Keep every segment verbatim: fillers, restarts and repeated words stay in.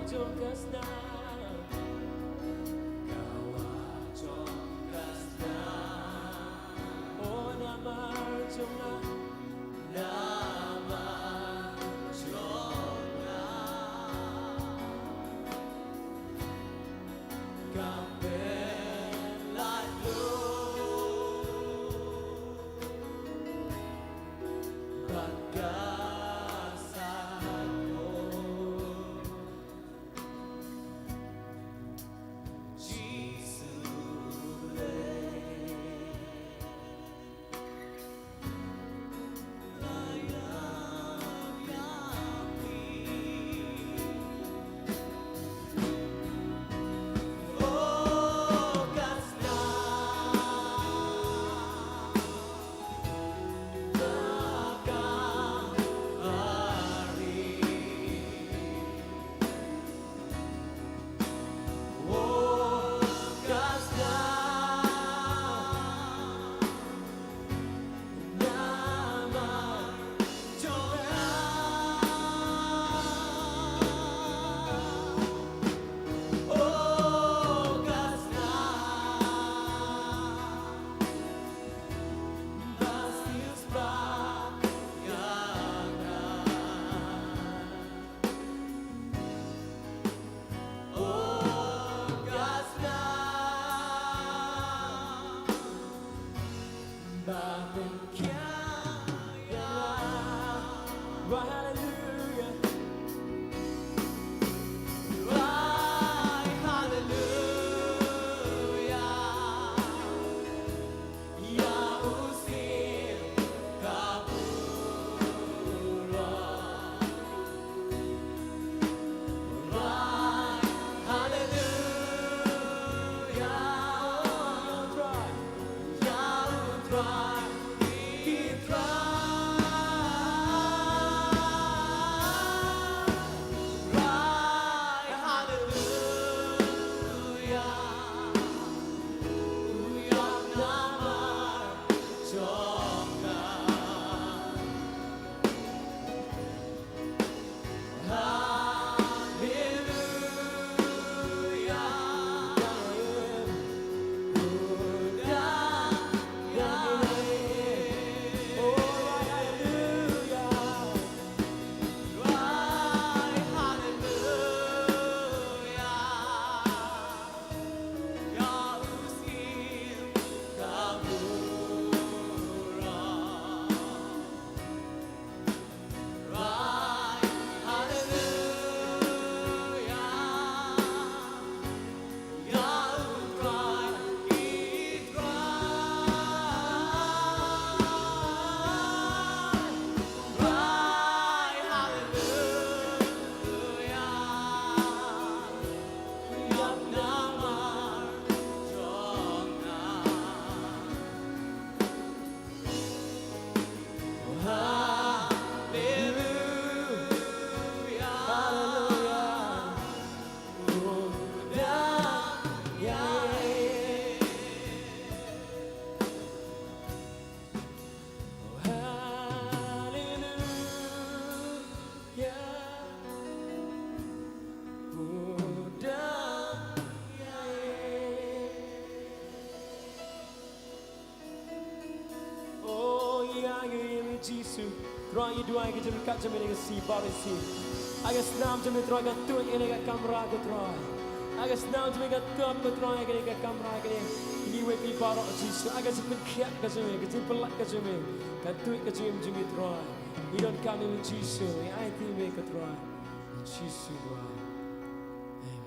jong ka snam. Ka wah jong ka snam. O namar jong nga. Namar jong nga. Kam pynlait lut. Bad ka sat ko. Hallelujah. Hallelujah. Ïa u Syiem ka burom. Hallelujah. Ïa u Trai. Ïa u Trai. Ki Trai. Hallelujah. O ïa ngi ïa ngi Jisu. Trai, ngi duwai ka jingkyrkhu jong me ïa ka sngi baroh shi. Ha ka snam jong me Trai, kan tuid ïa ka kamra ko Trai. Ha ka snam jong me kan tuid ko Trai ïa ka kamra kane. Ngi wad ïa phi baroh Jisu. Ha ka jingpynkhiah ka jong me, ka jingpyllait ka jong me, kan tuid ka jingim jong me Trai. Ngi donkam ïa me Jisu, ngi aiti me ko Trai. Jisu Trai. Amen.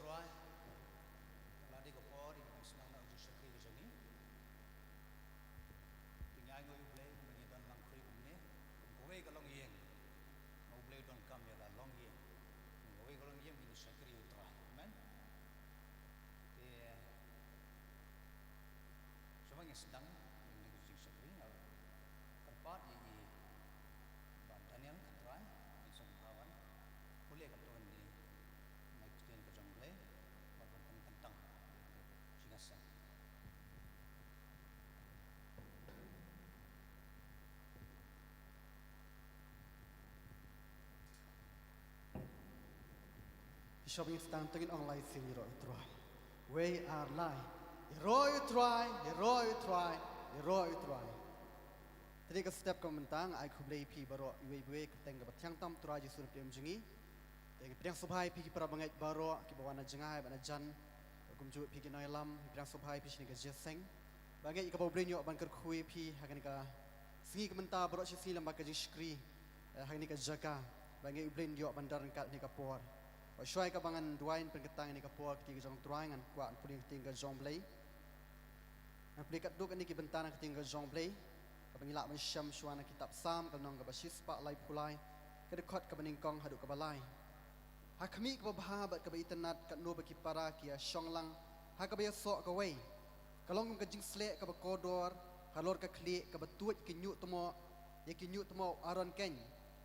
Trai, la dei ka por ïa ka ban sdang noh ka jingshakri ka jong ngi. Te ngi ainguh ïa U Blei ba ngi don lang khri kumne, kum kawei ka longïing. Ma U Blei u donkam ïa la longïing. Kum kawei ka longïing ngin shakri ïa U Trai. Amen. Te shuwa ngin sdang ïa kane ka jingshakri, nga kyrpad ïa i Bah Daniel Khatrai, ngin sngewbha ban pule katto katne na ki ktien ka jong U Blei, bad ban pynkyntang ïa ka jingïaseng. Shuwa ba ngin sdang, to ngin ong lai sien: Ïaroh ïa U Trai. Wei ar lai. Ïaroh ïa U Trai, ïaroh ïa U Trai, ïaroh ïa U Trai. Te dei ka step kaba mynta nga ai khublei ïa phi baroh, iwei pa iwei, ka kyrteng kaba thiang tam U Trai Jisu na pdeng jong ngi. Te nga pdiang sngewbha ïa phi ki para bangeit baroh kiba wan na jngai bad na jan, kumjuh phi ki nongïalam, nga pdiang sngewbha ïa phi shane ka jingïaseng. Ba ngeit ïa kaba U Blei un ïoh ban kyrkhu ïa phi ha kane ka sngi ka mynta baroh shi sngi lem bad ka jingshakri, eh, ha kane ka jaka. Ba ngeit U Blei un ïoh ban don ryngkat ha kane ka por. Bad shuwa ïa kaba ngan duwai, ngan pynkyntang ïa kane ka por ha ka kti ka jong U Trai, ngan kwah pule ïa ka ktien ka jong U Blei. Ngan pule katto katne ki bynta na ka ktien ka jong U Blei, kaba ngi lah ban shem shuwa na kitab Salm ka lynnong kaba shispah laiphew lai, ka dkhot kaba nyngkong haduh kaba lai. Ha khmih kaba bha bad kaba itynnad katno ba ki para ki ïashong lang ha kaba ïasoh kawei. Ka long kum ka jingsleh kaba kordor halor ka khlieh kaba tuid ki ñiuhtmoh, ïa ki ñiuhtmoh u Aron keiñ,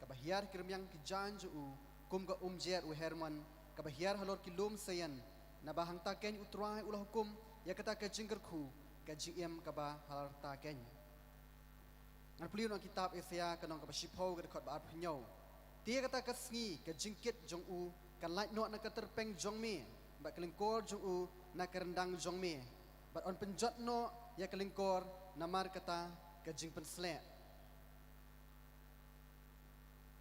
kaba hiar ha ki rmiang ki jaiñ jong u, kum ka umjer u Hermon, kaba hiar halor ki lum Seion. Naba hangta keiñ U Trai u la hukum ïa kata ka jingkyrkhu, ka jingim kaba halarta keiñ. Ngan pule na kitab Isaïah ka lynnong kaba shiphew ka dkhot ba arphew hynñiew. Te ïa kata ka sngi ka jingkit jong u kan lait noh na ka tyrpeng jong me, bad ka lyngkor jong u na ka ryndang jong me, bad yn pynjot noh ïa ka lyngkor namar kata ka jingpynsleh.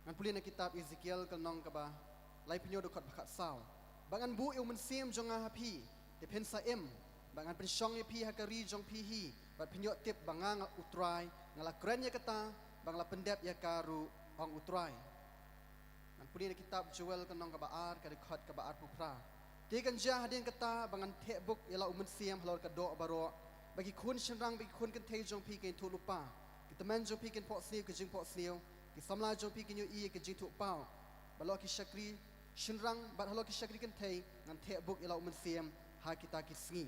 Ngan pule na kitab Ezekiel ka lynnong kaba laiphew hynñiew dkhot ba khatsaw. Bad ngan buh ïa U Mynsiem jong nga ha phi, te phin sa im, bad ngan pynshong ïa phi ha ka ri jong phi hi, bad phin ïoh tip ba nga, nga U Trai nga la kren ïa kata, bad nga la pyndep ïa ka ruh, ong U Trai. Ngan pule na kitab Joel ka lynnong kaba ar ka dkhot kaba arphew phra. Te kan jia hadien kata ba ngan theh buk ïa la U Mynsiem halor ka doh baroh, ba ki khun shynrang bad ki khun kynthei jong phi kin ïathuh lypa, ki tymmen jong phi kin phohsniew ki jingphohsniew, ki samla jong phi kin ïohi ïa ki jingthuhpaw. Bad halor ki shakri shynrang bad halor ki shakri kynthei ngan theh buk ïa la U Mynsiem ha kita ki sngi.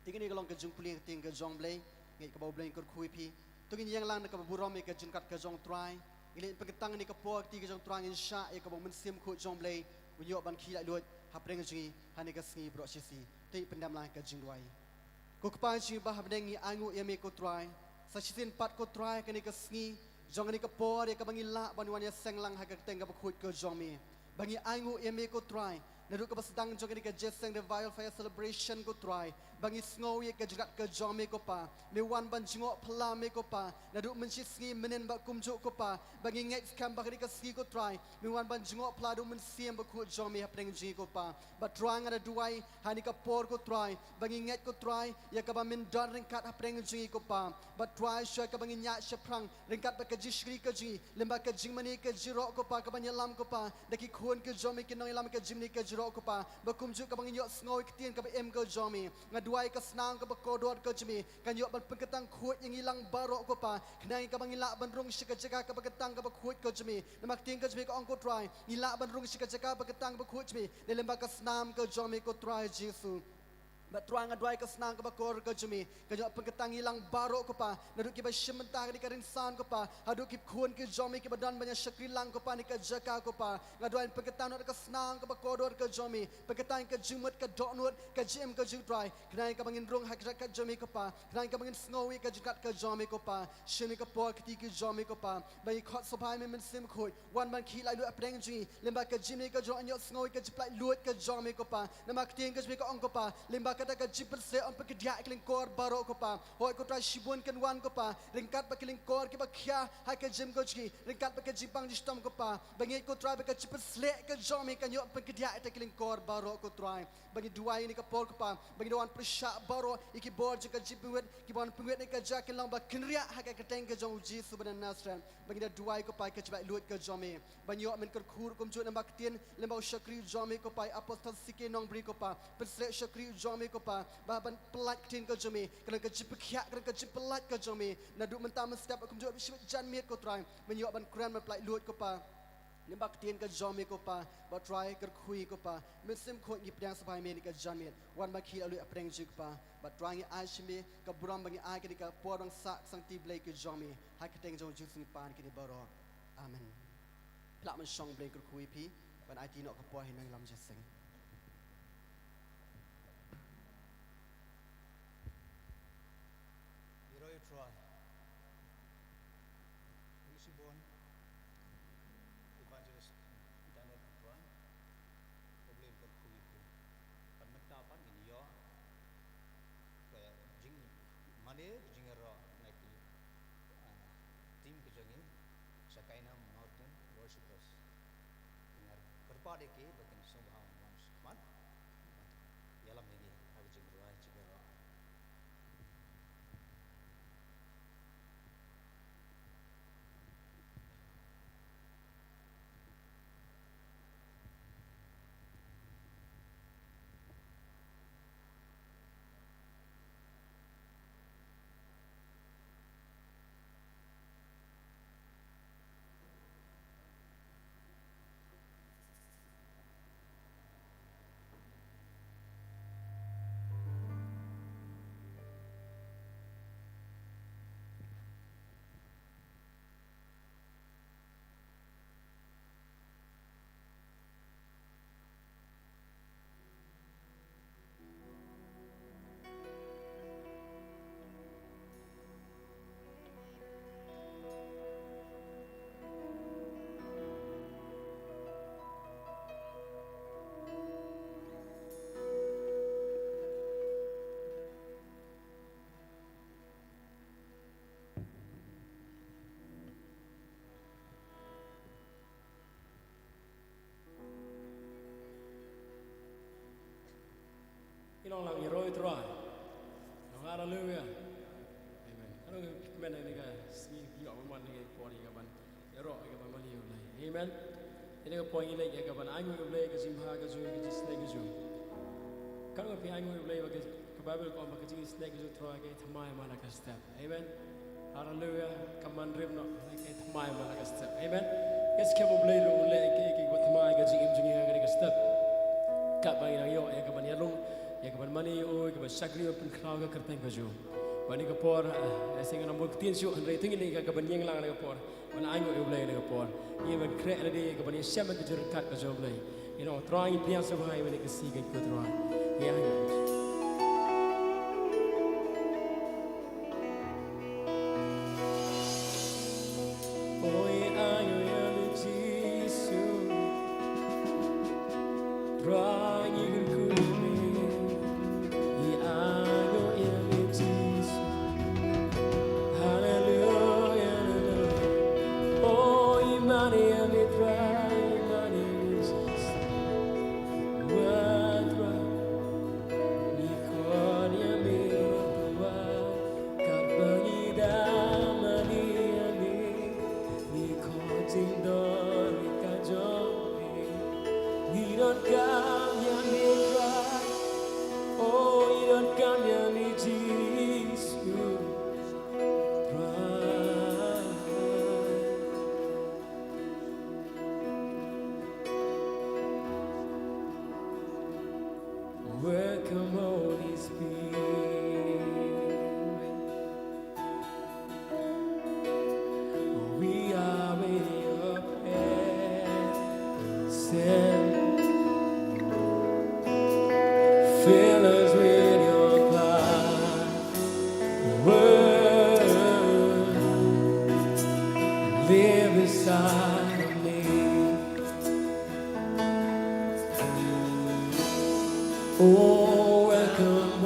Te kane ka long ka jingpule ïa ka ktien ka jong U Blei. Nga ngeit kaba U Blei un kyrkhu ïa phi. To ngin ïeng lang da kaba burom ïa ka jingryngkat ka jong U Trai. Ngin leit pynkyntang ïa kane ka por ha ka kti ka jong U Trai, ngin shah ïa kaba U Mynsiem Bakhuid jong U Blei un ïoh ban khih laitluid hapdeng jong ngi ha kane ka sngi baroh shi sngi. To ngin pyndem lang ïa ka jingduwai. Ko Kpa jong ngi ba ha bneng, ngi ainguh ïa me ko Trai. Sa shisien pat ko Trai, kane ka sngi jong kane ka por ïa kaba ngi lah ban wan ïaseng lang ha ka kyrteng kaba khuid ka jong me. Ba ngi ainguh ïa me ko Trai, naduh kaba sdang jong kane ka Jingïaseng Revival Fire Celebration ko Trai, ba ngi sngew ïa ka jingryngkat ka jong me ko Pa. Me wan ban jngoh phylla me ko Pa, naduh mynshisngi mynnin bad kumjuh ko Pa. Ba ngi ngeit skhem ba kane ka sngi ko Trai, me wan ban jngoh phylla da U Mynsiem Bakhuid jong me hapdeng jong ngi ko Pa. Bad Trai, nga da duwai ha kane ka por ko Trai, ba ngi ngeit ko Trai ïa kaba men don ryngkat hapdeng jong ngi ko Pa. Bad Trai, shuwa kaba ngin ïaid shaphrang ryngkat bad ka jingshakri ka jong ngi, lyngba ka jingmane ka jingïaroh ko Pa, kaban ïalam ko Pa da ki khun ka jong me, ki nongïalam ka jingmane ka jingïaroh ko Pa. Bad kumjuh kaba ngin ïohsngew ïa ka ktien kaba im ka jong me, nga duwai ka snam kaba kordor ka jong me kan ïoh ban pynkyntang khuid ïa ngi lang baroh ko Pa, khnang ïa kaba ngin lah ban rung sha ka jaka kaba kyntang kaba khuid ka jong me. Namar ka ktien ka jong me ka ong ko Trai, ngin lah ban rung sha ka jaka ba kyntang ba khuid jong me dei lyngba ka snam ka jong me ko Trai Jisu. Bad Trai, nga duwai ka snam kaba kordor ka jong me kan ïoh pynkyntang ïa ngi lang baroh ko Pa, naduh kiba shim bynta ha kane ka rynsan ko Pa, haduh ki khun ki jong me kiba don ban ïa shakri lang ko Pa ha kane ka jaka ko Pa. Nga duwai pynkyntang noh da ka snam kaba kordor ka jong me, pynkyntang ïa ka jingmut, ka dohnud, ka jingim ka jong ngi Trai, khnang ïa kaba ngin rung ha ka jaka ka jong me ko Pa, khnang ïa kaba ngin sngew ïa ka jingryngkat ka jong me ko Pa. Shim ïa ka por ka kti ka jong me ko Pa, ba ngi khot sngewbha ïa me Mynsiem Bakhuid, wan ban khih laitluid hapdeng jong ngi, lyngba ka jingmane ka jong ngi, ïohsngew ïa ka jingpynlaitluid ka jong me ko Pa. Namar ka ktien ka jong me ka ong ko Pa, lyngba kata ka jingpynshlur, ym pynkdiah ïa ki lyngkor baroh ko Pa. Hooid ko Trai, shibun kin wan ko Pa, ryngkat bad ki lyngkor kiba khia ha ka jingim ka jong ngi, ryngkat bad ka jingpang jingshitom ko Pa. Ba ngi ngeit ko Trai ba ka jingpynshlur ka jong me kan ïoh pynkdiah ïa kita ki lyngkor baroh ko Trai. Ba ngi duwai ïa kane ka por ko Pa, ba ngi da wan pyrshah baroh ïa ki bor jong ka jingpynwit, kiba wan pynwit ïa ka jaka, kin long ba kynriah ha ka kyrteng ka jong u Jisu ba na Nasareth. Ba ngi da duwai ko Pa ïa ka jinglaitluid ka jong me. Ba ngi ïoh ban kyrkhu kumjuh lyngba ka ktien, lyngba u shakri u jong me ko Pa, i Apostol C K Nongbri ko Pa. Pynshlur u shakri u jong me ko Pa, ba ban pyllait ktien ka jong me, ka long ka jingpynkhiah, ka long ka jingpyllait ka jong me. Naduh mynta mynstep kumjuh ba shi janmiet ko Trai, ba ngi ïoh ban kren ban pyllait luid ko Pa. Lyngba ka ktien ka jong me ko Pa, bad Trai kyrkhu ko Pa. Mynsiem Bakhuid ngi pdiang sngewbha ïa me ha kane ka janmiet. Wan ma ki la luid hapdeng jong ngi ko Pa, bad Trai ngi ai sha me ka burom ba ngi ai kane ka por ban sah ka sangti Blei ka jong me. Ha ka kyrteng jong u Jisu ngi pan kine baroh. Amen. Phi lah ban shong, Blei kyrkhu ïa phi, ban aiti noh ka por ha i nongïalam jingïaseng. Ïaroh ïa u Trai. Khublei shibun Evangelist Daniel Pynprang. Khublei kyrkhu ïa phi. Bad mynta pat ngin ïoh ka jingmane, jingïaroh na ki, ah, team ka jong ngi, Shekinah Mountain Worshippers. Ngi kyrpad ïa ki ba kin sngewbha ban wan shakhmat, ïalam ïa ngi ha ka jingduwai jingïaroh. Ngi long lang ïaroh ïa u Trai. Long haleluya. Amen. Ano kmen ïa ka sngi ïoh ban wan ïa ka por ïa ka ban ïaroh ïa ka ban mane ïa u Blei. Amen. Ïa ka por ngi leit ïa ka ban ainguh ïa u Blei ka jingbha ka jong u, ka jingsneng ka jong u. Katno phi ainguh ïa u Blei ba ka Ka Baibl ka ong ba ka jingsneng ka jong u Trai ka thymmai man la ka step. Amen. Haleluya. Ka man rim noh ka thymmai man la ka step. Amen. Ngin sa kyrpad ïa u Blei ruh u leh ïa ki, ïa kiba thymmai ka jingim jong ngi ha kane ka step. Katba ngi nang ïoh ïa ka ban ïalum, ïa ka ban mane ïa u, ïa ka ban shakri, ban pynkhlaw ïa ka kyrteng ka jong u. Bad ha kane ka por, ah, nga sngew ngam bun ktien shuh, hynrei to ngin leit ïa ka ban ïeng lang ha kane ka por. Ban ainguh ïa u Blei ha kane ka por. Ïa ban khreh lade ïa ka ban ïashem ïa ka jingryngkat ka jong u Blei. Ïa u Trai ngi pdiang sngewbha ïa kane ka sngi, ko Trai. Ïa. O, ïa ainguh ïa me Jisu. Trai ngi kyrkhu ïa me. Ïa ainguh ïa me Jisu. Haleluya, haleluya. O, ïa mane ïa me Trai, ïa mane ïa me Jisu. Wa Trai, ngi khot ïa me, wa, katba ngi dang mane ïa me. Ngi khot jingdon ka jong me. Ngi donkam ïa me Trai. O, ngi donkam ïa me Jisu Trai. Welcome, Holy Spirit. We are in your presence. Fill us with your power. Live inside of me. Oh, welcome,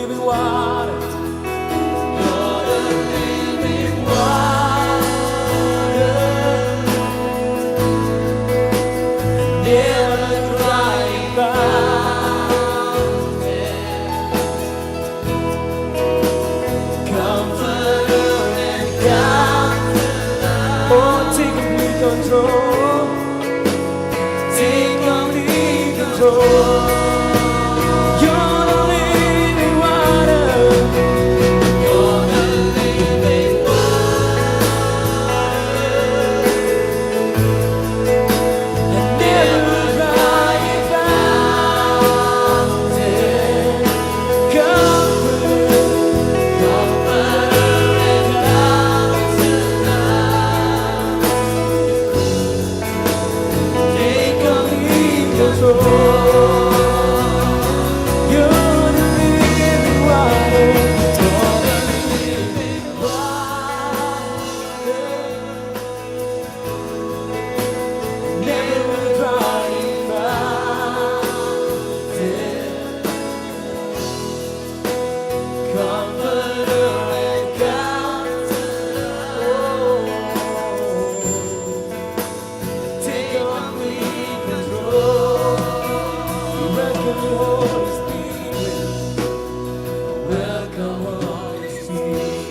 Water. You're the living water. Never dry fountain. Comforter and counselor. Oh, take complete control. Take complete control. You're the living water. You're the living water. And never dry fountain. Comfort, comforter and counselor. Take complete control. You're the living water. You're the living water. Never dry fountain. Comforter and counselor. Oh. Take complete control. We welcome you, Holy Spirit. Welcome, Holy Spirit.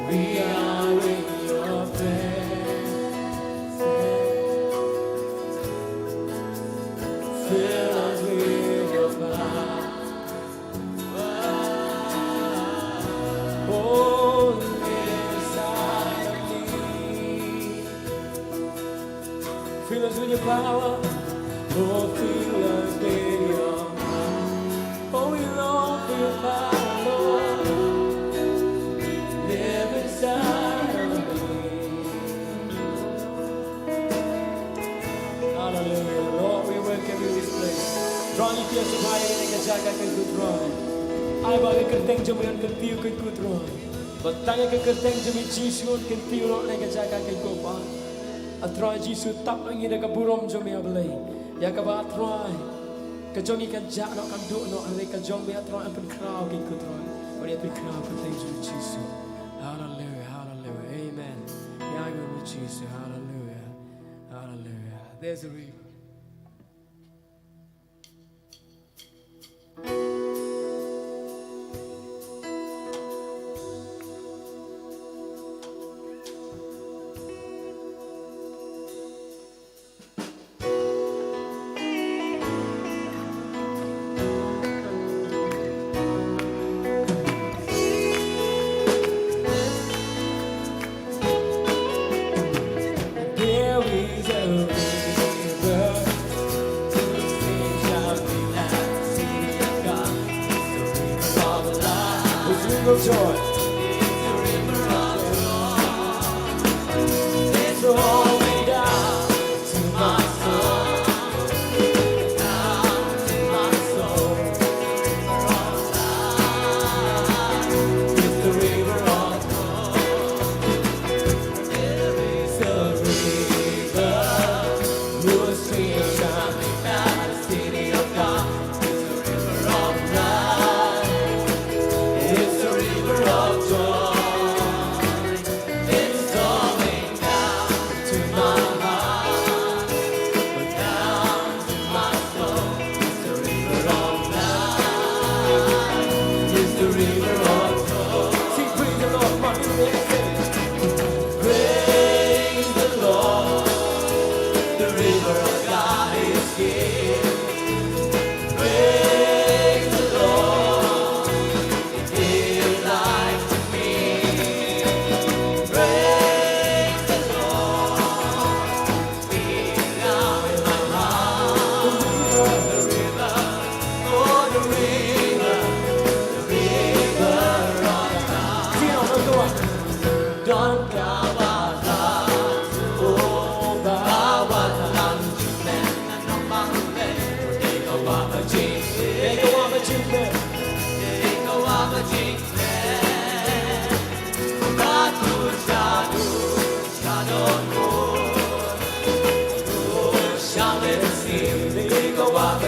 We are in your presence. Fill us with your power. Oh, inside of me. Fill us with your power. Oh, fill us with your power. Oh, we long for your power, Lord. Live inside of me. Hallelujah. Lord, we welcome you in this place. Trai, ngi ïa sngewbha ïa kane ka jaka, ko Trai. Ai ba ka kyrteng jong me un kyntiew, ko Trai. Ba tang ïa ka kyrteng jong me Jisu un kyntiew noh ha kane ka jaka, ko Pa. A Trai Jisu, tap ïa ngi da ka burom jong me, A Blei. Ïa kaba, A Trai, ka jong ngi kan jah noh, kan duh noh, hynrei ka jong me, A Trai, yn pynkhraw, ko Trai. Ba ngi pynkhraw ha ka kyrteng jong me Jisu. Hallelujah, hallelujah. Amen. Ïa ngi me Jisu. Hallelujah. Hallelujah. There's a river. There is a river, whose streams shall be like the city of God. It's the river of life. It's a river of joy. It's a river of joy. It's flowing down to my soul, down to my soul. It's the river of joy. There is a river whose streams shall be like the city of God. It's a river of life. It's a river of joy. It's flowing down to my heart, down to my soul. It's the river of life. It's the river of joy. Sing, praise the Lord. Come on, give me a sing. Praise the Lord. The river of God is here. Praise the Lord. It is life to me. Praise the Lord. Now in my heart, the river, oh, the river, the river of life. Don Kawada, oh, Kawada, Jimen, no Mangmen, Dekawa Majin, Dekawa Majin, Dekawa Majin, Batu Jadu. Shall never cease, they go up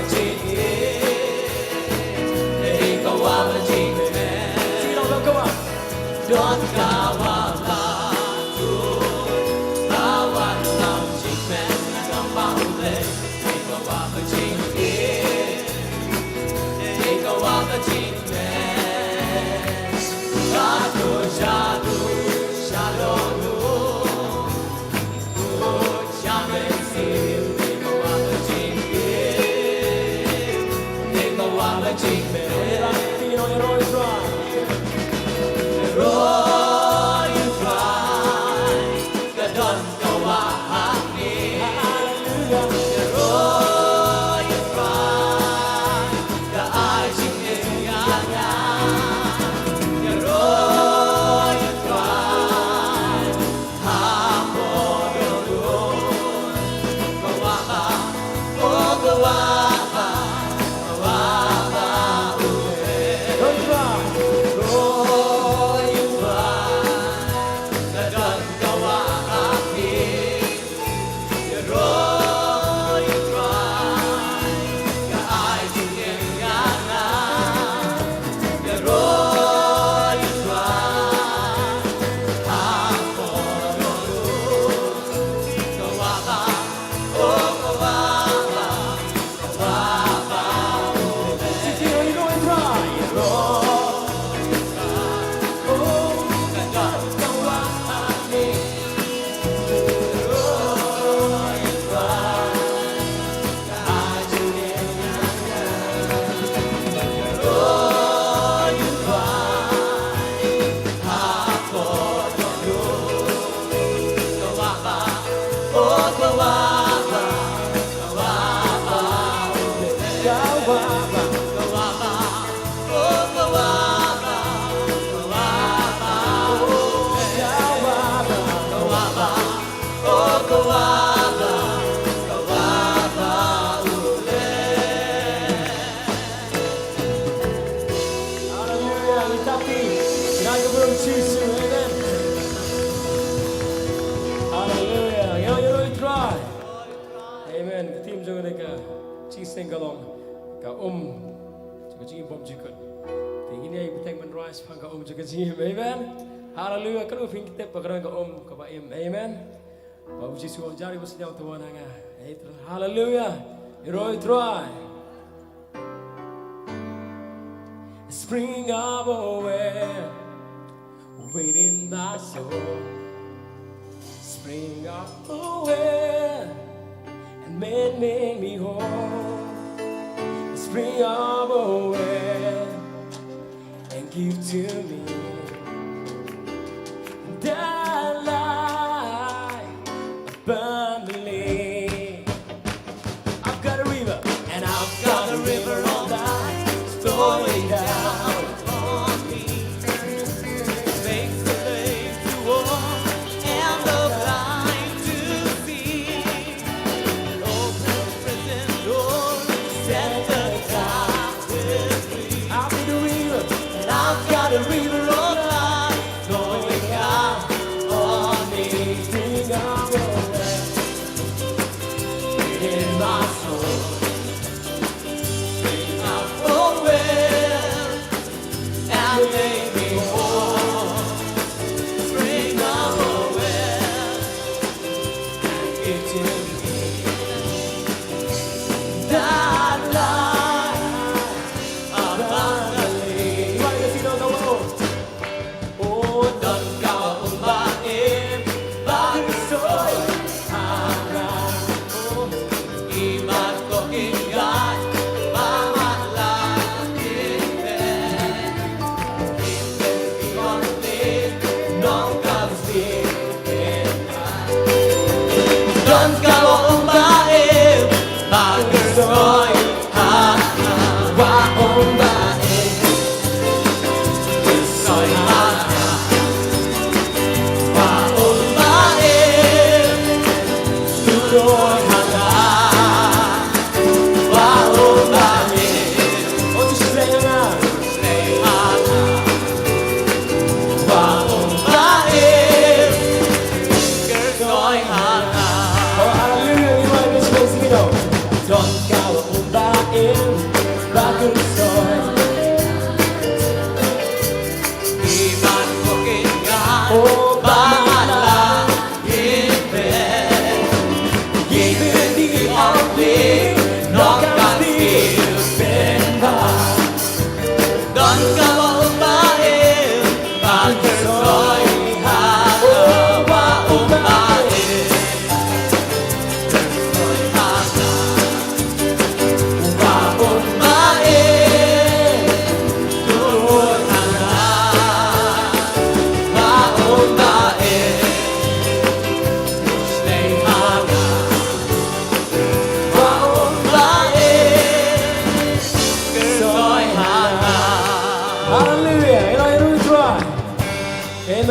Haleluya, ngi tap ki. Ngai ka burom Jisu, amen. Haleluya, ïaroh ïaroh ïa U Trai. Amen. Ka theme jong kane ka jingïaseng ka long ka um jong ka jingim bymjukut. Te ngin ïa bteng ban rise shaphang ka um jong ka jingim. Amen. Haleluya. Katno phi tip ba ka don ka um kaba im. Amen. Ba U Jisu u ong, ïaroh ïaroh, sngewthuh wan ha nga. Haleluya. Ïaroh ïaroh. Spring up, oh well, within my soul. Spring up, oh well, and make, make me whole. Spring up, oh well, and give to me that life abundantly. I've got a river, and I've got a river of life flowing down upon me. Makes the lame to walk and the blind to see. Open prison doors, set the captives free. I've been a river, and I've got a river of life flowing down on me. Spring up, oh well, in my soul. Spring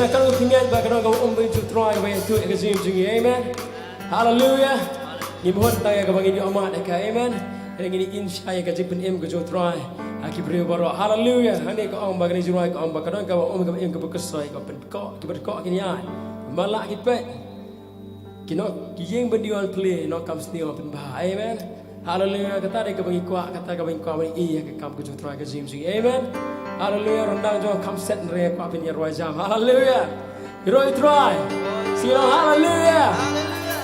Ka long ka khyndiat ba ka don kaba um ba u Trai kaba ïathuh ïa ka jingim jong ngi. Amen. Haleluya. Ngi mut tang ïa kaba ngin ïoh mad ïa ka. Amen. Ngin ïa shai ïa ka jingpynim ka jong u Trai ha ki briew baroh. Haleluya. Hangne ka ong ba kane ka jingrwai ka ong ba ka don kaba um kaba im kaba khuslai kaba pynkoh kiba khuslai kin ïaid. Ba lah ki peit. Ki nong, ki ïing ban ïoh plie, nongkam sniew pynbha. Amen. Haleluya. Kata dei kaba ngi kwah, kata kaba ngi kwah ban ïohi ïa ka kam ka jong u Trai ha ka jingim jong ngi. Amen. Haleluya. Ryndang jong kham set, hynrei kwah ban ïa rwai jam. Haleluya. Ïaroh ïa u Trai. Sngewbha haleluya.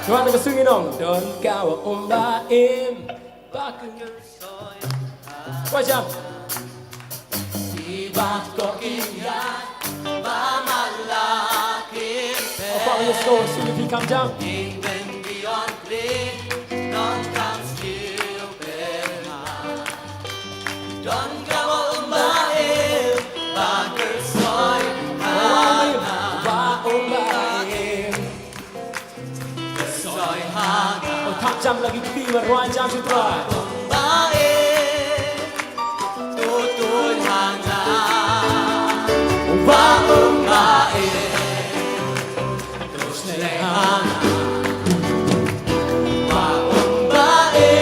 Trai, na ka sngewbha ngi ong, don kaba um ba im. Ba ka Wajah. Kiba koh kin ïaid, ba malah kin peit. Opa, let's go. Sing it, come down. Ïing ban ïoh plie, nongkam sniew pynbha. Don kaba um ba im, ba khuslai. Ba um ba im. Soi ha nga. Oh, thap jam lagi kti, ba rwai jam sha u Trai. Ba e. Tu tu ha nga. Ba um ba e. Tu shlei ha nga. Ba um ba e.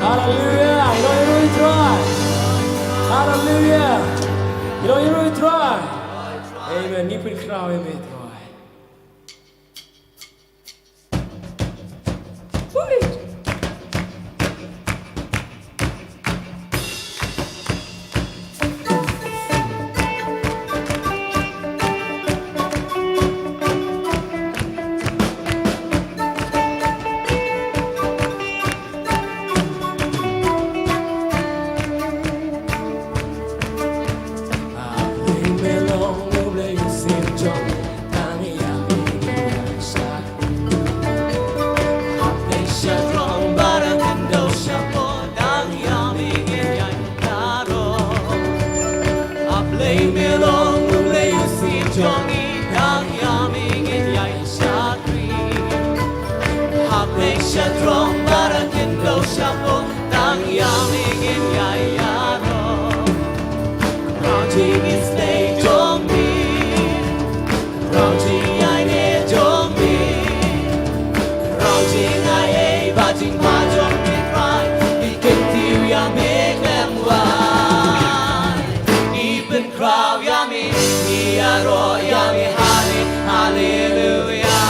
Hallelujah. Ïaroh ïa u Trai. Hallelujah. Ïaroh ïa u Trai. Amen. Ngi pynkhraw ïa me, Trai. Ngi pynkhraw ïa me, ngi ïaroh ïa me, halle-, halleluia.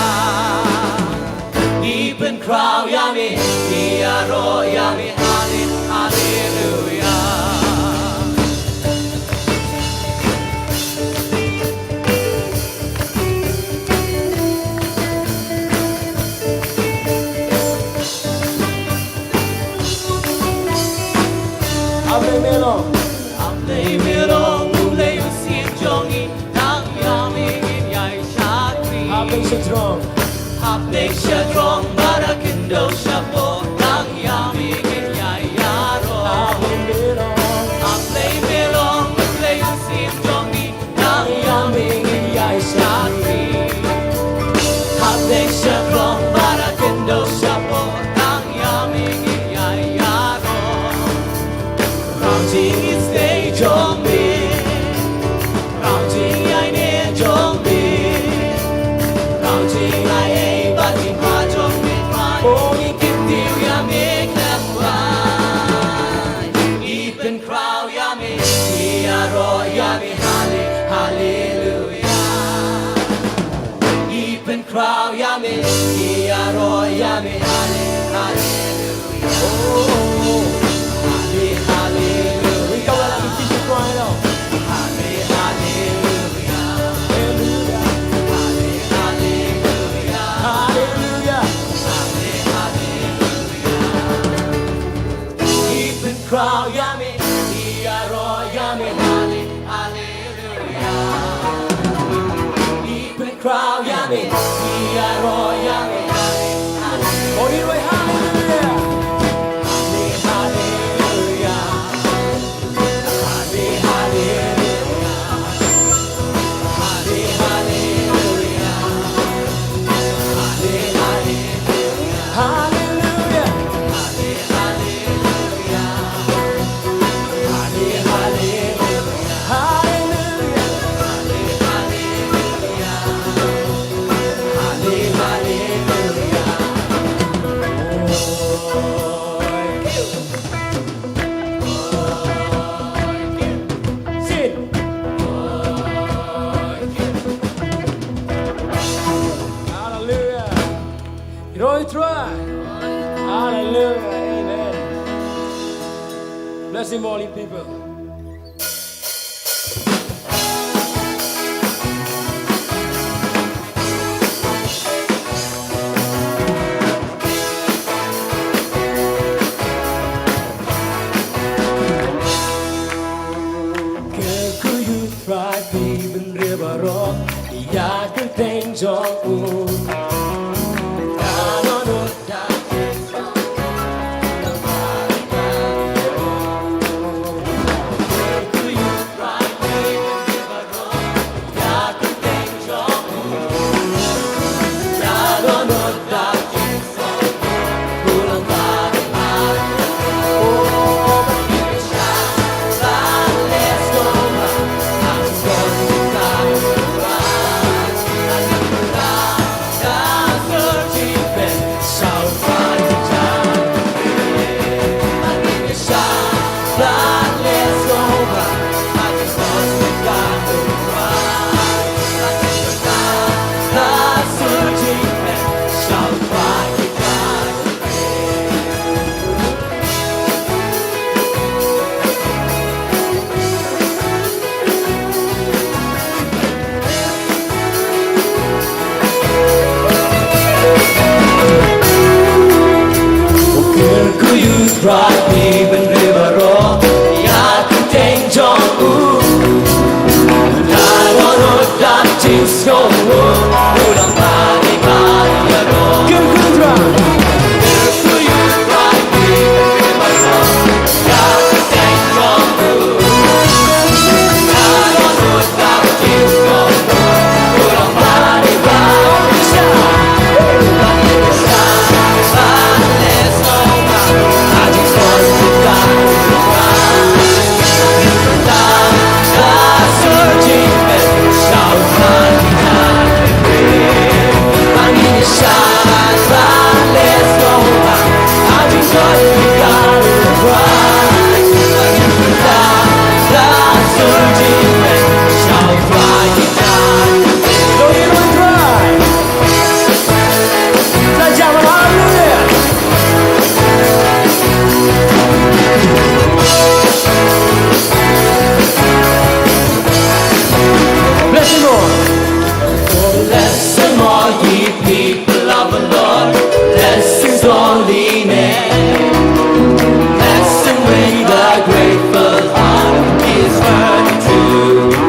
Ngi pynkhraw ïa me, ngi ïaroh ïa me, halle-, halleluia. Hap lei me long. Hap lei me long, U Blei u syiem jong ngi, tang ïa me ngin ïaishakri. Hap lei sha jrong. Hap lei sha jrong, bad ha khyndew shapoh, tang ïa me ngin ïai ïaroh. Hap lei me long. Hap lei me long, U Blei u syiem jong ngi, tang ïa me ngin ïai shakri. Hap lei sha jrong, bad ha khyndew shapoh, tang ïa me ngin ïai ïaroh. Rong jingïeit jong me, rong jingïaineh jong me, rong jingaiei bad jingbha jong me Trai. Oh, ngi Proud ïa me, ïaroh ïa me. Oh, hallelujah. Hallelujah. Hallelujah. Roy Troy. Hallelujah. Amen. Bless him, holy people. Kyrkhu ïa u Trai phi bynriew baroh ïa ka kyrteng jong u. Kyrkhu ïa u Trai phi bynriew baroh ïa ka kyrteng jong u. Bless him, Lord. Oh, bless him, all ye people of the Lord. Bless his holy name. Bless him with a grateful heart. He's worthy to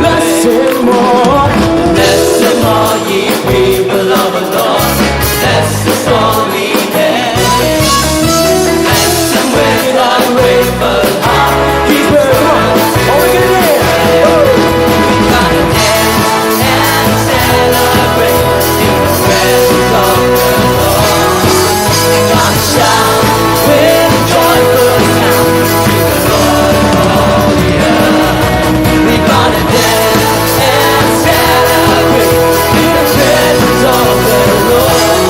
bless him, all. Bless him, all ye people of the Lord. Bless his holy name. Bless him with a grateful heart. He's worthy. Come on. All we can do. Oh. We gotta dance and celebrate in the presence of the Lord. We gotta shout with a joyful sound to the Lord of all the earth. We gotta dance and celebrate in the presence of the Lord.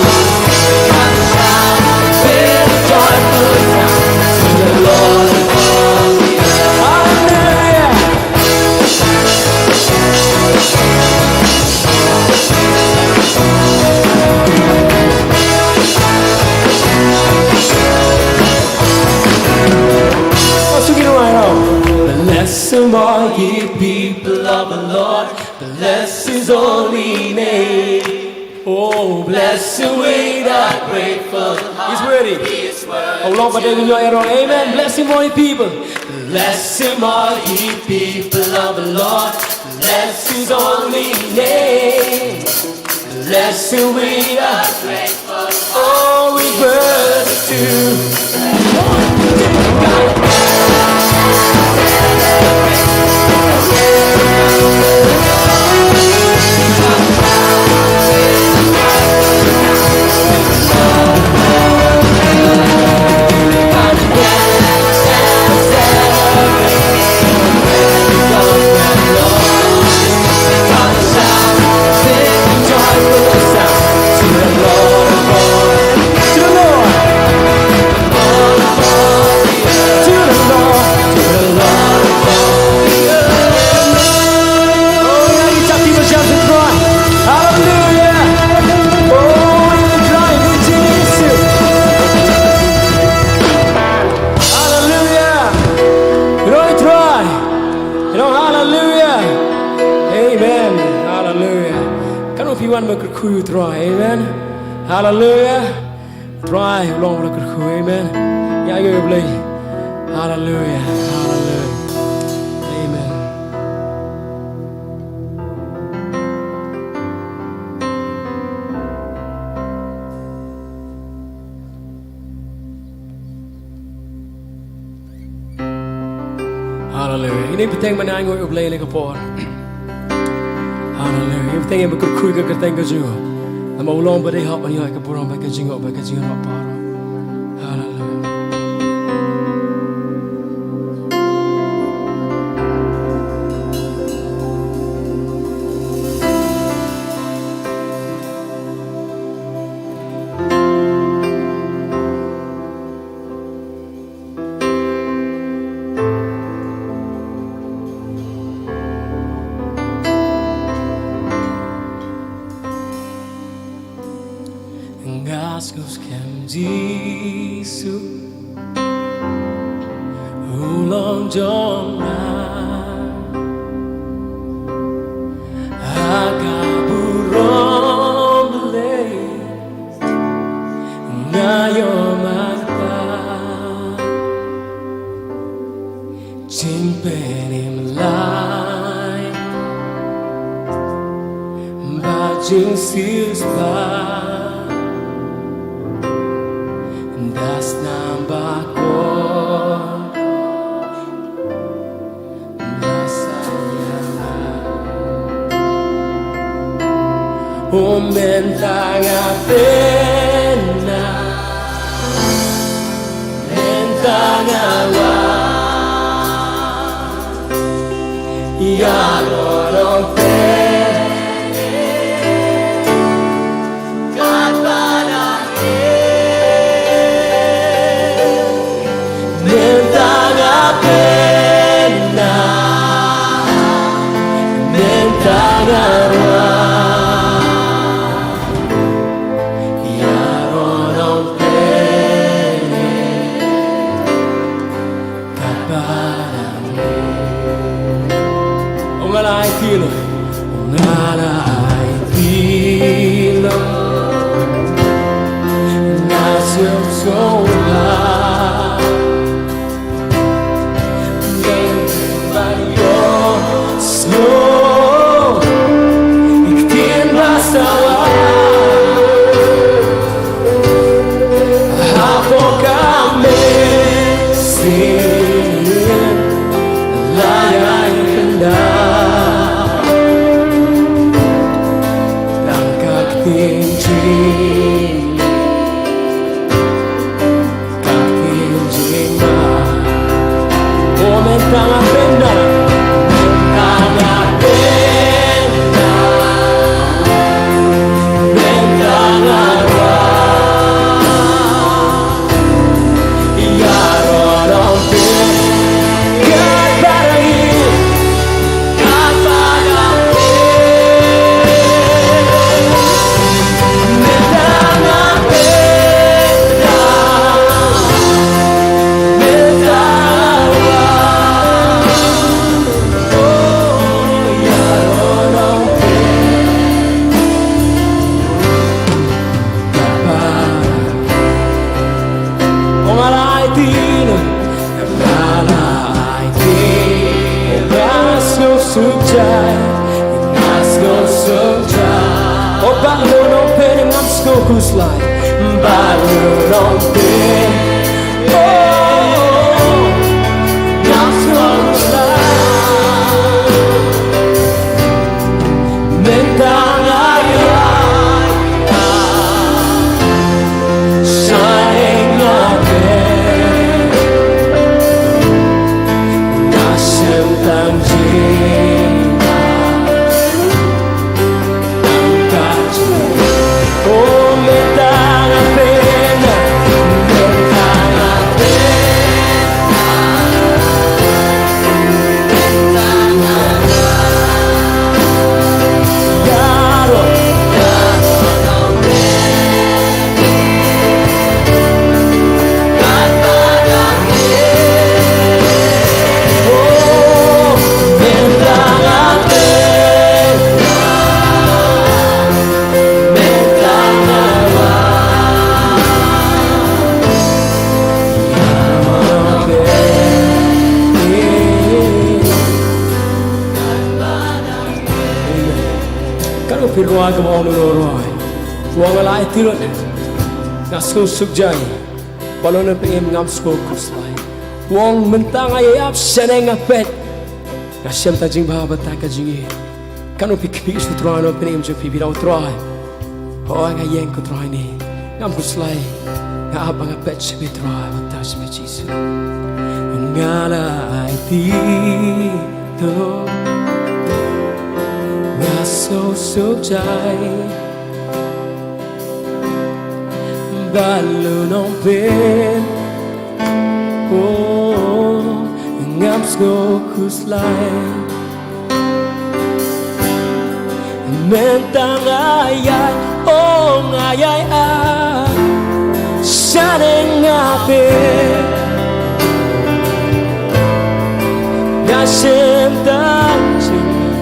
We gotta shout with a joyful sound to the Lord of all the earth. Hallelujah. Bless him, all ye people of the Lord. Bless his holy name. Oh, bless him with a grateful heart. He's worthy. He is worthy. Oh, Lord, but then you know, amen. Bless him, all ye people. Bless him, all ye people of the Lord. Bless his holy name. Yes, we are grateful. Oh, we worship you. Haleluya. Glory Trai. Haleluya. Amen. Haleluya. Katno phi wan ban kyrkhu ïa u Trai. Amen. Haleluya. Trai u long ba la kyrkhu. Amen. Ïa ïa ïa Blei. Haleluya. Haleluya. Amen. Haleluya. Ngin ïa bteng ban ainguh ïa u Blei ha kane ka por. Haleluya. Ngin ïa bteng ban kyrkhu ïa ka kyrteng ka jong u. Namar u long ba dei hok ban ïoh ïa ka burom bad ka jingïoh bad ka jingïarap baroh. Haleluya. Nga sngewskhem Jisu u long jong nga. Ha ka burom Blei nga ïoh mynta. Jingpynim lai bad jingsiewspah da snam bakor da salia. O mynta nga pynah, mynta nga wad ïa la u nongpynim katba nga hiar. Mynta nga pynah, mynta nga wad ïa la u nongpynim katba nga hiar. O nga la aiti Lord, o nga la aiti Lord, nga sngewsih. Khuslai. Ba lum long pin. Oh, ngam sngewkhuslai. Mynta nga ïaid sha ïing nga pyn. Nga shem tang jingma. Katno phi rwai kumba ong uno u rwai. Ong nga la aiti lut, nga sngewsuk jai. Balei ne phi im ngam sngewkhuslai. Ong mynta nga ïa ap shane nga peit. Nga shem tang jingbha bad tang ka jingïeit. Katno phi khmih sha u Trai, no phi im jong phi, phi ong Trai. Hooid nga ïeng ko Trai ne. Ngam khuslai. Nga ap ba nga peit sha phi Trai, bad tang sha phi Jisu. Nga la aiti to. Nga sngewsuk jai. Balei nong pyn. Oh, ngam sngewkhuslai. Mynta nga ïai, oh, nga ïai, ah, shane nga pyn. Nga shem tang jingma.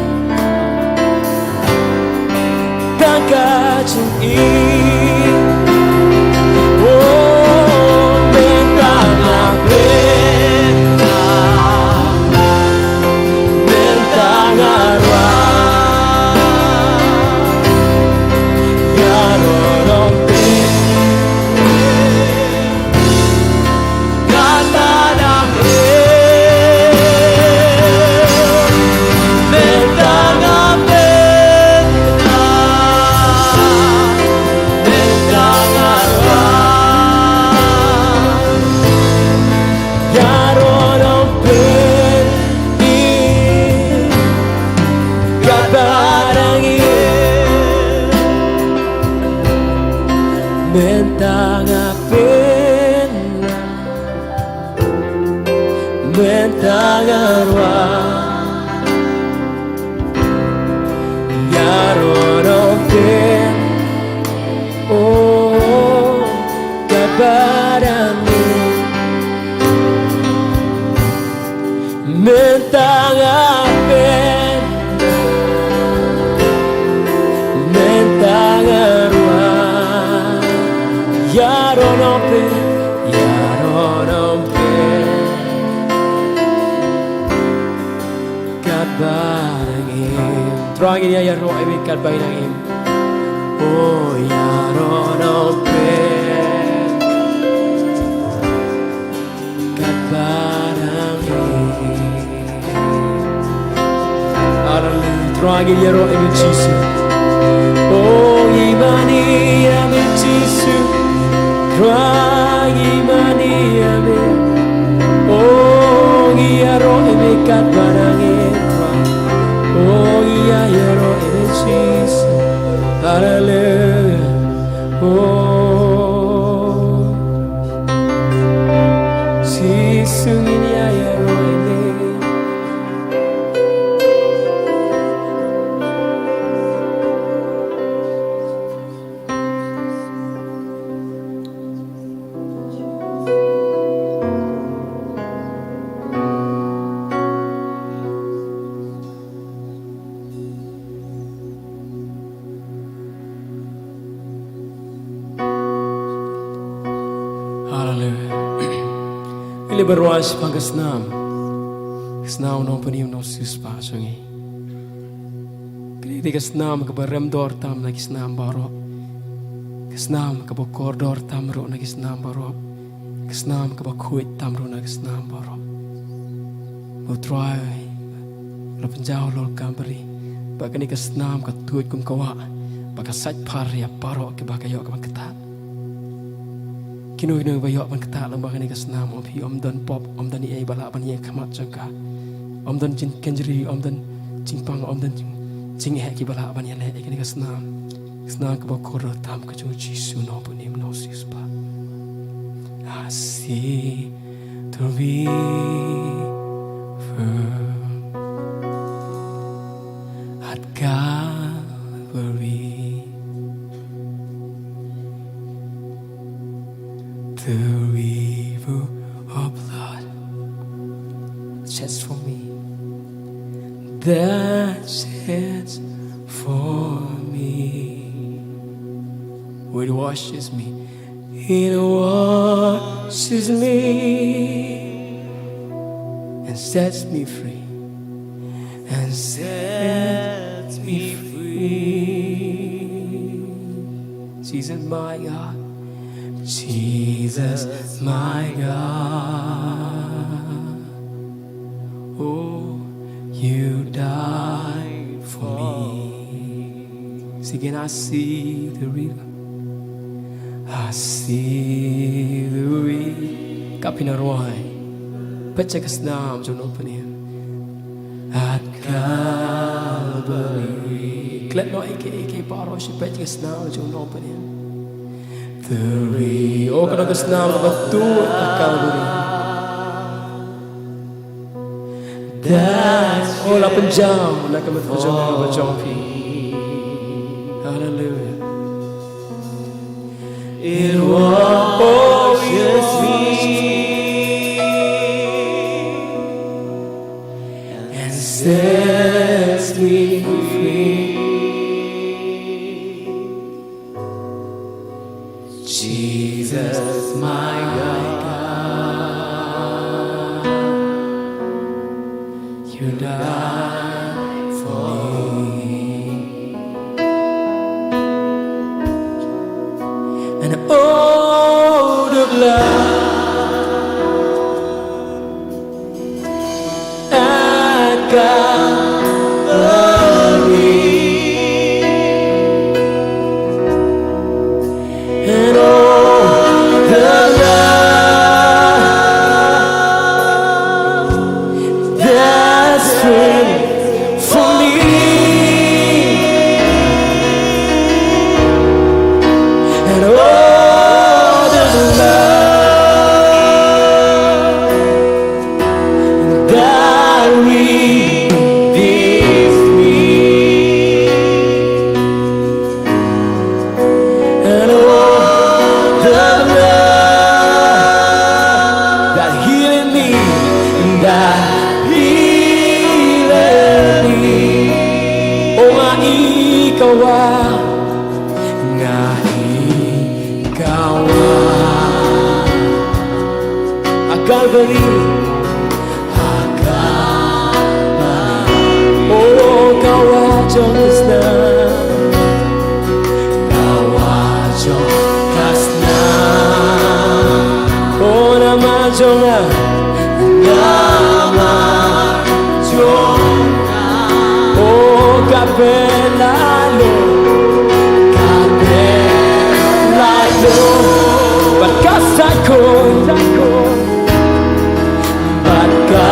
Tang ka jingim. Oh, mynta nga pyn. Mynta nga rwai. Ïaroh nongpyn. Mynta nga pyn, mynta nga rwai, ïaroh nongpyn, oh, katba dang im. Mynta nga pyn, mynta nga rwai, ïaroh nongpyn, ïaroh nongpyn. Katba dang im. Trai ngin ïa ïaroh ïa me katba dang im. Oh, ïaroh nongpyn. Katba dang im. Haleluya. Trai ngin ïaroh ïa me Jisu. Oh, ngi mane ïa me Jisu. Trai ngi mane ïa me. Oh, ngi ïaroh ïa me katba dang im Trai. Oh, ngi ïa ïaroh ïa me Jisu. Haleluya. Oh. Jisu ngin ïa ïaroh ïa me. Haleluya. Ngi leit ban rwai shaphang ka snam. Ka snam u nongpynim u nongsiewspah jong ngi. Kane ka dei ka snam kaba rem dor tam na ki snam baroh. Ka snam kaba kordor tam ruh na ki snam baroh. Ka snam kaba khuid tam ruh na ki snam baroh. Ba U Trai u la pynjaw halor Kalbari ba kane ka snam ka tuid kum ka wah, ba ka sait phar ïa baroh kiba ka ïoh ka ban ktah. Kino kino ba ïoh ban ktah lyngba kane ka snam, ym phi, ym don pop, ym don ei ei ba lah ban ïeng ha khmat jong ka. Ym don jingkynjri, ym don jingpang, ym don jing, jingeh kiba lah ban ïaleh ïa kane ka snam. Ka snam kaba kordor tam ka jong U Jisu, Nongpynim Nongsiewspah. I see the river at Calvary. The river of blood sheds for me. That sheds for me. It washes me. It washes me and sets me free. And sets me free. Jesus, my God. Jesus, my God. Oh, you died for me. Sing again, I see the river. I see the river. Kap ïa ka rwai. Peit ïa ka snam jong U Nongpynim. At Calvary. Klet noh ïa ki, ïa ki baroh shi, peit ïa ka snam jong U Nongpynim. The river. Oh, ka dei ka snam kaba tuid ha Kalbari. That's, oh, la pynjaw na ka mynsiem jong phi. Hallelujah. It washes me and sets me free. Jesus, my God, you died for me. And oh, the blood at Calvary. And all the love that's free for me. And all the love that redeems me. And all the blood that healed me, that healed me. Oh, nga i ka wah, nga i ka wah. Ha Kalbari. Oh, ka wah jong ka snam. Ka wah jong ka snam. Oh, namar jong nga. Namar jong nga. Oh, ka pynlait lum. Ka pynlait lum. Bad ka sait khuid. Bad ka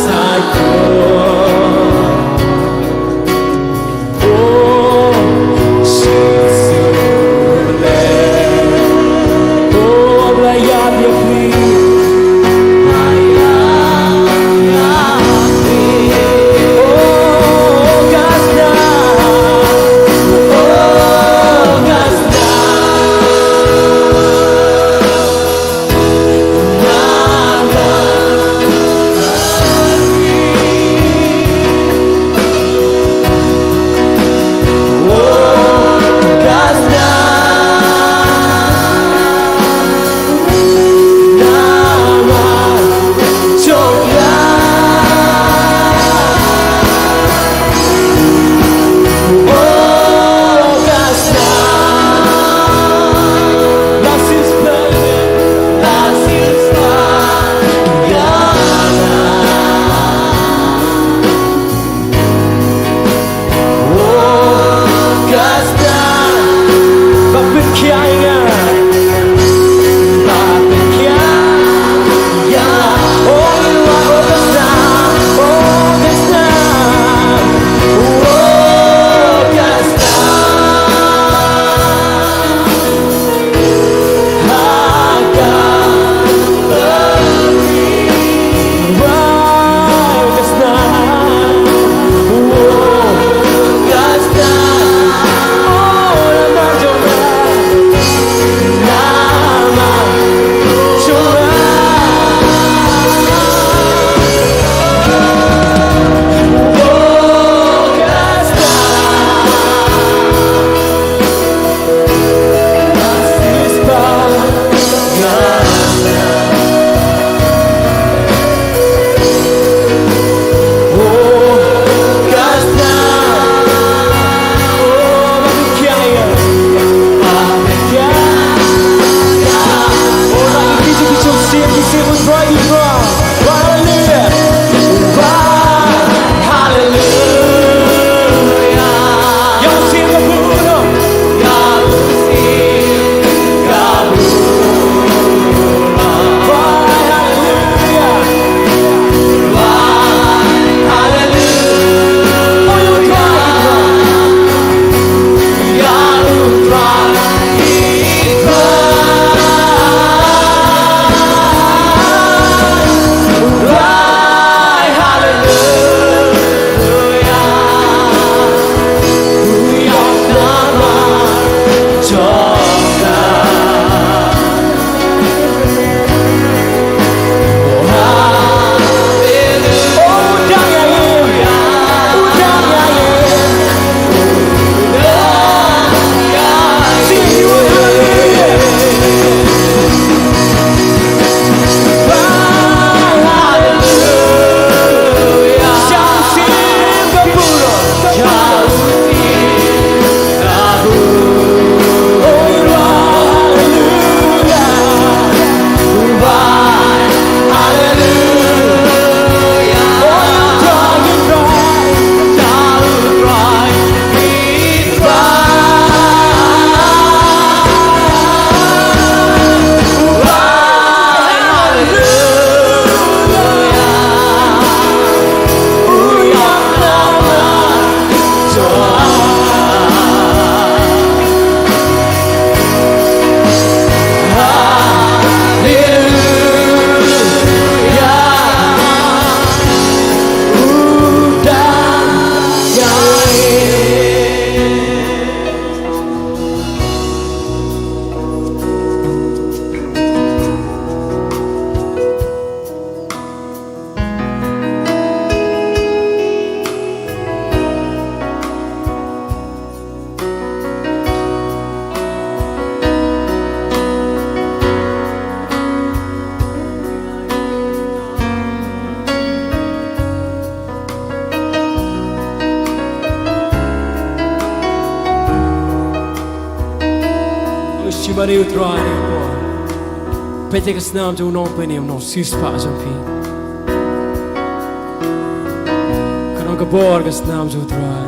sait khuid. Oh, Jisu. Oh, ba la ïap ïa phi. Mane u Trai ne u bor. Peit ïa ka snam jong u nongpynim u nongsiewspah jong phi. Ka don ka bor ka snam jong u Trai.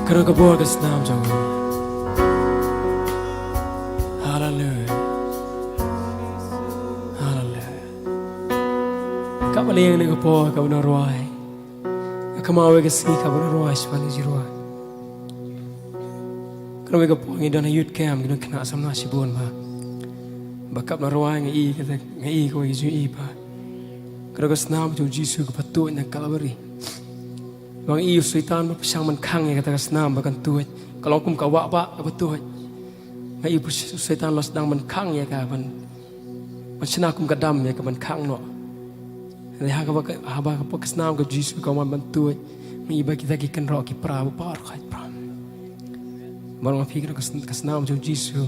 Ka don ka bor ka snam jong u. Haleluia. Haleluia. Kaba liang ïa kane ka por kaba nang rwai. Ka kynmaw ïa ka sngi kaba nang rwai shaphang ka jingrwai. Ka nang ïa ka por ngi don ha youth camp ngi don khynnah samla shibun ba. Ba kaba nang rwai nga i kata nga i kawei ka jingïohi ba. Ka don ka snam jong u Jisu kaba tuid na Kalbari. Ba nga i u Soitan ba pyrshang ban khang ïa kata ka snam ba kan tuid. Ka long kum ka wah bah kaba tuid. Nga i u Soitan la sdang ban khang ïa ka ban Ban shna kum ka dam ïa ka ban khang noh. Hynrei ha kaba ka, ha kaba ka snam ka Jisu ka wan ban tuid. Nga i ba kita ki kynroh ki pra ba par khat pra. Ban ong phi ka, ka snam jong u Jisu.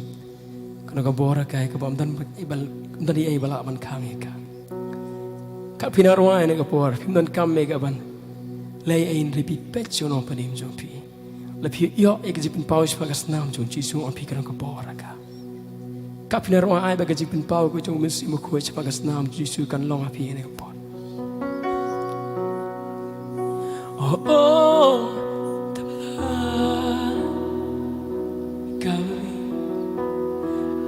Ka na ka bor ka, kaba ym don ba, ba, ym don ei ba lah ban khang ïa ka. Ka phi nang rwai ïa ka bor, phim donkam ïa ka ban leh ei, hynrei phi peit sha u Nongpynim jong phi. Lada phi ïoh ïa ka jingpynpaw shaphang ka snam jong u Jisu, ong phi ka don ka bor ka. Ka phi nang rwai ai ba ka jingpynpaw ka jong u Mynsiem Bakhuid shaphang ka snam jong u Jisu kan long ha phi ïa kane ka por. Oh, oh, the blood Calvary,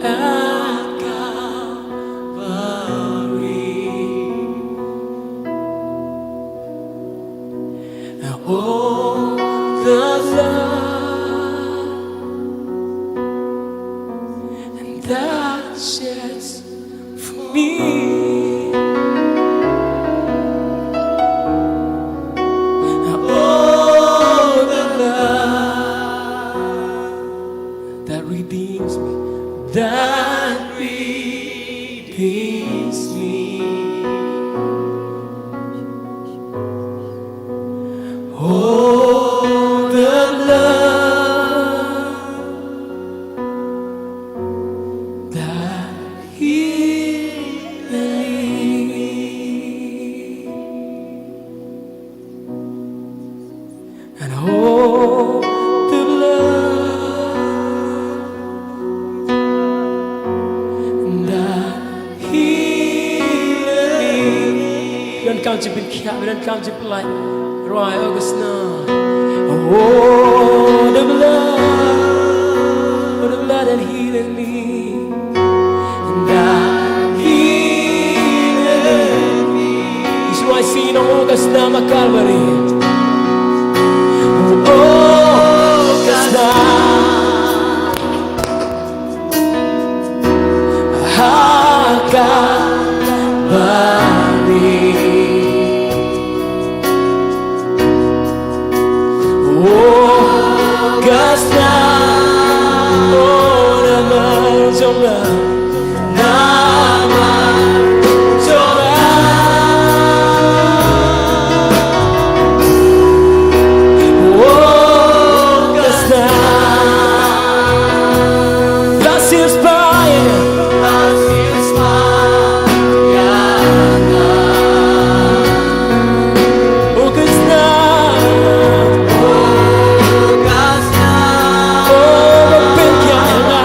at Calvary. Oh, the blood that sheds for me. Oh, the blood that redeems me, that redeems me. Oh, the blood that healeth me. And oh, the blood that healeth me. Donkam jingpynkhiah, donkam jingpynlait. Rwai, oh, ka snam. Oh, the blood, oh, the blood that healeth me. That healeth me. Is why sing, oh, ka snam ha Calvary. Oh, ka snam ha Calvary. Oh, ka snam, oh, namar jong nga, namar jong nga. Oh, ka snam. Bless his fire. Oh, ka snam. Oh, ka snam. Oh, ka pynkylla.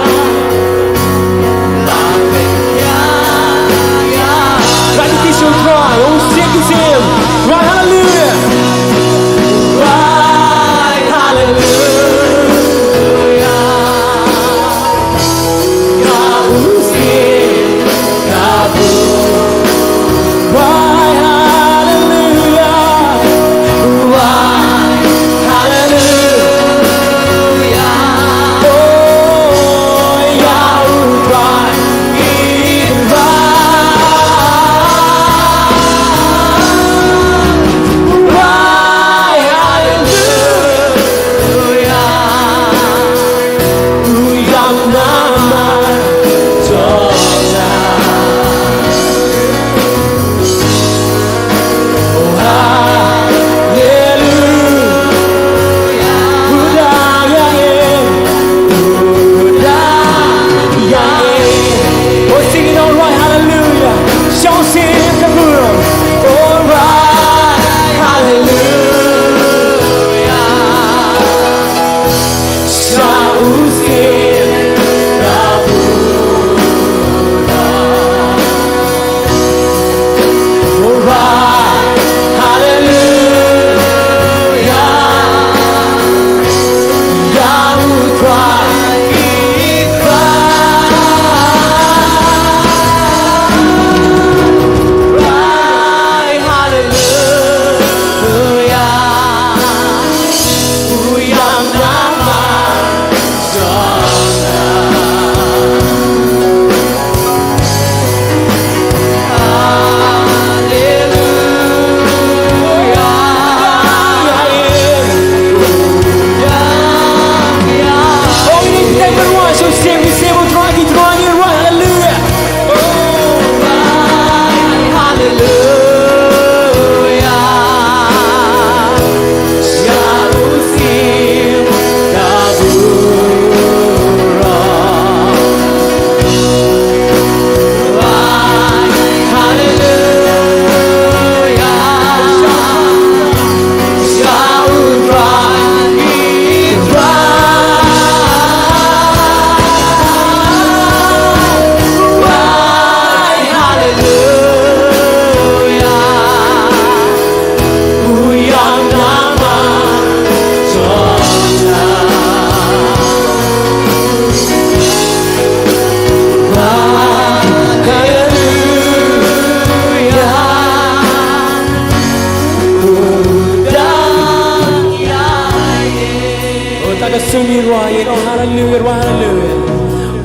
Sing it, rwai it, oh hallelujah, rwai hallelujah.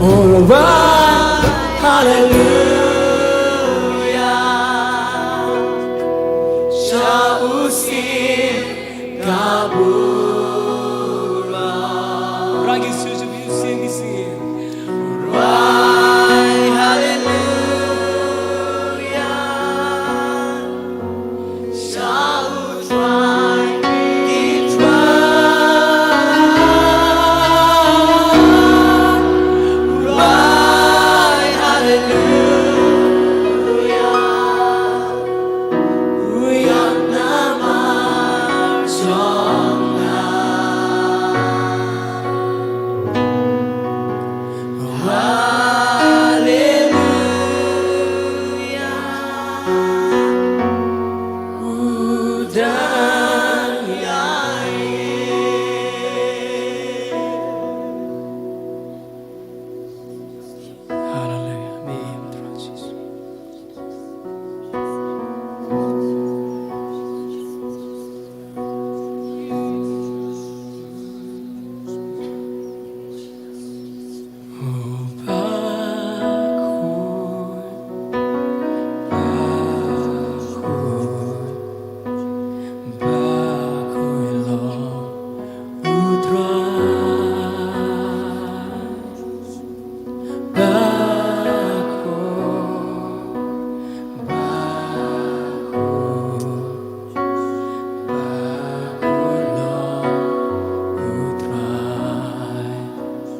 Oh, rwai hallelujah. Sha u Syiem ka burom. Rwai ki shu shu sing, sing. Rwai hallelujah. Sha u Trai ki trai. Rwai hallelujah. U ïaid namar jong nga. Haleluya. U dang ïaid. Haleluya. Amen.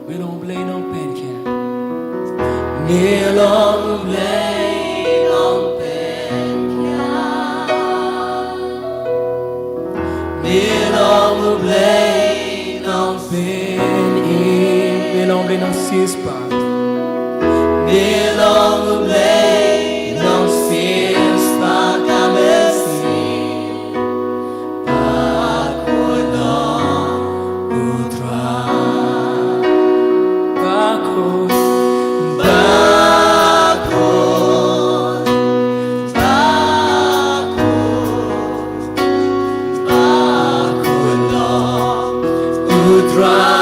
Me long Blei Nongpynkhiah. Me long Blei Nongpynkhiah. Me long Blei Nongpynim. Me long Blei Nongsiewspah. Me long Blei Nongsiewspah ka mynsiem. Bakhuid ong U Trai. Bakhuid, bakhuid, bakhuid, bakhuid ong U Trai.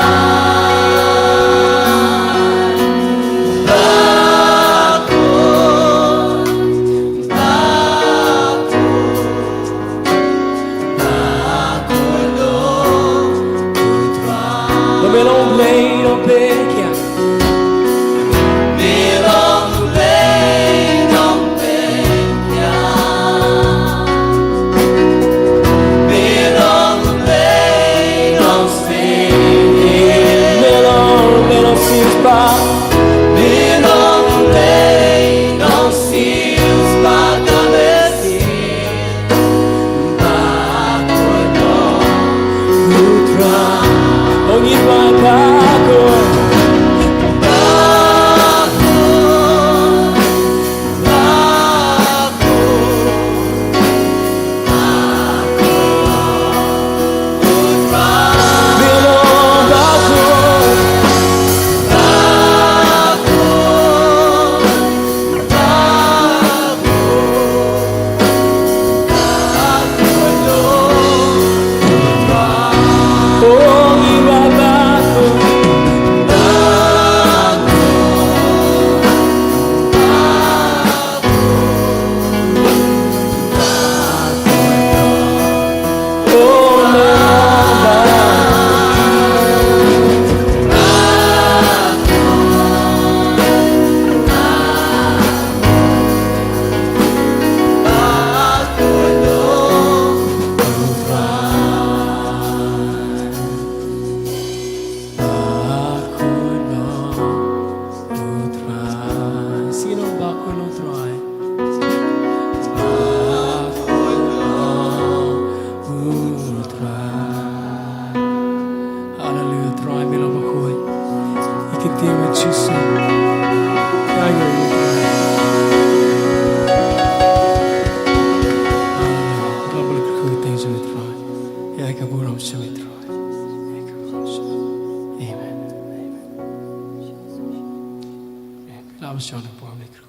Bakhuid, bakhuid, bakhuid ong U Trai. Me long Blei Nongpynkhiah. Me long Blei Nongpynkhiah. Me long Blei Nongsiewspah. Me long Blei Nongsiewspah. Me long Blei Nongsiewspah ka mynsiem. Bakhuid ong U Trai. Ong ïa U Trai bakhuid. Bakhuid, bakhuid, bakhuid ong U Trai. Me long bakhuid. Bakhuid, bakhuid, Bakhuid ong U Trai. Sing ong bakhuid ong U Trai. Bakhuid ong U Trai. Haleluya, Trai me long bakhuid. Ïa ki ktien me Jisu. Ïa ïa ïa. Haleluya. Ka bor ka kyrkhu ka ktien jong U Trai. Ïa ka burom jong U Trai. Ïa ka burom jong U Trai. Amen. Amen. Amen. Ka la bishon ka pom ni kyrkhu.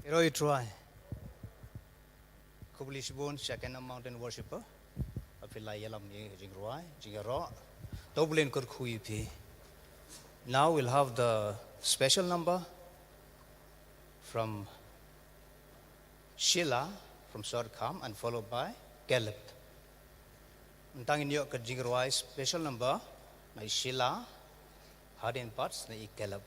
Ïaroh ïa U Trai. Khublei shibun sha ki Mountain Worshipper. Ba phi la ïalam ïa ka jingrwai, jingïaroh. To U Blei un kyrkhu ïa phi. Now we'll have the special number from Sheila from Sort Kham and followed by Caleb. Mynta ngin ïoh ka jingrwai special number na i Sheila, hadien pat na i Caleb.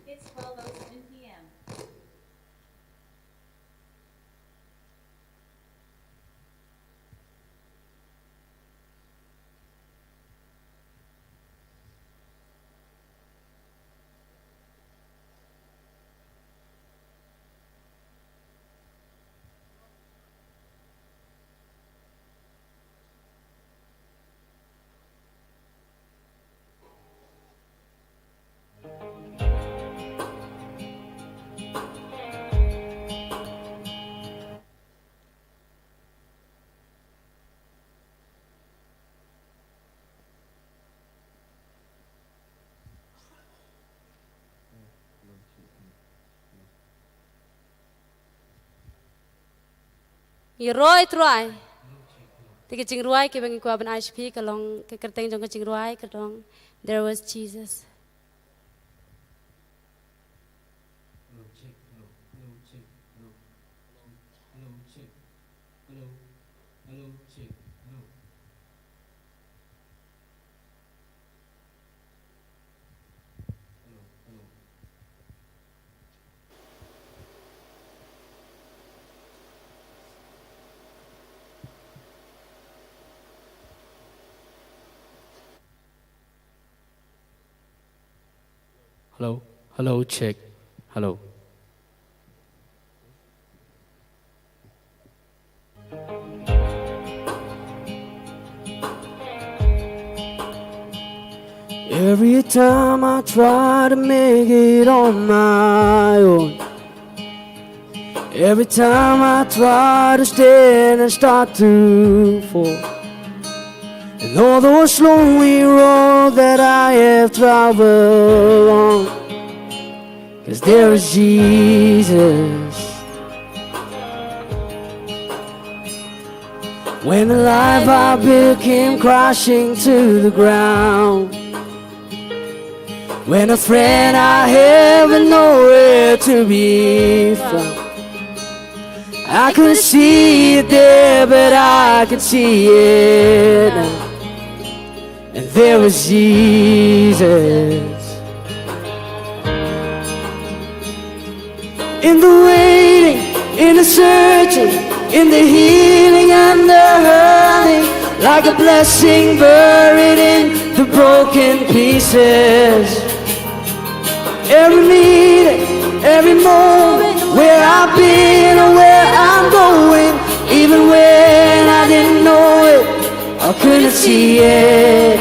It's twelve oh seven p.m. Ïaroh ïa U Trai. Te ka jingrwai kaba ngi kwah ban ai sha phi ka long, ka kyrteng jong ka jingrwai ka long There Was Jesus. Hello, hello, check. Hello. Every time I try to make it on my own, every time I try to stand and start to fall, and all those lonely roads that I have traveled on, 'cause there is Jesus. When the life I built came crashing to the ground, when a friend I have was nowhere to be found, I couldn't see it there, but I could see it now. And there was Jesus. In the waiting, in the searching, in the healing and the hurting, like a blessing buried in the broken pieces. Every meeting, every moment, where I've been or where I'm going, even when I didn't know it, I couldn't see it.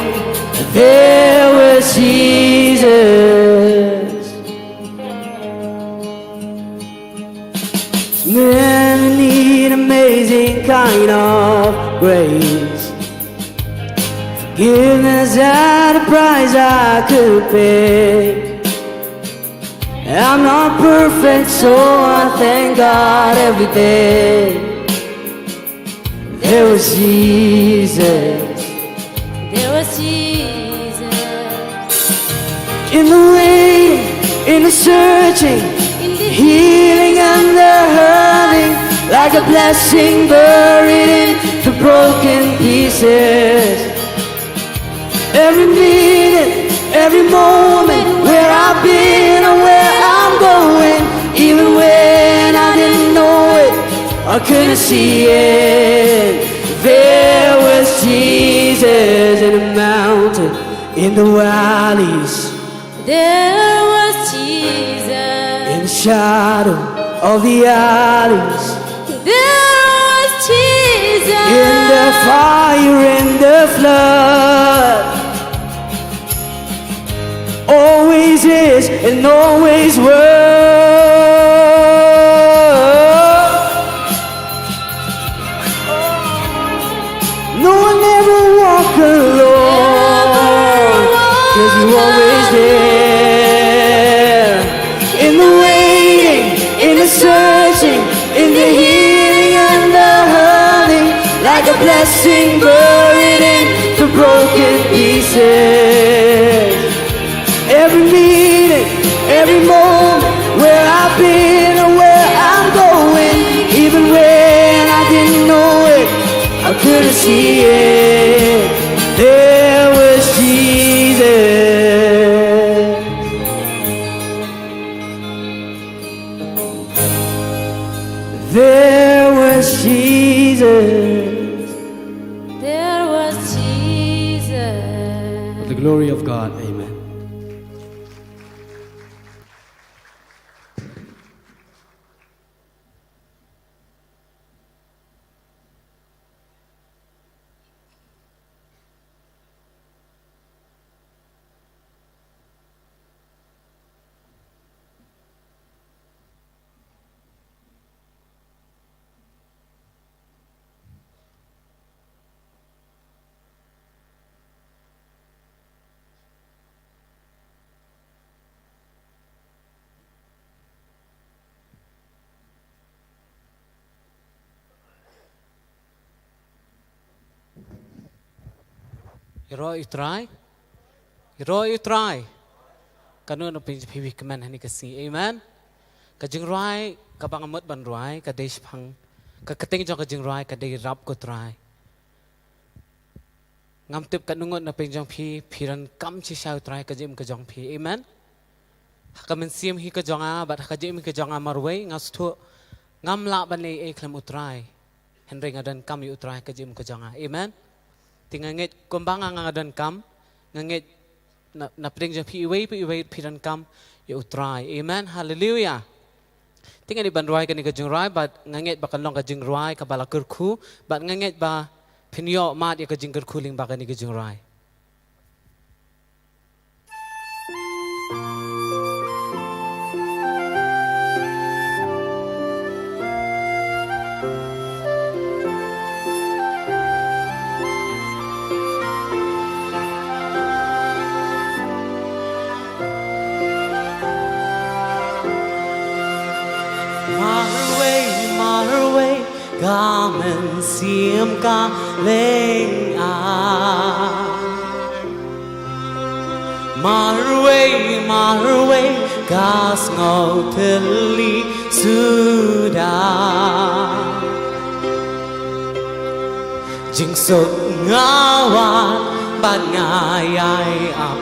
There was Jesus. Many an amazing kind of grace. Forgiveness at a price I could pay. I'm not perfect, so I thank God every day. There was Jesus. There was Jesus. In the waiting, in the searching, in the healing and the hurting, like a blessing buried in the broken pieces. Every minute, every moment, where I've been or where I'm going, even when I didn't know it, I couldn't see it. There was Jesus in the mountain, in the valleys. There was Jesus. In the shadow of the alleys. There was Jesus. In the fire, in the flood. Always is and always was. No one ever walk alone, 'cause you're always there. In the waiting, in the searching, in the healing and the hurting, like a blessing buried in the broken pieces. Every minute, every moment, where I've been or where I'm going, even when I didn't know it, I couldn't see it. There was Jesus. There was Jesus. There was Jesus. For the glory of God, amen. Ïaroh ïa u Trai. Ïaroh ïa u Trai. Katno na pdeng jong phi ba kmen ha kane ka sngi? Amen. Ka jingrwai kaba nga mut ban rwai ka dei shaphang, ka kyrteng jong ka jingrwai ka dei Rap ko Trai. Ngam tip katno ngut na pdeng jong phi phi donkam shisha ïa u Trai ha ka jingim ka jong phi. Amen. Ha ka mynsiem hi ka jong nga bad ha ka jingim hi ka jong nga marwei nga sngewthuh ngam lah ban leh ei ei khlem u Trai. Hynrei nga donkam ïa u Trai ha ka jingim ka jong nga. Amen. Te nga ngeit kumba nga nga donkam, nga ngeit na, na pdeng jong phi iwei pa iwei phi donkam ïa u Trai. Amen. Haleluia. Te nga dei ban rwai kane ka jingrwai bad nga ngeit ba kan long ka jingrwai kaba la kyrkhu bad nga ngeit ba phin ïoh mad ïa ka jingkyrkhu lyngba kane ka jingrwai. Marwei, marwei, ka mynsiem ka lyngngoh. Marwei, marwei, ka sngew thylli suda. Jingsuk nga wan bad nga ïai ap,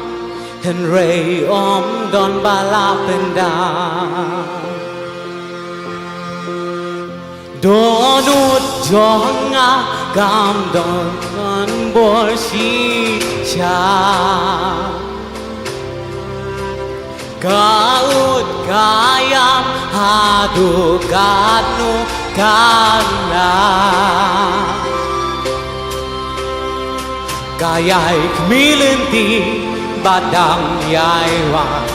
hynrei ym don ba la pyndonkam. Dohnud jong nga kam don kan bor shisha. Ka ut ka ïam haduh katno kan lah. Ka ïai khmih lynti bad dang ïai wad,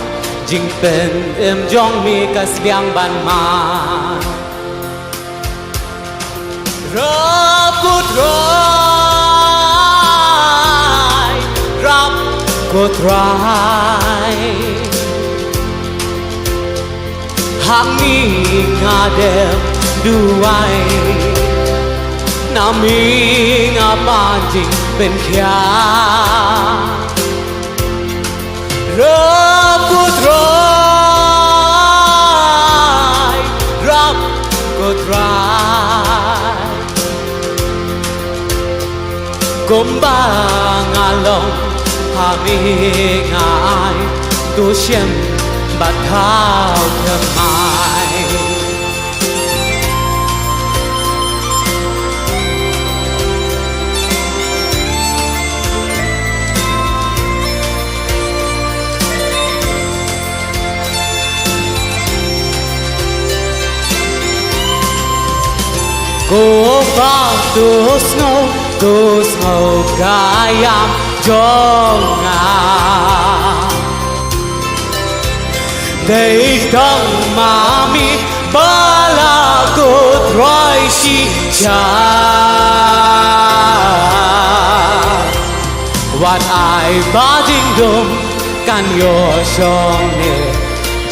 jingpynim jong me ka sliang ban mad. Rap ko Trai, rap ko Trai. Hangne nga dem duwai, na me nga pan jingpynkhiah. Rap ko Trai, rap ko Trai. Kumba nga long ha me nga ai, to shim bad thaw thymmai. Ko Kpa, to sngew, to sngew ka ïam jong nga. Dei tang ma me ba la kut roi shisha. Wat ai ba jingdum kan ïoh shong ne,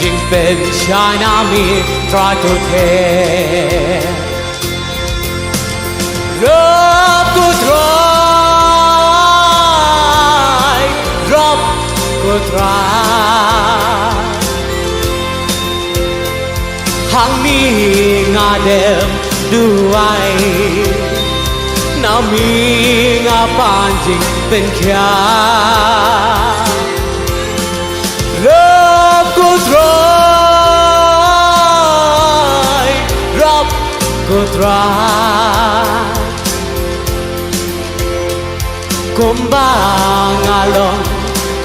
jingpynshai na me Trai to theh. Rap ko Trai, rap ko Trai. Hangne nga dem duwai, na me nga pan jingpynkhiah. Rap ko Trai, rap ko Trai. Kumba nga long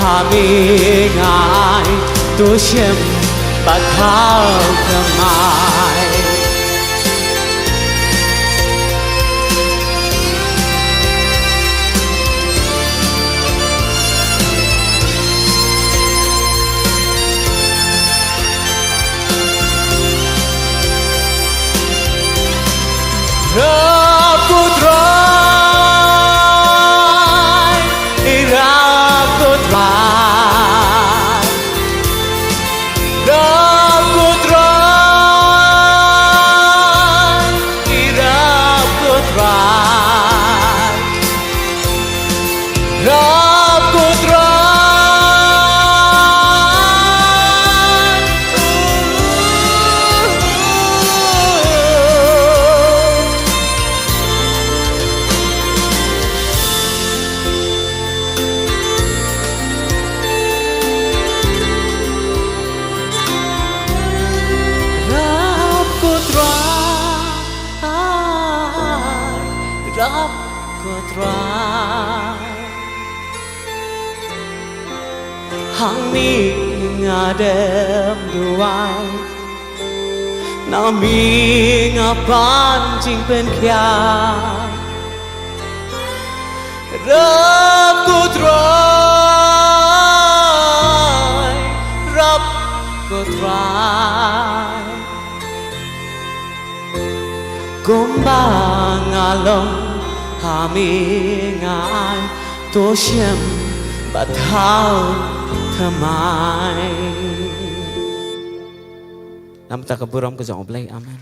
ha me nga ai, to shim bad thaw thymmai. Rap ko Trai, rap ko Trai. Rap ko Trai, rap ko Trai. Rap ko Trai. Rap ko Trai, rap ko Trai. Hangne nga dem duwai, na me nga pan jingpynkhiah. Rap ko Trai, rap ko Trai. Kumba nga long ha me nga ai, to shim bad thaw thymmai. Namar ka burom ka jong U Blei. Amen.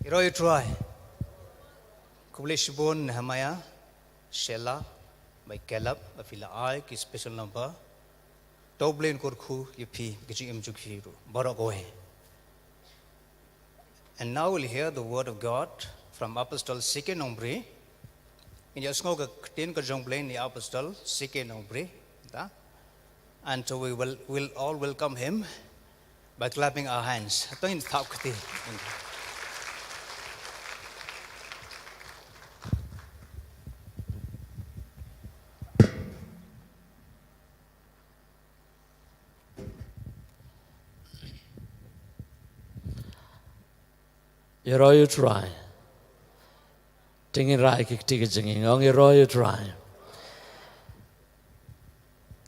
Ïaroh ïa U Trai. Khublei shibun Nehemiah, Sheila, bad Caleb, ba phi la ai ki special number. To U Blei un kyrkhu ïa phi, ka jingim jong phi ruh baroh kawei. And now we'll hear the word of God from Apostle C K Nongbri. Ngin ïa sngew ka ktien ka jong U Blei na i Apostle C K Nongbri. Ta? And so we will, we'll all welcome him by clapping our hands. To ngin thap kti. Ïaroh ïa u Trai. Te ngin rah ïa ki kti ka jingim, ong ïaroh ïa u Trai.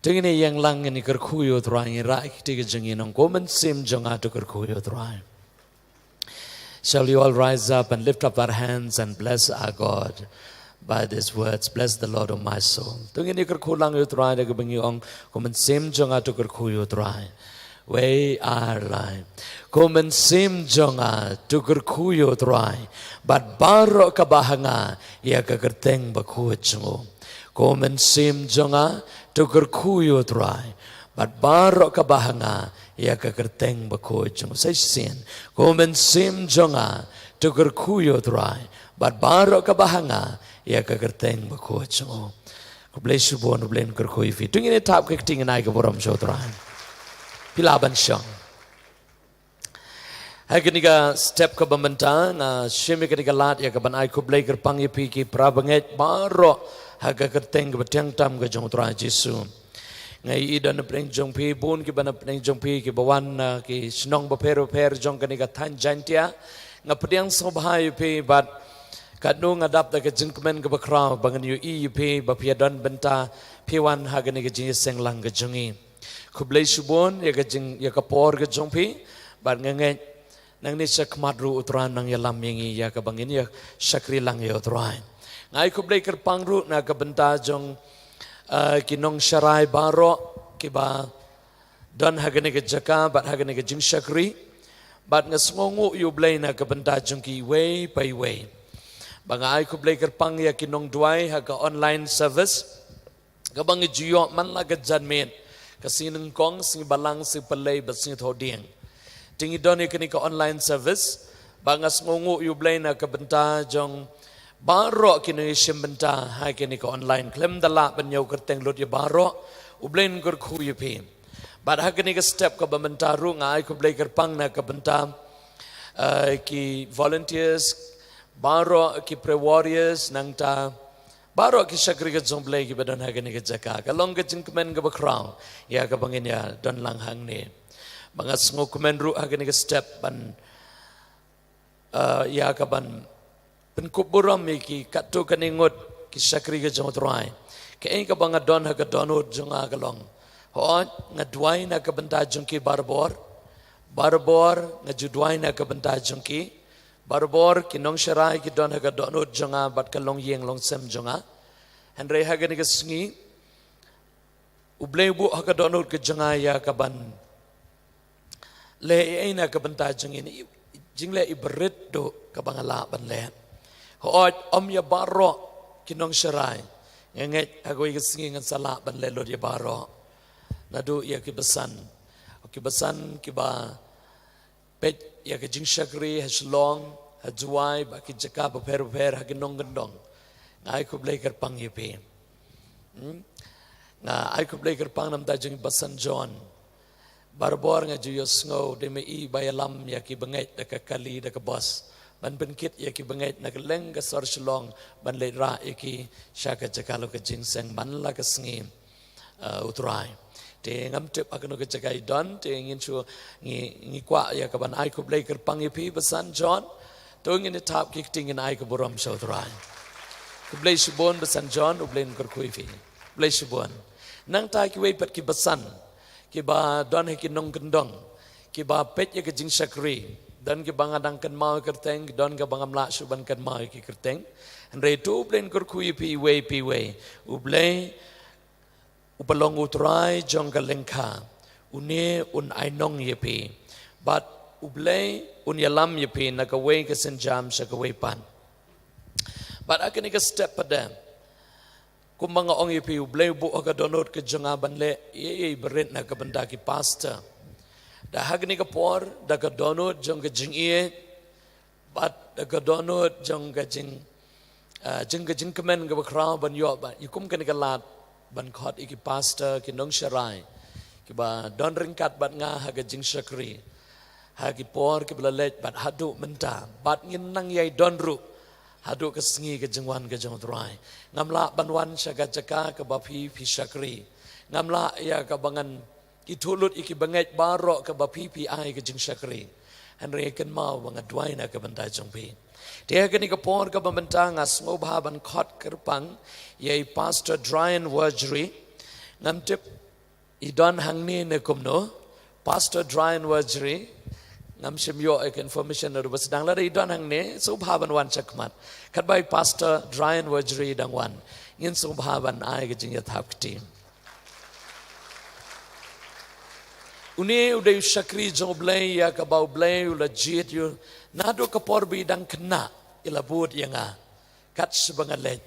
Te ngin ïeng lang, ngin ïakyrkhu ïa u Trai, ngin rah ïa ki kti ka jingim, ong ko mynsiem jong nga to kyrkhu ïa u Trai. Shall we all rise up and lift up our hands and bless our God by these words? Bless the Lord, O my soul. Te ngin ïakyrkhu lang ïa u Trai da kaba ngi ong, ko mynsiem jong nga to kyrkhu ïa u Trai. Wei ar lai. Ko mynsiem jong nga to kyrkhu ïa u Trai, bad baroh kaba ha nga ïa ka kyrteng bakhuid jong u. Ko mynsiem jong nga to kyrkhu ïa u Trai, bad baroh kaba ha nga ïa ka kyrteng bakhuid jong u. Sa shisien. Ko mynsiem jong nga to kyrkhu ïa u Trai, bad baroh kaba ha nga ïa ka kyrteng bakhuid jong u. Khublei shibun, U Blei un kyrkhu ïa phi. To ngin ïa thap ka kti, ngin ai ka burom sha u Trai. Phi lah ban shong. Ha kane ka step kaba mynta, nga shim ïa kane ka lad ïa kaban ai khublei kyrpang ïa phi ki para bangeit baroh ha ka kyrteng kaba tyngeh tam ka jong u Trai Jisu. Nga ïohi don napdeng jong phi bun, kiba napdeng jong phi kiba wan na ki shnong bapher bapher jong kane ka thaiñ Jaintia. Nga pdiang sngewbha ïa phi bad katno nga dap da ka jingkmen kaba khraw ba ngan ïohi ïa phi ba phi ïa don bynta, phi wan ha kane ka jingïaseng lang ka jong ngi. Khublei shibun ïa ka jing, ïa ka por ka jong phi, bad nga ngeit nangne shakhmat ruh u Trai un nang ïalam ïa ngi ïa kaba ngin ïa shakri lang ïa u Trai. Nga ai khublei kyrpang ruh na ka bynta jong, eh, ki nongsharai baroh kiba don ha kane ka jaka bad ha kane ka jingshakri. Bad nga sngewnguh ïa u Blei na ka bynta jong ki iwei pa iwei. Ba nga ai khublei kyrpang ïa ki nongduwai ha ka online service kaba ngi ju ïoh man la ka janmiet, ka sngi nyngkong, sngi balang, sngi pynleit bad sngi thohdieng. Te ngi don ïa kane ka online service, ba nga sngewnguh ïa u Blei na ka bynta jong baroh ki nongïashim bynta ha kane ka online. Khlem da lah ban ïoh kyrteng lut ïa baroh, U Blei un kyrkhu ïa phi. Bad ha kane ka step kaba mynta ruh nga ai khublei kyrpang na ka bynta, eh, ki volunteers baroh, ki prayer warriors, nangta baroh ki shakri ka jong u Blei kiba don ha kane ka jaka. Ka long ka jingkmen kaba khraw ïa kaba ngin ïa don lang hangne. Ba nga sngewkmen ruh ha kane ka step ban, eh, ïa kaban pynkup burom ïa ki katto katne ngut ki shakri ka jong u Trai. Kaei kaba nga don ha ka dohnud jong nga ka long, hooid, nga duwai na ka bynta jong ki barabor. Barabor nga ju duwai na ka bynta jong ki. Barabor ki nongsharai ki don ha ka dohnud jong nga bad ka longïing longsem jong nga. Hynrei ha kane ka sngi, U Blei u buh ha ka dohnud ka jong nga ïa kaban leh ei ei na ka bynta jong ngi, i jingleh iba rit duh kaba nga lah ban leh. Hooid, ym ïa baroh ki nongsharai. Nga ngeit ha kawei ka sngi ngan sa lah ban leh lut ïa baroh. Naduh ïa ki basan, ki basan kiba peit ïa ka jingshakri ha Shillong, ha Jowai, bad ki jaka bapher bapher ha ki nongkyndong. Nga ai khublei kyrpang ïa phi. Hmm? Nga ai khublei kyrpang na ka bynta jong i Bah San John. Barabor nga ju ïohsngew, dei ma i ba ïalam ïa ki bangeit da ka kali, da ka bus, ban pynkit ïa ki bangeit na kylleng ka sor Shillong, ban leit rah ïa ki sha ka jaka lok ka jingïaseng man la ka sngi, eh, u Trai. Te ngam tip ha kano ka jaka i don, te ngin shu, ngi, ngi kwah ïa kaban ai khublei kyrpang ïa phi Bah San John. To ngin ïa thap ki kti, ngin ai ka burom sha u Trai. Khublei shibun Bah San John, U Blei un kyrkhu ïa phi. Khublei shibun. Nangta kiwei pat ki basan kiba don ha ki nongkyndong, kiba peit ïa ka jingshakri. Don kiba nga dang kynmaw ïa ki kyrteng, don kiba ngam lah shuh ban kynmaw ïa ki kyrteng. Hynrei to U Blei un kyrkhu ïa phi iwei pa iwei. U Blei uba long u Trai jong ka lyngkha, une un ainong ïa phi. Bad U Blei un ïalam ïa phi na kawei ka sienjam sha kawei pat. Bad ha kane ka step pat de, kumba nga ong ïa phi, U Blei u buh ha ka dohnud ka jong nga ban leh ei ei ba rit na ka bynta ki pastor. Da ha kane ka por, da ka dohnud jong ka jingïeit, bad da ka dohnud jong ka jing, ah, jing ka jingkmen kaba khraw ban ïoh ba ïa kum kane ka lad ban khot ïa ki pastor, ki nongsharai kiba don ryngkat bad nga ha ka jingshakri ha ki por kiba la leit bad haduh mynta, bad ngin nang ïai don ruh haduh ka sngi ka jingwan ka jong u Trai. Ngam lah ban wan sha ka jaka kaba phi, phi shakri. Ngam lah ïa kaba ngan ithuh lut ïa ki bangeit baroh kaba phi, phi ai ka jingshakri. Hynrei kynmaw ba nga duwai na ka bynta jong phi. Te ha kane ka por kaba mynta nga sngewbha ban khot kyrpang ïa i Pastor Drian Wurgery. Ngam tip i don hangne ne kumno. Pastor Drian Wurgery, ngam shym ïoh ïa ka information ruh ba sdang, lada i don hangne sngewbha ban wan shakhmat. Katba i Pastor Drian Wurgery i dang wan, ngin sngewbha ban ai ka jingïathap kti. Une u dei u shakri jong U Blei ïa kaba U Blei u la jied ïa u. Naduh ka por ba i dang khynnah i la bud ïa nga kat shaba nga leit.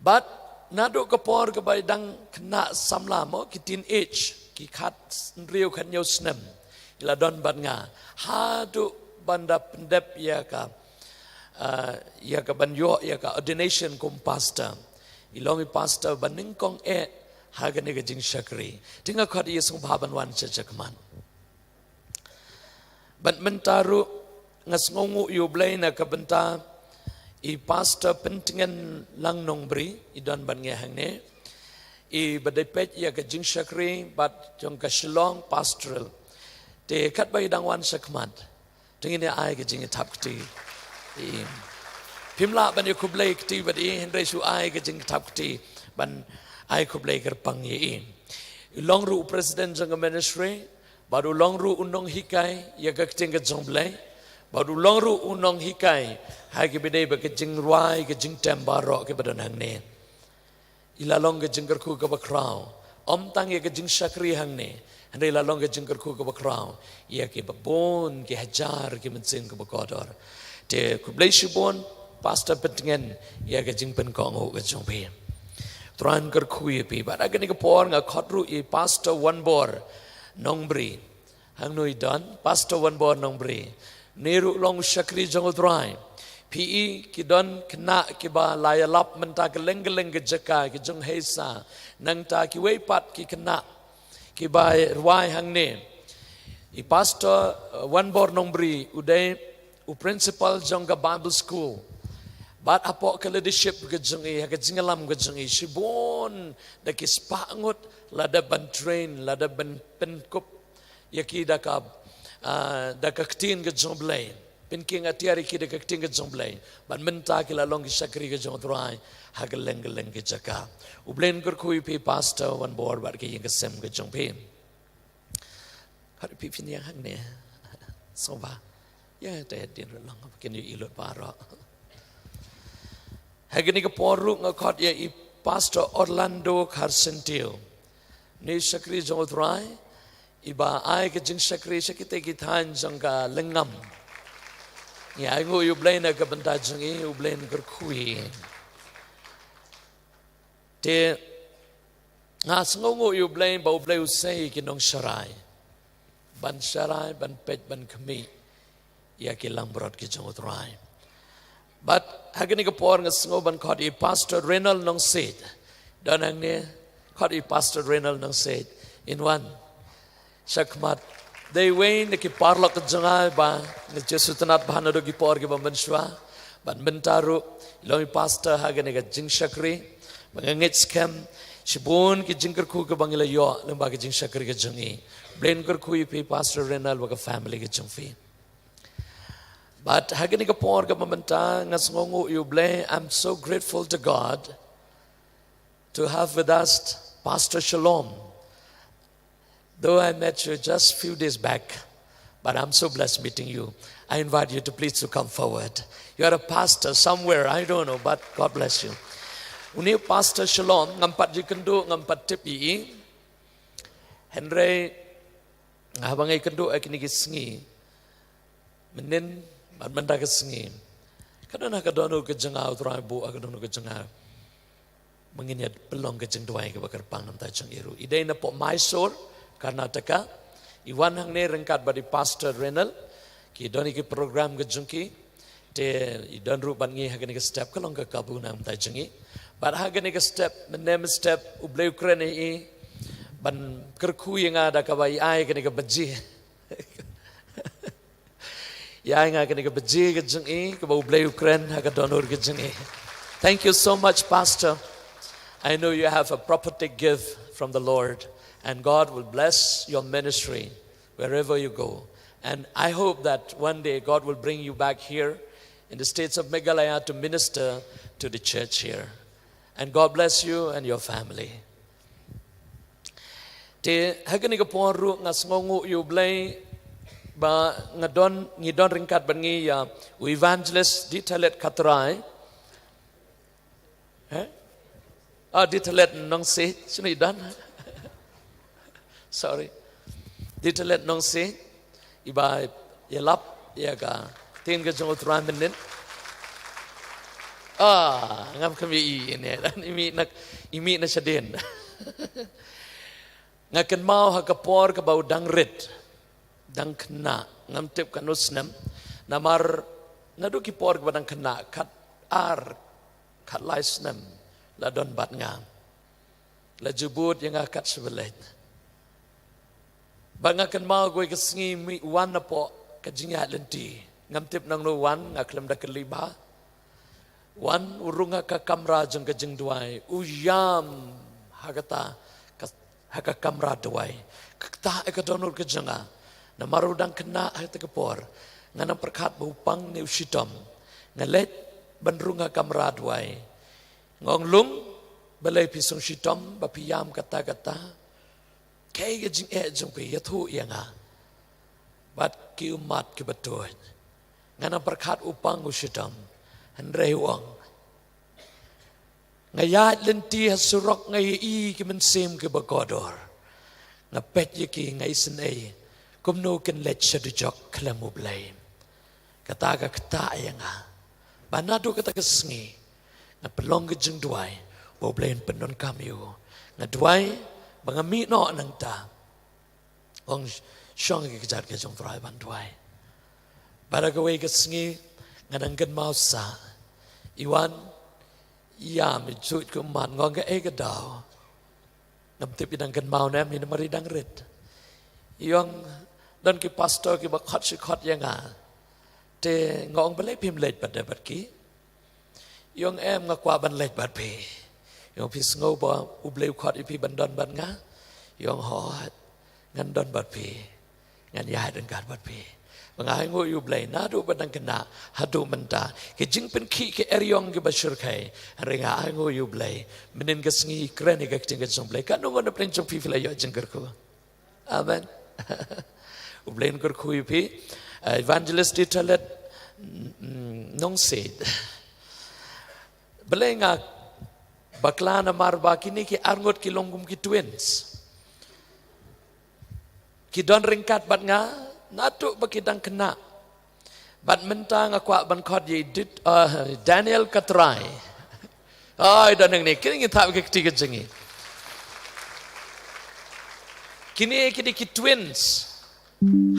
Bad naduh ka por kaba i dang khynnah samla mo, ki teenage, ki khathynriew khathynñiew snem, i la don bad nga haduh ban da pyndep ïa ka, ah, ïa ka ban ïoh ïa ka ordination kum pastor. I long i pastor ba nyngkong eh ha kane ka jingshakri. Te nga khot ïa i sngewbha ban wan sha shakhmat. Bad mynta ruh nga sngewnguh ïa U Blei na ka bynta i Pastor Pyntngen Lang Nongbri, i don bad ngi hangne, i ba dei peit ïa ka jingshakri bad jong ka Shillong Pastoral. Te katba i dang wan shakhmat, te ngin ïa ai ka jingïathap kti. I, phim lah ban ïa khublei kti bad i, hynrei shu ai ka jingïathap kti ban ai khublei kyrpang ïa i. I long ruh u president jong ka ministry, bad u long ruh u nonghikai ïa ka ktien ka jong U Blei, bad u long ruh u nonghikai ha ki ba dei ba ka jingrwai ka jingtem baroh ki ba don hangne. I la long ka jingkyrkhu kaba khraw, ym tang ïa ka jingshakri hangne, hynrei la long ka jingkyrkhu kaba khraw ïa ki babun ki hajar ki mynsiem ki ba kordor. Te khublei shibun Pastor Pyntngen ïa ka jingpynkohnguh ka jong phi. Trai un kyrkhu ïa phi. Bad ha kane ka por nga khot ruh ïa i Pastor Wanbor Nongbri. Hangno i don, Pastor Wanbor Nongbri? Une ruh long u shakri jong U Trai. Phi i ki don khynnah ki ba la ïalap mynta kylleng kylleng ki jaka ki jong Heisa, nangta kiwei pat ki khynnah ki ba rwai hangne. I Pastor, uh, Wanbor Nongbri u dei u principal jong ka Bible School. Bad hapoh ka leadership ka jong i, ha ka jingïalam ka jong i, shibun da ki spah ngut la dep ban train, la dep ban pynkup ïa ki da ka, ah, da ka ktien ka jong U Blei. Pynkieng atiar ïa ki da ka ktien ka jong U Blei. Bad mynta ki la long ki shakri ka jong U Trai ha kylleng kylleng ki jaka. U Blei un kyrkhu ïa phi Pastor Wanbor bad ka ïing ka sem ka jong phi. Khot ïa phi phin ïeng hangne. Sngewbha. Ïa, te dien ruh long, ba kin ïohi lut baroh. Ha kane ka por ruh nga khot ïa i Pastor Orlando Kharsyntiew. Une u shakri jong U Trai, i ba ai ka jingshakri sha kitei ki thaiñ jong ka lyngngam. Ngi ainguh ïa U Blei na ka bynta jong i, U Blei un kyrkhu ïa i. Te nga sngewnguh ïa U Blei ba U Blei u sei ïa ki nongsharai ban sharai, ban peit, ban khmih ïa ki langbrot ki jong U Trai. Bad ha kane ka por nga sngew ban khot ïa i Pastor Renald Nongsiej. Don hangne, khot ïa i Pastor Renald Nongsiej. In wan shakhmat. Dei iwei na ki paralok jong nga ba nga ju sngewtynnat bha naduh ki por ki ba mynshuwa. Bad mynta ruh i long i pastor ha kane ka jingshakri. Ba nga ngeit skhem shibun ki jingkyrkhu ki ba ngi la ïoh lyngba ka jingshakri ka jong i. Blei un kyrkhu ïa phi Pastor Renald bad ka family ka jong phi. Bad ha kane ka por ka ba mynta nga sngewnguh ïa U Blei, I'm so grateful to God to have with us Pastor Shalom. Though I met you just few days back, but I'm so blessed meeting you. I invite you to please to come forward. You are a pastor somewhere, I don't know, but God bless you. Une u Pastor Shalom, ngam pat ju kynduh, ngam pat tip ïa i. Hynrei haba nga ïakynduh ha kine ki sngi, mynnin bad mynta ka sngi, ka don ha ka dohnud ka jong nga, U Trai u buh ha ka dohnud ka jong nga ba ngin ïa pynlong ka jingduwai kaba kyrpang na ka bynta jong i ruh. I dei na poh Mysore, Karnataka. I wan hangne ryngkat bad i Pastor Renald. Ki don ïa ki program ka jong ki. Te i don ruh bad ngi ha kane ka step, ka long ka kabu na ka bynta jong i. Bad ha kane ka step, mynne mynstep U Blei u kren ïa i ban kyrkhu ïa nga da kaba i ai kane ka baje. I ai nga kane ka baje ka jong i, kaba U Blei u kren ha ka dohnud ka jong i. Thank you so much, Pastor. I know you have a prophetic gift from the Lord, and God will bless your ministry wherever you go. And I hope that one day God will bring you back here in the states of Meghalaya to minister to the church here. And God bless you and your family. Te ha kane ka por ruh nga sngewnguh ïa U Blei ba nga don, ngi don ryngkat bad ngi ïa u Evangelist Dieterle Katrai. Eh? Ah, Dieterle Nongsiej, shano i don? Sorry. Dieterle Nongsiej, iba ïalap ïa ka ktien ka jong U Trai mynnin. Ah, ngam kham ïohi ïa ine, i mih na, i mih na shadien. Nga kynmaw ha ka por kaba u dang rit, dang khynnah, ngam tip katno snem. Namar naduh ki por kaba dang khynnah, khatar, khatlai snem la don bad nga. La ju bud ïa nga kat shaba leit. Bad nga kynmaw kawei ka sngi mih u wan napoh ka jingïaid lynti. Ngam tip nangno u wan, nga khlem da kylli bha. U wan, u rung ha ka kamra jong ka jingduwai, u ïam ha kata, ka, ha ka kamra duwai. Ka ktah ïa ka dohnud ka jong nga. Namar u dang khynnah ha kata ka por. Nga nang pyrkhat ba u pang ne u shitom. Nga leit ban rung ha kamra duwai. Nga ong, "Lung, balei phi song shitom, ba phi ïam kata kata? Kaei ka jingeh jong phi, ïathuh ïa nga." Bad ki ummat kiba tuid. Nga nang pyrkhat u pang u shitom. Hynrei u ong, "Nga ïaid lynti ha surok, nga ïohi ki mynsiem kiba kordor. Nga peit ïa ki, nga isynei kumno kin leit sha dujok khlem U Blei." Kata ka ktah ïa nga. Bad naduh kata ka sngi nga pynlong ka jingduwai ba U Blei un pyndonkam ïa u. Nga duwai ba nga mih noh nangta. Ong, shong ki kjat ka jong U Trai ban duwai. Bad ha kawei ka sngi nga dang kynmaw sah, i wan, i ïam, i juh kum mat, nga ong, "Kaei ka daw?" Ngam tip i dang kynmaw ne em, i namar i dang rit. I ong, "Don ki pastor kiba khot shi khot ïa nga." Te nga ong, "Balei phim leit pat de bad ki?" I ong, "Em, nga kwah ban leit bad phi." I ong, "Phi sngew ba U Blei u khot ïa phi ban don bad nga?" I ong, "Hooid, ngan don bad phi. Ngan ïaid ryngkat bad phi." Ba nga ainguh ïa U Blei naduh ba dang khynnah haduh mynta. Ki jingpynkhih ki eriong kiba shyrkhei. Hynrei nga ainguh ïa U Blei. Mynnin ka sngi kren ïa ka ktien ka jong U Blei. Katno ngut na pdeng jong phi phi la ïoh jingkyrkhu? Amen. U Blei un kyrkhu ïa phi. Eh, Evangelist Dieterle, mm, Nongsiej. Balei nga bakla? Namar ba kine ki arngut ki long kum ki twins. Ki don ryngkat bad nga naduh ba ki dang khynnah. Bad mynta nga kwah ban khot ïa i Dit-, uh, Daniel Katrai. Oi, don hangne, kine ngi thap ka kti ka jong ngi. Kine, kine ki twins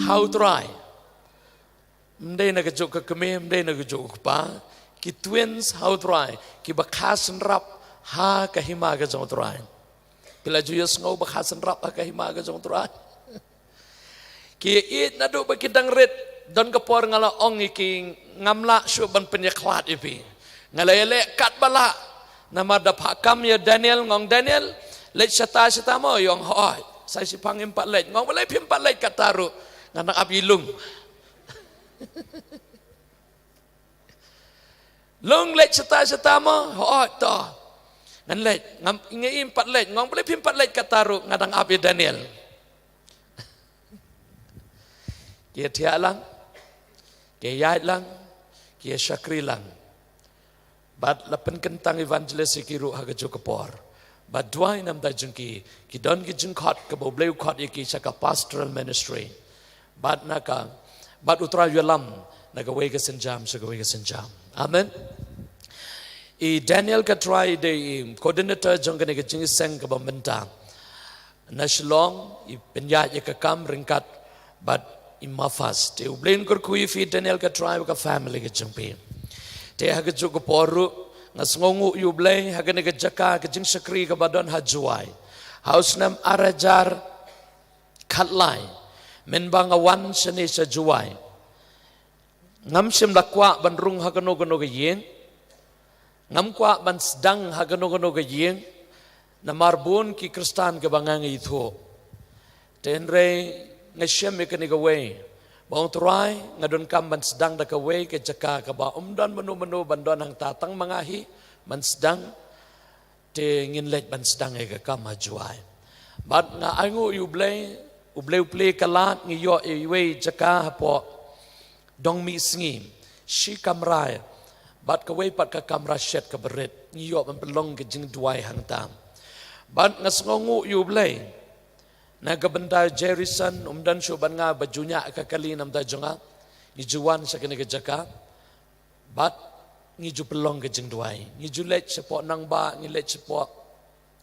ha U Trai. Ym dei na kajuh ka kmie, ym dei na kajuh ka kpa. Ki twins ha U Trai, kiba kha synrap ha ka hima ka jong U Trai. Phi la ju ïohsngew ba kha synrap ha ka hima ka jong U Trai? Ki ïeit naduh ba ki dang rit, don ka por nga la ong ïa ki, ngam lah shuh ban pynïakhlad ïa phi. Nga la ïaleh katba lah, namar da phah kam ïa Daniel, nga ong, "Daniel, leit shata shata mo?" I ong, "Hooid, sa shiphang im pat leit." Nga ong, "Balei phim pat leit kata ruh? Ngan nang ap ïa i Lung." "Lung, leit shata shata mo?" "Hooid to. Ngan leit, ngam, ngi im pat leit." Nga ong, "Balei phim pat leit kata ruh, nga dang ap ïa Daniel." Ki ïathiah lang, ki ïaid lang, ki ïashakri lang. Bad la pynkyntang evangelist ïa ki ruh ha kajuh ka por. Bad duwai na bynta jong ki, ki don ki jingkhot kaba U Blei u khot ïa ki sha ka pastoral ministry. Bad na ka, bad U Trai u ïalam na kawei ka sienjam sha kawei ka sienjam. Amen. I Daniel Katrai i dei i coordinator jong kane ka jingïaseng kaba mynta. Na Shillong, i pynïaid ïa ka kam ryngkat bad i Mafas. Te U Blei un kyrkhu ïa phi Daniel Katrai bad ka family ka jong phi. Te ha kajuh ka por ruh, nga sngewnguh ïa U Blei ha kane ka jaka ka jingshakri kaba don ha Jowai. Ha u snem ar hajar khatlai, mynba nga wan shane sha Jowai, ngam shym la kwah ban rung ha kano kano ka ïing. Ngam kwah ban sdang ha kano kano ka ïing. Namar bun ki Khristan kiba nga ngeit thuh. Te hynrei nga shem ïa kane kawei, Ba ong Trai, nga donkam ban sdang da kawei ka jaka kaba ym don mano mano ban don hangta, tang ma nga hi ban sdang, te ngin leit ban sdang ïa ka kam ha Jowai. Bad nga ainguh ïa U Blei, U Blei u plie ka lad, ngi ïoh ïa iwei i jaka hapoh Dongmihsngi, shi kamra, bad kawei pat ka kamra shet kaba rit, ngi ïoh ban pynlong ka jingduwai hangta. Bad nga sngewnguh ïa U Blei na ka bynta Jerison, um don shuh bad nga, ba ju ñiah ka kali na ka bynta jong nga, ngi ju wan sha kane ka jaka. Bad ngi ju pynlong ka jingduwai, ngi ju leit shapoh nangbah, ngi leit shapoh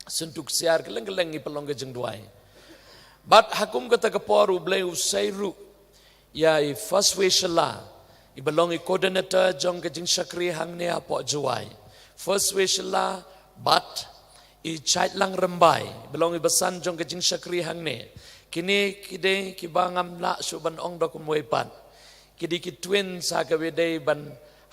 syntuk ksiar, kylleng kylleng ngi pynlong ka jingduwai. Bad ha kum kata ka por U Blei u sei ruh ïa i First Wei Shylla, iba long i coordinator jong ka jingshakri hangne hapoh Jowai. First Wei Shylla bad i Chaitlang Rymbai, iba long i basan jong ka jingshakri hangne. Kine ki dei kiba ngam lah shuh ban ong da kumwei pat. Ki dei ki twins ha kaba ïadei ban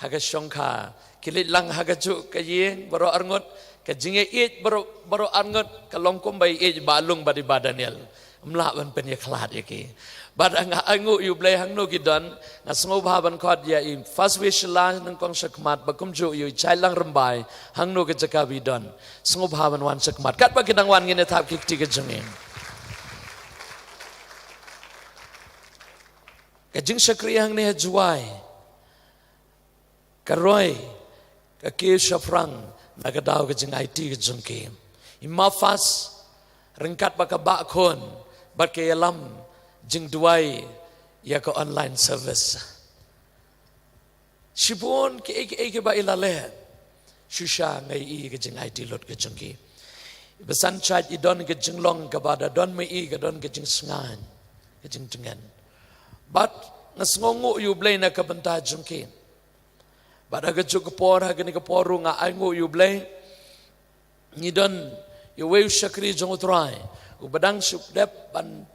ha ka shongkha. Ki leit lang ha kajuh ka ïing baroh arngut, ka jingïaieit baroh, baroh arngut ka long kumba ïaieit i Bah Lung bad i Bah Daniel. Ym lah ban pynïakhlad ïa ki. Bad nga ainguh ïa U Blei hangno ki don, nga sngewbha ban khot ïa i First Wei Shylla nyngkong shakhmat, bad kumjuh ïa i Chaitlang Rymbai hangno ka jaka ba i don. Sngewbha ban wan shakhmat. Katba ki dang wan, ngin ïa thap ki kti ka jong ngi. Ka jingshakri hangne ha Jowai ka roi ka kiew shaphrang na ka daw ka jingaiti ka jong ki. I Ma Fas, ryngkat bad ka Bah Khun, bad ka ïalam jingduwai ïa ka online service. Shibun kiei kiei kiba i la leh, shisha nga ïohi ka jingaiti lut ka jong ki. I basan Chait i don ka jinglong kaba da don ma i ka don ka jingsngain, ka jingtngen. Bad nga sngewnguh ïa U Blei na ka bynta jong ki. Bad ha kajuh ka por, ha kane ka por ruh nga ainguh ïa U Blei. Ngi don ïa uwei u shakri jong U Trai uba dang shu dep ban,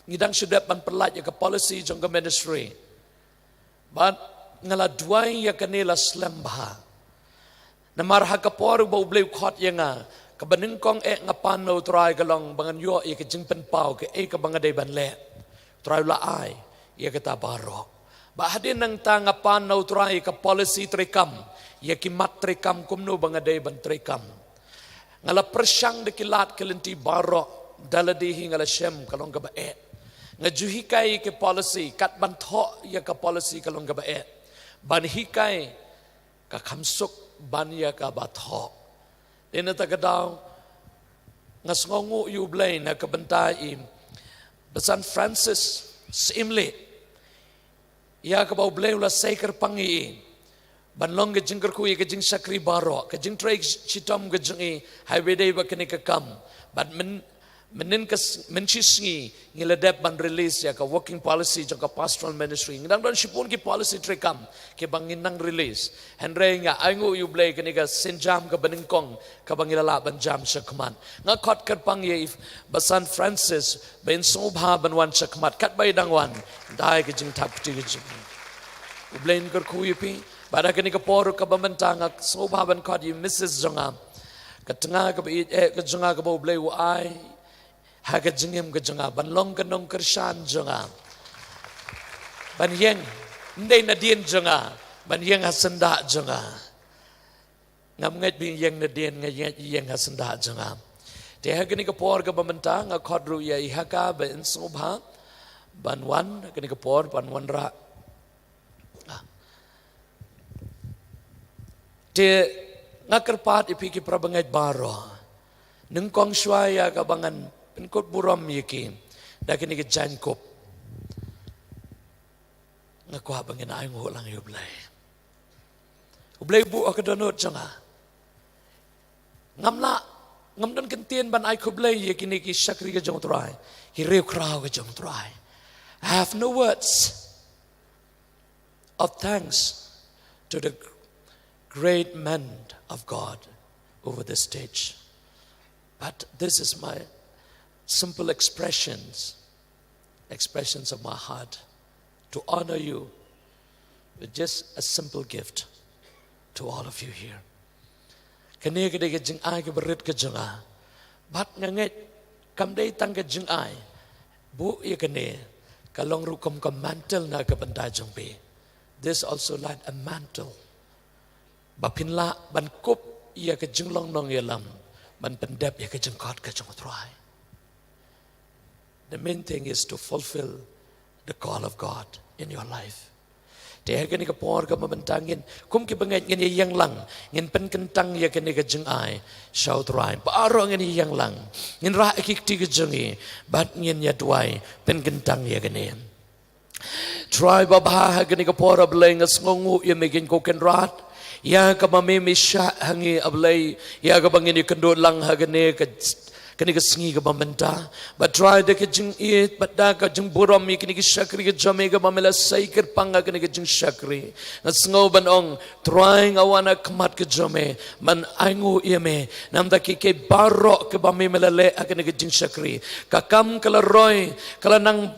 ngi dang shu dep ban pyllait ïa ka policy jong ka ministry. Bad nga la duwai ïa kane la slem bha. Namar ha ka por ba U Blei u khot ïa nga, kaba nyngkong eh nga pan na U Trai ka long ba ngan ïoh ïa ka jingpynpaw kaei kaba nga dei ban leh. U Trai u la ai ïa kata baroh. Bad hadien nangta nga pan na U Trai ïa ka policy treikam, ïa ki mat treikam kumno ba nga dei ban treikam. Nga la pyrshang da ki lad ki lynti baroh, da lade hi nga la shem ka long kaba eh. Nga ju hikai ïa ki policy, kat ban thoh ïa ka policy ka long kaba eh. Ban hikai ka kham suk ban ïa kaba thoh. Dei na kata ka daw nga sngewnguh ïa U Blei na ka bynta i Bah Saint Francis Syiemlieh, ïa kaba U Blei u la sei kyrpang ïa i ban long ka jingkyrkhu ïa ka jingshakri baroh, ka jingtrei shitom ka jong i ha kaba ïadei bad kane ka kam. Bad myn, mynnin ka s-, mynshisngi ngi la dep ban release ïa ka working policy jong ka pastoral ministry. Ngi dang don shibun ki policy treikam kiba ngin nang release. Hynrei nga ainguh ïa U Blei kane ka sienjam kaba nyngkong kaba ngi la lah ban jam shakhmat. Nga khot kyrpang ïa i Bah Saint Francis ba in sngewbha ban wan shakhmat, katba i dang wan, da ka jingthap kti ka jong i. U Blei un kyrkhu ïa phi. Bad ha kane ka por kaba mynta nga sngewbha ban khot ïa i Missus jong nga, ka tnga kaba ïeit eh ka jong nga kaba U Blei u ai ha ka jingim ka jong nga ban long ka nongkyrshan jong nga, ban ïeng, ym dei nadien jong nga, ban ïeng ha syndah jong nga. Ngam ngeit ba ïeng nadien, nga ngeit ïeng ha syndah jong nga. Te ha kane ka por kaba mynta nga khot ruh ïa i Haka ba in sngewbha ban wan ha kane ka por ban wanrah. Te nga kyrpad ïa phi ki para bangeit baroh, nyngkong shuwa ïa kaba ngan pynkut burom ïa ki da kane ka jaiñkup, nga kwah ba ngin ainguh lang ïa U Blei. U Blei u buh ha ka dohnud jong nga. Ngam lah, ngam don kyntien ban ai khublei ïa kine ki shakri ka jong U Trai, ki riewkhraw ka jong U Trai. I have no words of thanks to the great men of God over the stage. But this is my simple expressions, expressions of my heart to honor you with just a simple gift to all of you here. Kane ka dei ka jingai kaba rit ka jong nga. Bad nga ngeit kam dei tang ka jingai. Buh ïa kane ka long ruh kum ka mantle na ka bynta jong phi. This also like a mantle. Ba phin lah ban kup ïa ka jinglong nongïalam, ban pyndep ïa ka jingkhot ka jong U Trai. The main thing is to fulfill the call of God in your life. Te ha kane ka por kaba mynta ngin, kum ki bangeit ngin ïa ïeng lang, ngin pynkyntang ïa kane ka jingai sha U Trai. Baroh ngin ïa ïeng lang, ngin rah ïa ki kti ka jong ngi, bad ngin ïa duwai, pynkyntang ïa kane. Trai babha, ha kane ka por A Blei nga sngewnguh ïa me Kynrad, ïa kaba me me shah ha ngi A Blei, ïa kaba ngin ïa kynduh lang ha kane ka, kane ka sngi kaba mynta. Bad Trai da ka jingïeit bad da ka jingburom ïa kine ki shakri ka jong me kaba me la sei kyrpang ha kane ka jingshakri, nga sngew ban ong, Trai nga wan ha khmat ka jong me ban ainguh ïa me namar ki, ki baroh kiba me me la leh ha kane ka jingshakri. Ka kam ka la roi, ka la nang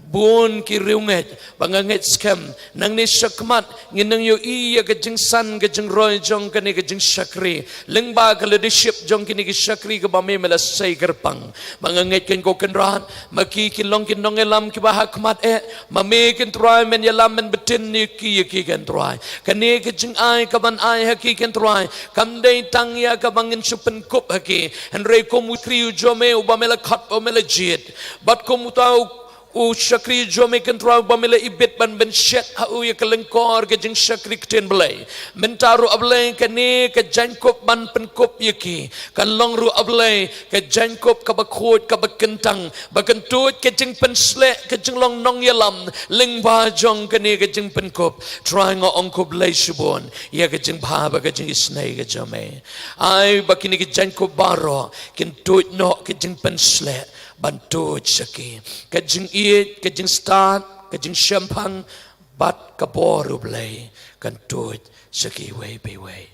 bun ki riewngeit, ba nga ngeit skhem nangne shakhmat ngin nang ïohi ïa ka jingsan ka jingroi jong kane ka jingshakri lyngba ka leadership jong kine ki shakri kaba me me la sei kyrpang. Ba nga ngeit Kynrad, ma ki ki long ki nongïalam kiba ha khmat eh, ma me Kynrad men ïalam men btin ïa ki, ïa ki Kynrad. Kane ka jingai kaban ai ha ki Kynrad, kam dei tang ïa kaba ngin shu pynkup ha ki, hynrei kum u shakri u jong me uba me la khot, uba me la jied, bad kum uta u, u shakri u jong me Kynrad uba me la ibit ban pynshet ha u ïa ka lyngkor ka jingshakri ktien Blei. Mynta ruh A Blei kane ka jaiñkup ban pynkup ïa ki, kan long ruh A Blei ka jaiñkup kaba khuid kaba kyntang, ba kan tuid ka jingpynsleh ka jinglong nongïalam lyngba jong kane ka jingpynkup. Trai nga ong khublei shibun ïa ka jingbha bad ka jingisynei ka jong me. Ai ba kine ki jaiñkup baroh kin tuid noh ka jingpynsleh ban tuid sha ki, ka jingïeit, ka jingstad, ka jingshemphang, bad ka bor U Blei kan tuid sha ki iwei pa iwei.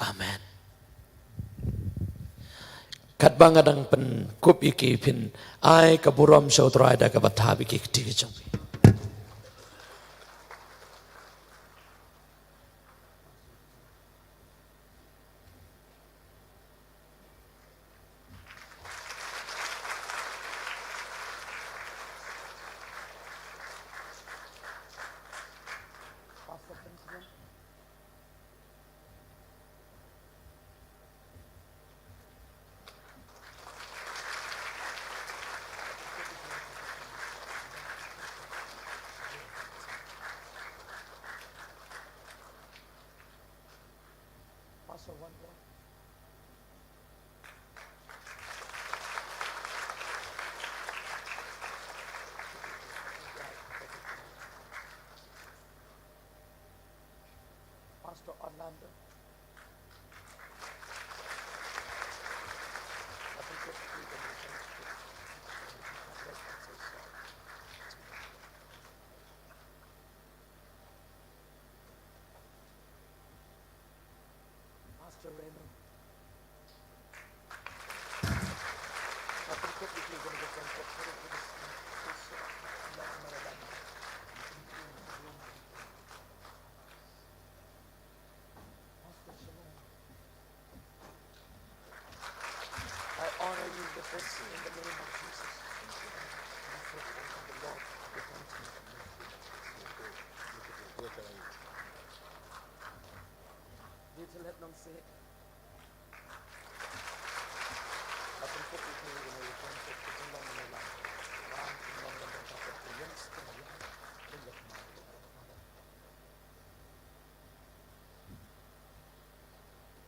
Amen. Katba nga dang pynkup ïa ki, phin ai ka burom sha U Trai da kaba thap ïa ki kti ki jong phi. Pastor, one more. Pastor Orlando. Pastor Raymond. Pastor Shalom. I honor you with this in the name of Jesus. And I pray that the Lord will continue to bless you. Dei to let them say, I can put you through when I was going to put you on the line. Ram, you know, when I got the youngster, you know, they look my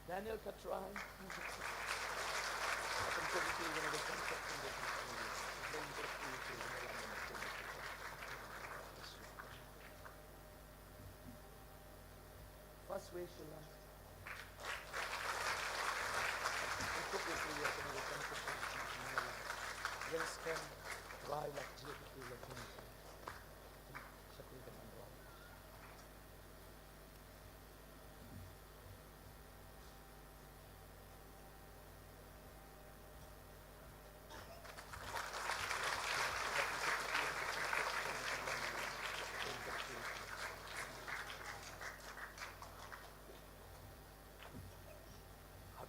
Daniel Katrai. First way, Sheila. Yes, can. Why, like,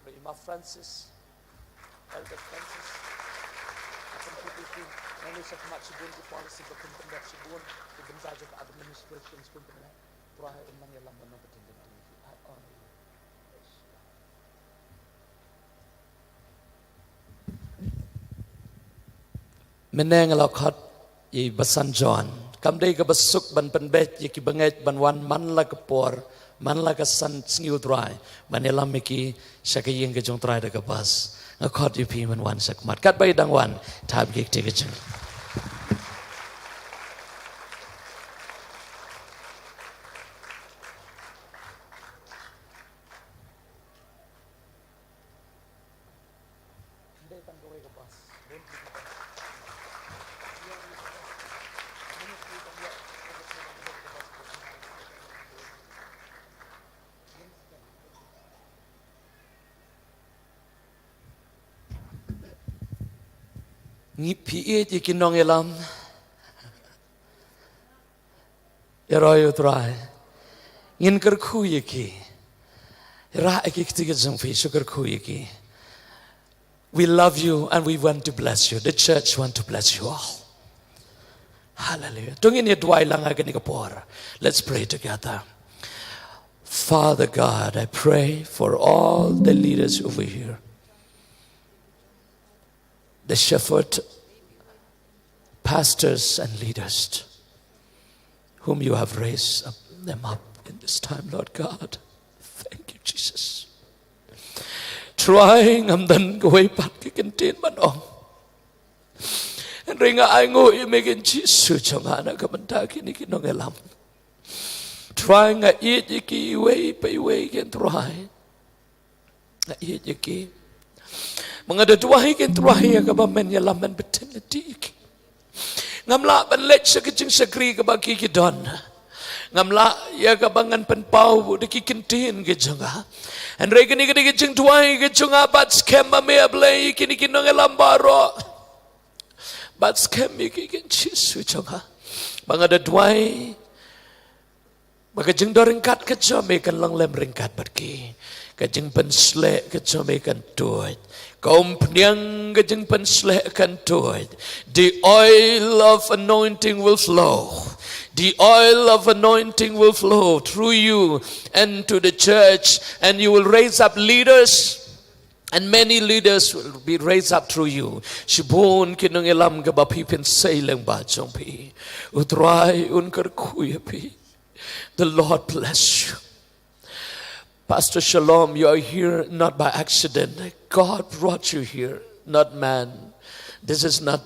Honorable Imam Francis, Elder Francis, Ngan ïa shakmat shibun ki policy ba kin pyndep shibun ki bynta jong ka administration shibun. Trai un nang ïalam ban nang pyntin pyntin ïa ki. I honor you. Mynne nga la khot ïa i Basan John. Kam dei kaba suk ban pynbeit ïa ki bangeit ban wan man la ka por, man la ka san sngi U Trai, ban ïalam ïa ki sha ka ïing ka jong U Trai da ka bas. Nga khot ïa phi ban wan sha khmat. Katba i dang wan, thap ïa ki kti ka jong. Ngi phi ïeit ïa ki nongïalam. Ïaroh ïa U Trai. Ngin kyrkhu ïa ki. Rah ïa ki kti ka jong phi, shu kyrkhu ïa ki. We love you and we want to bless you. The church want to bless you all. Hallelujah. To ngin ïa duwai lang ha kane ka por. Let's pray together. Father God, I pray for all the leaders over here. The shepherd, pastors and leaders whom you have raised up, them up in this time, Lord God. Thank you, Jesus. Trai, ngam don kawei pat ka kyntien ban ong. Hynrei nga ainguh ïa me Kynrad Jisu jong nga na ka bynta kine ki nongïalam. Trai, nga ïeit ïa ki iwei pa iwei Kynrad Trai. Nga ïeit ïa ki. Ma nga da duwai Kynrad Trai ïa kaba men ïalam, men bteng lynti ïa ki. Ngam lah ban leit sha ka jingshakri kaba ki ki don. Ngam lah ïa kaba ngan pynpaw da ki kyntien ki jong nga. Hynrei kane ka dei ka jingduwai ka jong nga, bat skhem ma me A Blei ïa kine ki nongïalam baroh. Bat skhem ïa ki Kynrad Jisu jong nga. Ba nga da duwai ba ka jingdon ryngkat ka jong me kan long lem ryngkat bad ki. Ka jingpynshlur ka jong me kan tuid. Ka umphniang ka jingpynshlur kan tuid. The oil of anointing will flow. The oil of anointing will flow through you and to the church, and you will raise up leaders, and many leaders will be raised up through you. Shibun ki nongïalam kiba phi pynshai lyngba jong phi. U Trai un kyrkhu ïa phi. The Lord bless you. Pastor Shalom, you are here not by accident. God brought you here, not man. This is not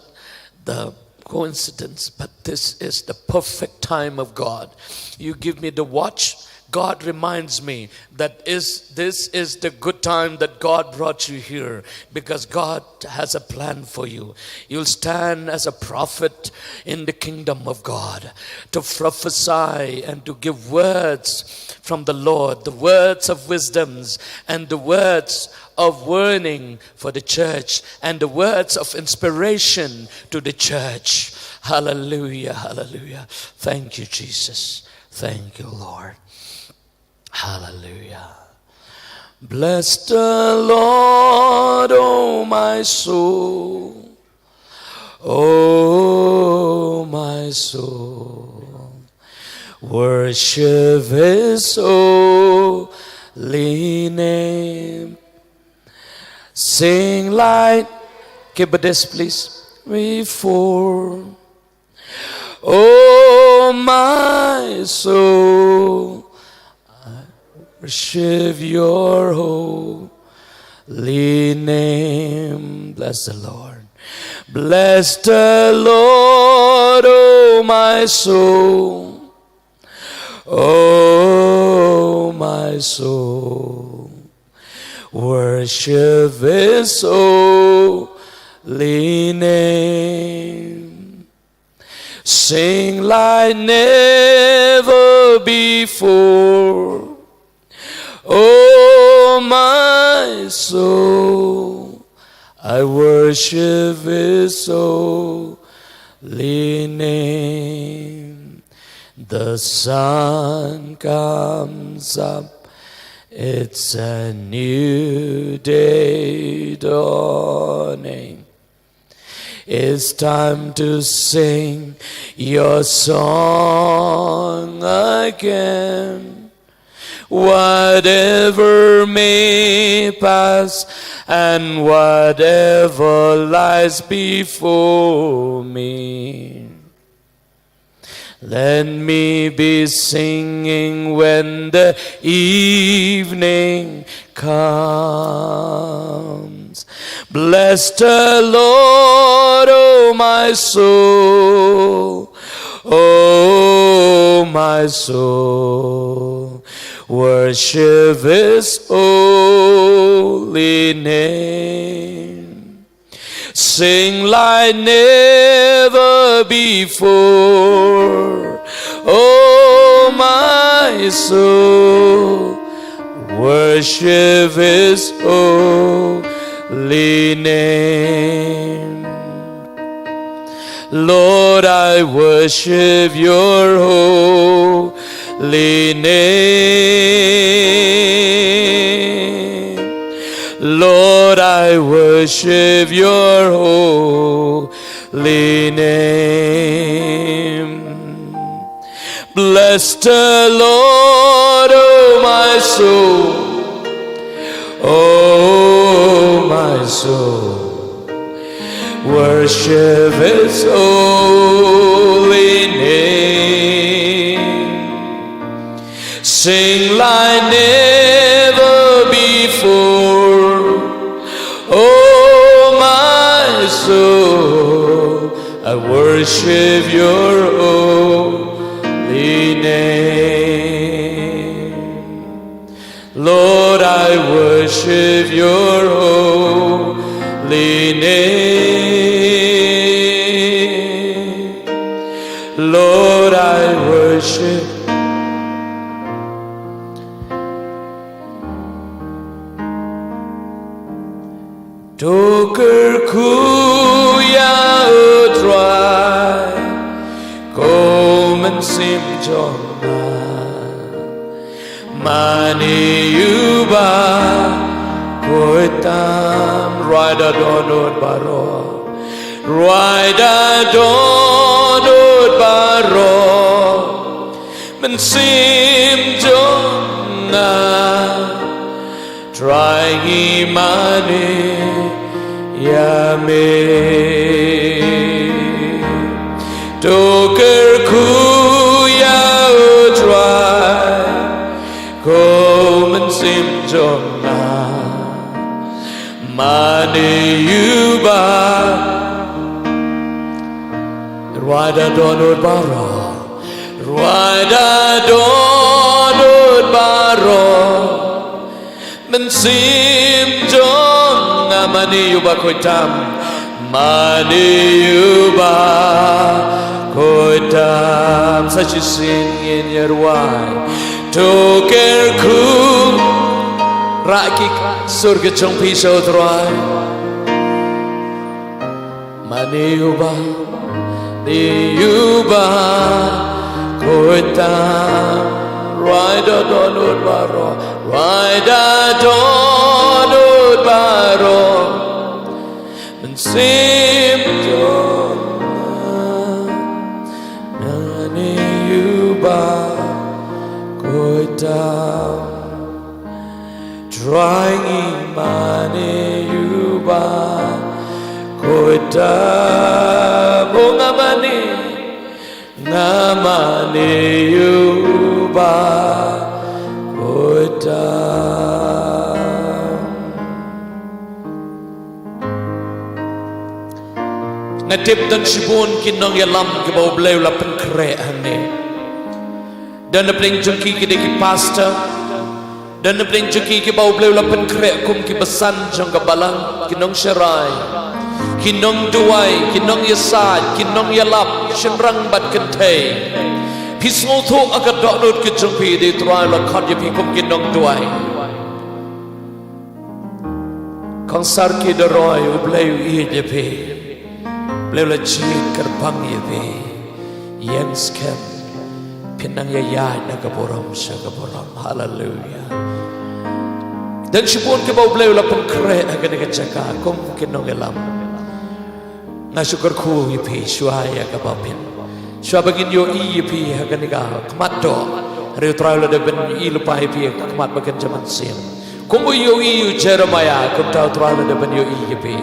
the coincidence, but this is the perfect time of God. You give me the watch. God reminds me that is, this is the good time that God brought you here, because God has a plan for you. You'll stand as a prophet in the kingdom of God to prophesy and to give words from the Lord, the words of wisdoms and the words of warning for the church and the words of inspiration to the church. Hallelujah, hallelujah. Thank you, Jesus. Thank you, Lord. Hallelujah. Bless the Lord, oh my soul. Oh my soul, worship his holy name. Sing like, keep this, please, before. Oh my soul, I worship your holy name. Bless the Lord. Bless the Lord, oh my soul. Oh my soul, worship his holy name. Sing like never before. Oh my soul, I worship his holy name. The sun comes up, it's a new day dawning. It's time to sing your song again. Whatever may pass and whatever lies before me, let me be singing when the evening comes. Bless the Lord, oh my soul, oh my soul, worship his holy name. Sing like never before, oh my soul, worship his holy name. Lord, I worship your holy name. Lord, I worship your holy name. Bless the Lord, oh my soul, oh my soul, worship his holy name. Sing like never before, oh my soul, I worship your holy name. Lord, I worship your holy name. Lord, I worship. To kyrkhu ïa u Trai, ko mynsiem jong nga. Mane ïa u ba khuid tam, rwai da dohnud baroh, rwai da dohnud baroh, mynsiem jong nga. Trai ngi mane ïa me. To kyrkhu ïa u Trai, ko mynsiem jong nga. Mane ïa u ba. Rwai da dohnud baroh, rwai da dohnud baroh, mynsiem jong nga. Mane ïa u ba khuid tam, mane ïa u ba khuid tam. Sa shisien ngin ïa rwai. To kyrkhu, rah ki sur ki jong phi sha u Trai. Mane ïa u ba, mane ïa u ba khuid tam, rwai da dohnud baroh, rwai da dohnud baroh, mynsiem jong nga. Mane ïa u ba khuid tam. Trai ngi mane ïa u ba khuid tam. O nga mane, nga mane ïa u ba khuid tam. Nga tip don shibun ki nongïalam kiba U Blei u la pynkhreh hangne. Don na pdeng jong ki ki dei ki pastor. Don na pdeng jong ki kiba U Blei u la pynkhreh kum ki basan jong ka balang, ki nongsharai, ki nongduwai, ki nongïasaid, ki nongïalap, shynrang bad kynthei. Phi sngewthuh ha ka dohnud ka jong phi, dei Trai u la khot ïa phi kum ki nongduwai. Kong Sarki Doroi, U Blei u ïeit ïa phi. U Blei u la jied kyrpang ïa phi. Ïeng skhem. Phin nang ïaid na ka burom sha ka burom. Haleluia. Don shibun kiba U Blei u la pynkhreh ha kane ka jaka kum ki nongïalam. Nga shu kyrkhu ïa phi shuwa ïa kaba phin, shuwa ba ngin ïohi ïa phi ha kane ka khmat doh. Hynrei U Trai u la dep ban ïohi lypa ïa phi ha ka khmat ba kynja mynsiem. Kumba u ïohi ïa u Jeremiah, kumta U Trai u la dep ban ïohi ïa phi.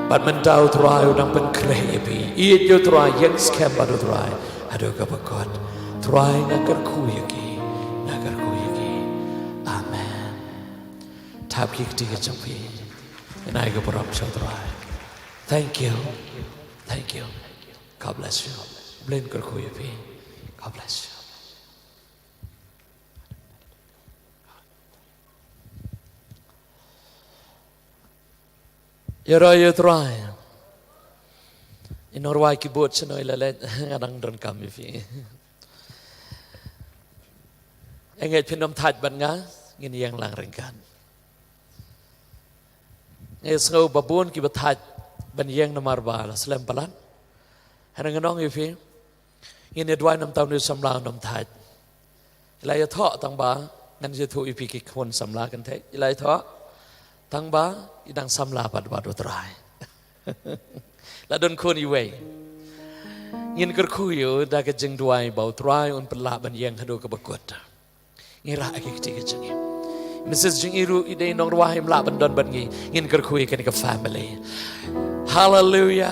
Bad mynta U Trai u dang pynkhreh ïa phi. Ïeit ïa U Trai, ïeng skhem bad U Trai haduh kaba kut. Trai, nga kyrkhu ïa ki, nga kyrkhu ïa ki. Amen. Thap ki kti ki jong phi. Ngan ai ka burom sha U Trai. Thank you. Thank you. God bless you. Blei un kyrkhu ïa phi. God bless you. Ïaroh ïa U Trai. I nongrwai keyboard shano i la leit? Nga dang donkam ïa phi. Nga ngeit phin ym thait bad nga, ngin ïeng lang ryngkat. Nga sngew ba bun kiba thait ban ïeng namar ba la slem palat. Hynrei ngan ong ïa phi, ngin ïa duwai namar ba une u samla un ym thait. I la ïathoh tang ba ngan ïathuh ïa phi ki khun samla kynthei. I la ïathoh tang ba i dang samla bad, bad U Trai. La don khun iwei. Ngin kyrkhu ïa u da ka jingduwai ba U Trai un pynlah ban ïeng haduh kaba kut. Ngi rah ha ki kti ki jong ngi. Missus jong ngi ruh i dei nongrwai, im lah ban don bad ngi. Ngin kyrkhu ïa kane ka family. Haleluia.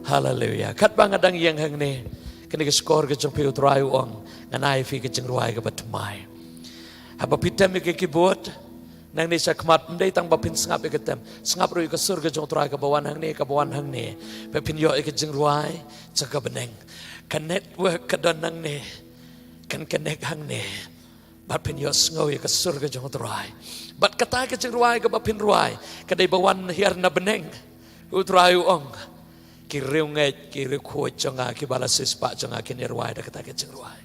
Haleluia. Katba nga dang ïeng hangne, kane ka shkor ka jong phi U Trai u ong, ngan ai ïa phi ka jingrwai kaba thymmai. Haba phi tem ïa ka keyboard nangne shakhmat, ym dei tang ba phin sngap ïa ka tem, sngap ruh ïa ka sur ka jong U Trai kaba wan hangne, kaba wan hangne. Ba phin ïoh ïa ka jingrwai jong ka bneng. Ka network ka don nangne, kan connect hangne. Bad phin ïohsngew ïa ka sur ka jong U Trai. Bad kata ka jingrwai kaba phin rwai, ka dei ba wan hiar na bneng. U Trai u ong, ki riewngeit, ki riewkhuid jong nga, kiba la siewspah jong nga, kin ïa rwai da kata ka jingrwai.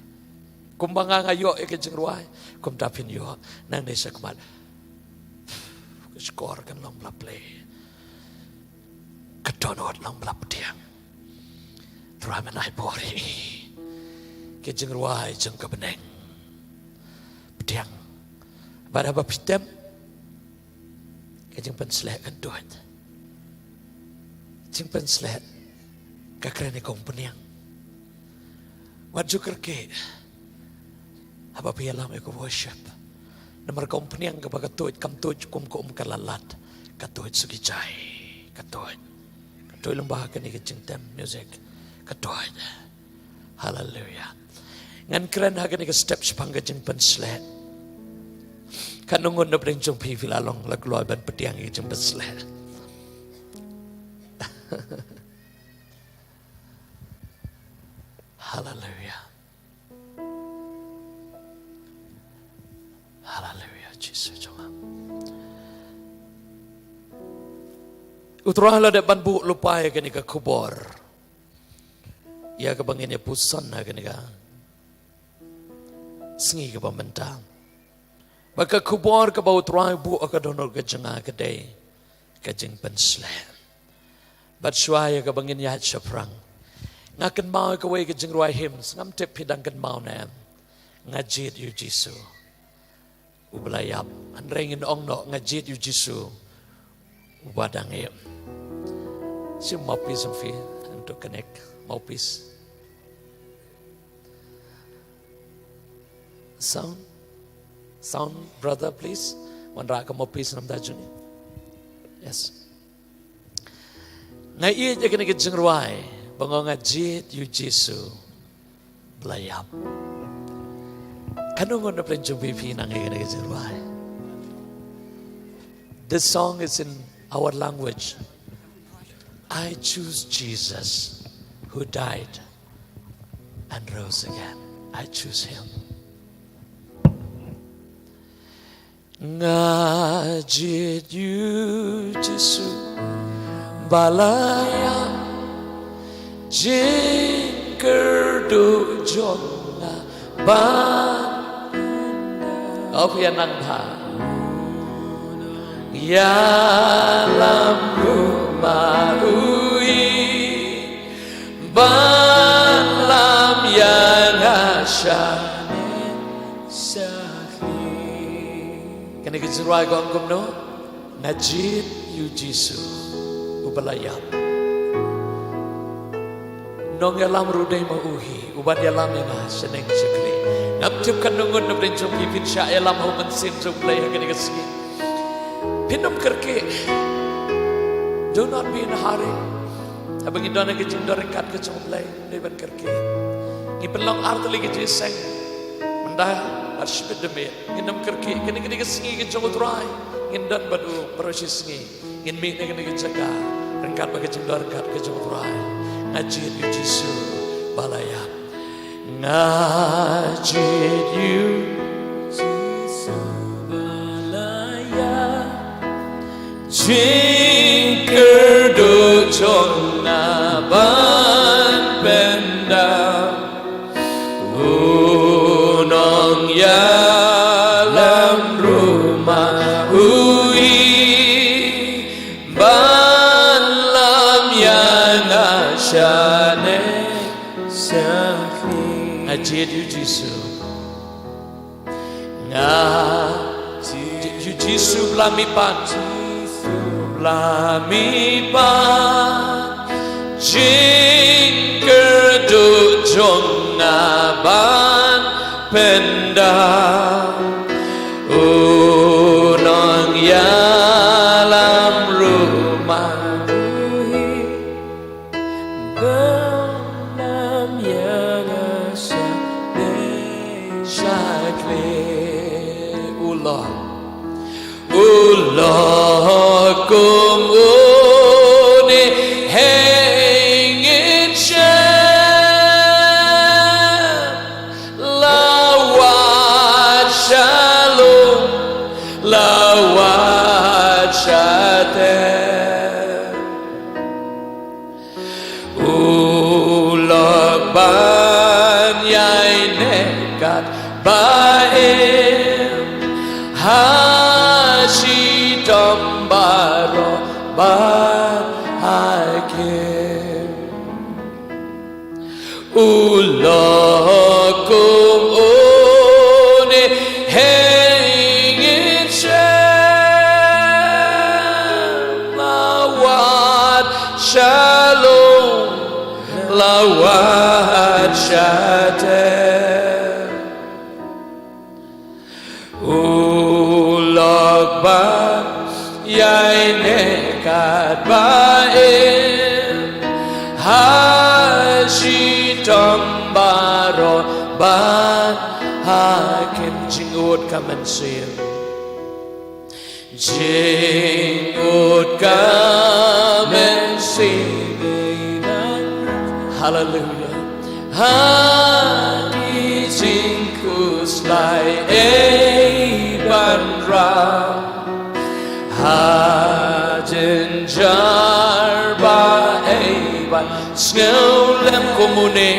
Kumba nga, nga ïoh ïa ka jingrwai, kumta phin ïoh. Nangne shakhmat, ka shkor kan long ba la plie. Ka dohnud long ba la pdiang. Trai, men ai bor ïa ngi. Ka jingrwai jong ka bneng. Pdiang. Bad haba phi tem, ka jingpynsleh kan tuid. Jingpynsleh ka kren ïa ka umphniang. Wat ju kyrkieh haba phi ïalam ïa ka worship. Namar ka umphniang kaba ka tuid, kam tuid kum ka um ka lalat. Ka tuid suki jai. Ka tuid. Ka tuid lyngba kane ka jingtem music. Ka tuid. Haleluia. Ngan kren ha kane ka step shaphang ka jingpynsleh. Katno ngut na pdeng jong phi phi la long la kloi ban pdiang ïa ka jingpynsleh? Haleluia. Haleluia, Jisu jong nga. U Trai la dep ban buh lypa ïa kane ka khubor. Ïa kaba ngin ïa puson ha kane ka sngi kaba mynta. Ba ka khubor kaba U Trai u buh ha ka dohnud ka jong nga ka dei ka jingpynsleh. Bad shuwa ïa kaba ngin ïaid shaphrang, nga kynmaw ïa kawei ka jingrwai hymn, ngam tip phi dang kynmaw ne em. Nga jied ïa u Jisu uba la ïap. Hynrei ngin ong noh, nga jied ïa u Jisu uba dang im. Shi mouthpiece of phi, and to connect mouthpiece. Sound? Sound, brother, please. Wanrah ka mouthpiece namar da juni. Yes. Nga ïeit ïa kane ka jingrwai ba nga ong nga jied ïa u Jisu ba la ïap. Katno ngut na pdeng jong phi phi nang ïa kane ka jingrwai? This song is in our language. I choose Jesus who died and rose again. I choose him. Nga jied ïa u Jisu ba la ïap, jingkyrduh jong nga ban. Ïa nang bha. Ïalam ruh ma u i ban lam ïa nga sha. Kane ka jingrwai ka ong kumno? Nga jied ïa u Jisu uba la ïap. Nongïalam ruh dei ma u hi, uban ïalam ïa nga shaneng shakhlieh. Ngam tip katno ngut na pdeng jong phi phin shah ïalam ha u mynsiem jong u Blei ha kane ka sngi. Phin ym kyrkieh. Do not be in a hurry. Haba ngi don ha ka jingdon ryngkat ka jong u Blei, ym dei ban kyrkieh. Ngi pynlong ar tylli ki jingïaseng. Mynta la shipit da miet. Ngin ym kyrkieh, kane ka dei ka sngi ka jong u Trai. Ngin don bad u baroh shi sngi. Ngin mih na kane ka jaka ryngkat bad ka jingdon ryngkat ka jong u Trai. Nga jied ïa u Jisu ba la ïap. Nga jied ïa u Jisu ba la ïap. Jingkyrduh jong nga ban pyndam. U nongïalam ruh ma u hi ban lam ïa nga shaneng shakhlieh. Nga jied ïa u Jisu. Nga jied ïa u Jisu ba la mihpat. Jisu ba la mihpat. Jingkyrduh jong nga ban pyndam. U nongïalam ruh ma u hi ban lam ïa nga shaneng shakhlieh. U lok, u lok kum une hanging chance. La wad shalom, la wad shatem. U lok ban ïaineh katba im ha shitom baroh ban hakim. U lok kum une hanging chance. La wad shalom, la wad shatem. U lok ban ïaineh katba im ha shitom baroh ban hakim. Jingud ka mynsiem. Jingud ka mynsiem. Haleluya. Ha ki jingkhuslai ei ban rah. Ha jynjar ba ei ban sngewlem kum une.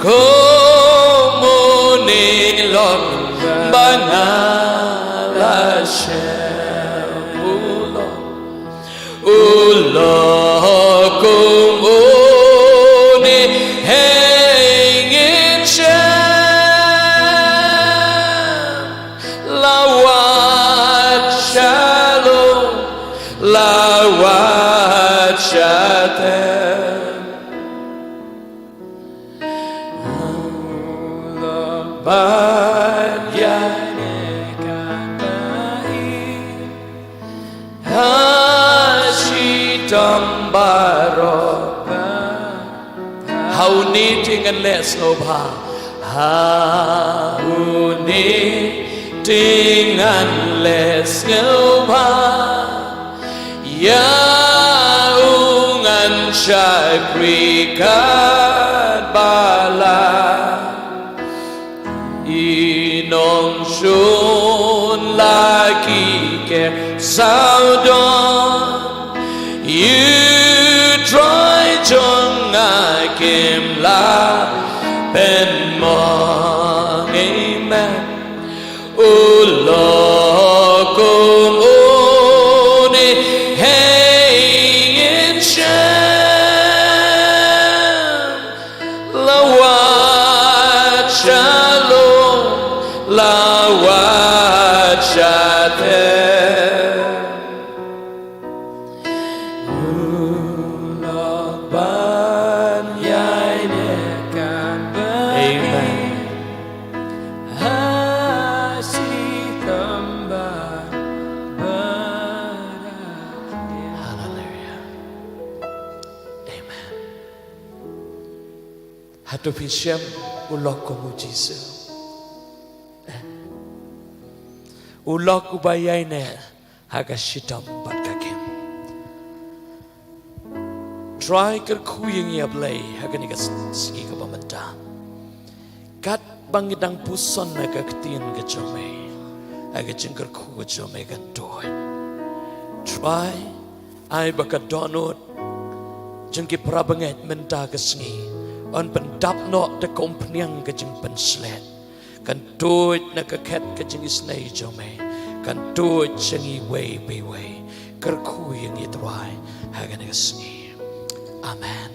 Kum une lok ba nga la shem. U lok, u lok kum une hanging chance. La wad shalom, la wad shatem. U lok ban ïaineh katba im ha shitom baroh. Ha une te ngan leh sngewbha. Ha une te ngan leh sngewbha. Ïa u ngan shakri katba lah. I nongshun la ki ker sawdong. Ïa u Trai jong nga kim lah pynmong. Amen. U lok kum une hanging chance. La wad shalom, la wad shatem. U lok ban ïa To phi shem u lok kum u Jisu? U lok uba ïaineh ha ka shitom bad ka kem. Trai, kyrkhu ïa ngi, A Blei, ha kane ka sngi kaba mynta. Katba ngi dang puson ha ka ktien ka jong me, ha ka jingkyrkhu ka jong me kan tuid. Trai, ai ba ka dohnud jong ki para bangeit mynta ka sngi yn pyndap noh da ka umphniang ka jingpynshlur. Kan tuid na ka khet ka jingisynei jong me. Kan tuid sha ngi iwei pa iwei. Kyrkhu ïa ngi, Trai, ha kane ka sngi. Amen.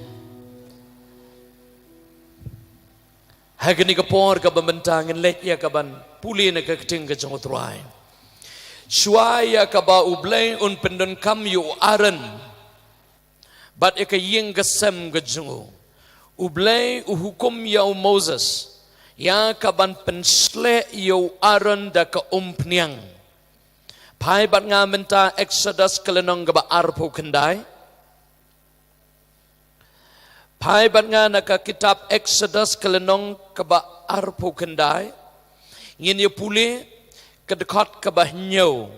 Ha kane ka por kaba mynta ngin leit ïa kaban pule na ka ktien ka jong u Trai. Shuwa ïa kaba U Blei un pyndonkam ïa u Aaron bad ïa ka ïing ka sem ka jong u, U Blei u hukum ïa u Moses ïa kaban pynshlur ïa u Aaron da ka umphniang. Phai bad nga mynta Exodus ka lynnong kaba arphew khyndai. Phai bad nga na ka kitab Exodus ka lynnong kaba arphew khyndai. Ngin ïa pule ka dkhot kaba hynñiew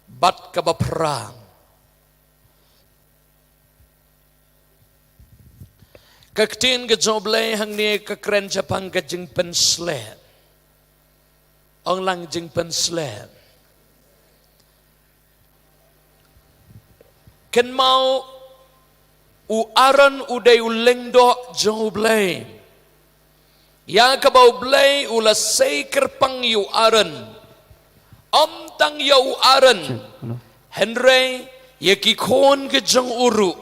bad kaba phra. Ka ktien ka jong U Blei hangne ka kren shaphang ka jingpynshlur. Ong lang, jingpynshlur. Kynmaw, u Aaron u dei u lyngdoh jong U Blei. Ïa kaba U Blei u la sei kyrpang ïa u Aaron. Ym tang ïa u Aaron, hynrei ïa ki khun ki jong u ruh.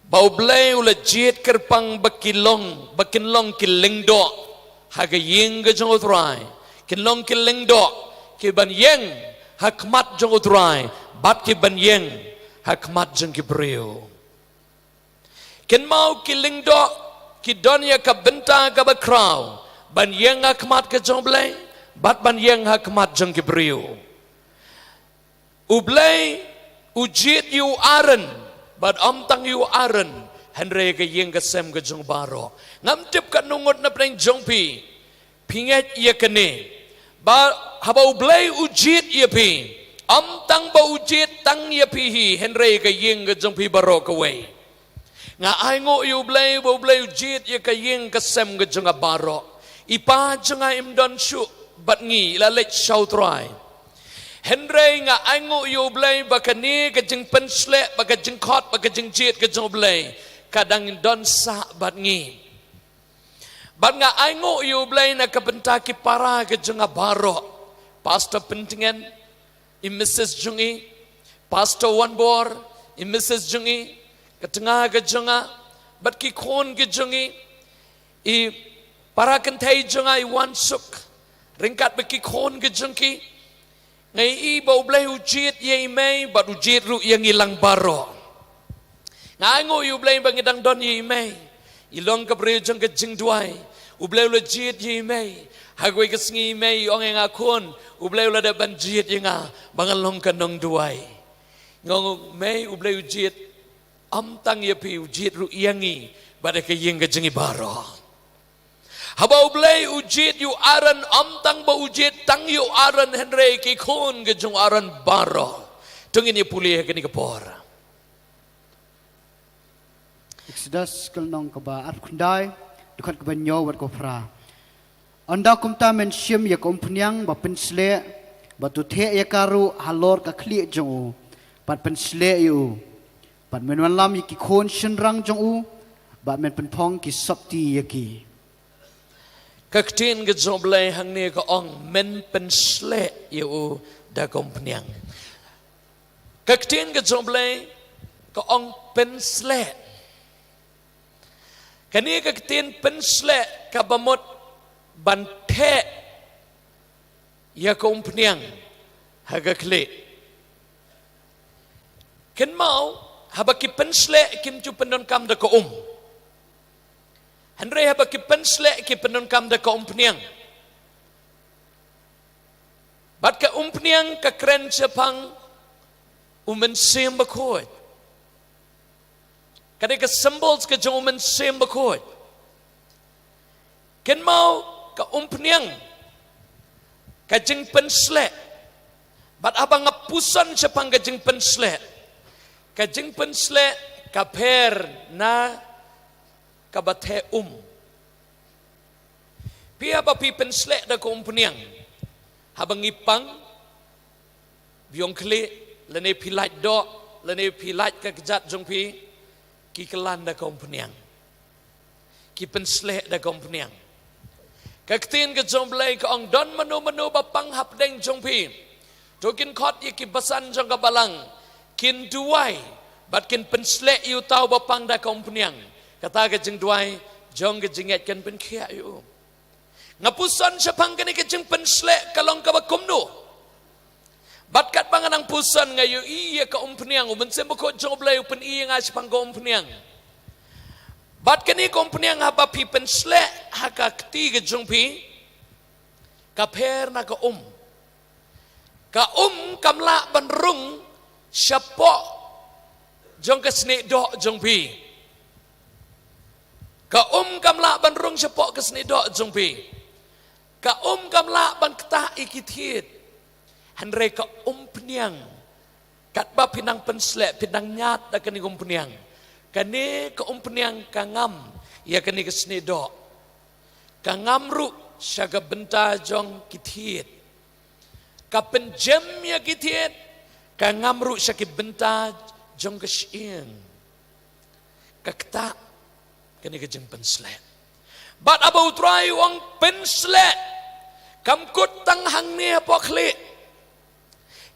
Ba U Blei u la jied kyrpang ba ki long, ba kin long ki lyngdoh ha ka ïing ka jong U Trai. Kin long ki lyngdoh, ki ban ïeng ha khmat jong U Trai bad ki ban ïeng ha khmat jong ki briew. Kynmaw, ki lyngdoh ki don ïa ka bynta kaba khraw ban ïeng ha khmat ka jong U Blei bad ban ïeng ha khmat jong ki briew. U Blei u jied ïa u Aaron, bad ym tang ïa u Aaron, hynrei ka ïing ka sem ka jong baroh. Ngam tip katno ngut na pdeng jong phi phi ngeit ïa kane, ba haba U Blei u jied ïa phi, ym tang ba u jied tang ïa phi hi, hynrei ka ïing ka jong phi baroh kawei. Nga ainguh ïa U Blei ba U Blei u jied ïa ka ïing ka sem ka jong nga baroh. I pa jong nga im don shuh bad ngi, i la leit sha U Trai. Hynrei nga ainguh ïa U Blei ba kane ka jingpynshlur, ba ka jingkhot, ba ka jingjied ka jong U Blei ka dang don sah bad ngi. Bad nga ainguh ïa U Blei na ka bynta ki para ka jong nga baroh. Pastor Pyntngen, i Missus jong i, Pastor Wanbor, i Missus jong i, ka tnga ka jong nga, bad ki khun ki jong i, i para kynthei jong nga i Wansuk, ryngkat bad ki khun ki jong ki. Nga ïohi ba U Blei u jied ïa i mei, bad u jied ruh ïa ngi lang baroh. Nga ainguh ïa U Blei ba ngi dang don ïa i mei. I long ka briew jong ka jingduwai. U Blei u la jied ïa i mei. Ha kawei ka sngi i mei i ong ïa nga, khun, U Blei u la dep ban jied ïa nga ba ngan long ka nongduwai. Nga ong, mei, U Blei u jied ym tang ïa phi, u jied ruh ïa ngi bad ïa ka ïing ka jong ngi baroh. Haba U Blei u jied ïa u Aaron, ym tang ba u jied tang ïa u Aaron, hynrei ki khun ki jong u Aaron baroh. To ngin ïa pule ha kane ka por. Exodus ka lynnong kaba arphew khyndai, dkhot kaba hynñiew bad kaba phra. Ynda kumta men shim ïa ka umphniang ba pynshlur, bad to theh ïa ka ruh halor ka khlieh jong u, bad pynshlur ïa u. Bad men wanlam ïa ki khun shynrang jong u, bad men pynphong ki sopti ïa ki. Ka ktien ka jong U Blei hangne ka ong men pynshlur ïa u da ka umphniang. Ka ktien ka jong U Blei ka ong pynshlur. Kane ka ktien pynshlur kaba mut ban theh ïa ka umphniang ha ka khlieh. Kynmaw, haba ki pynshlur kim ju pyndonkam da ka um. Hynrei haba ki pynshlur ki pyndonkam da ka umphniang. Bad ka umphniang ka kren shaphang u Mynsiem Bakhuid. Ka dei ka symbols ka jong u Mynsiem Bakhuid. Kynmaw, ka umphniang, ka jingpynsleh. Bad haba nga puson shaphang ka jingpynsleh, ka jingpynsleh ka pher na kaba theh um. Phi haba phi pynsleh da ka umphniang, haba ngi pang, biang khlieh, lane phi lait doh, lane phi lait ka kjat jong phi, ki kylla da ka umphniang. Ki pynsleh da ka umphniang. Ka ktien ka jong U Blei ka ong, don mano mano ba pang hapdeng jong phi, to kin khot ïa ki basan jong ka balang, kin duwai, bad kin pynsleh ïa uta uba pang da ka umphniang. Kata ka jingduwai jong ka jingngeit kan pynkhiah ïa u. Nga puson shaphang kane ka jingpynsleh ka long kaba kumno. Bad katba nga nang puson nga ïohi ïa ka umphniang, U Mynsiem Bakhuid jong U Blei u pyni ïa nga shaphang ka umphniang. Bad kane ka umphniang haba phi pynsleh ha ka kti ka jong phi, ka pher na ka um. Ka um kam lah ban rung shapoh jong ka snieh doh jong phi. Ka um kam lah ban rung shapoh ka snieh doh jong phi. Ka um kam lah ban ktah ïa ki thied. Hynrei ka umphniang, katba phi nang pynsleh, phi nang ñiad da kane ka umphniang, kane ka umphniang ka ngam ïa kane ka snieh doh. Ka ngam ruh sha ka bynta jong ki thied. Ka pynjem ïa ki thied, ka ngam ruh sha ki bynta jong ka shyieng. Ka ktah kane ka jingpynsleh. Bad haba U Trai u ong pynsleh, kam kut tang hangne hapoh khlieh.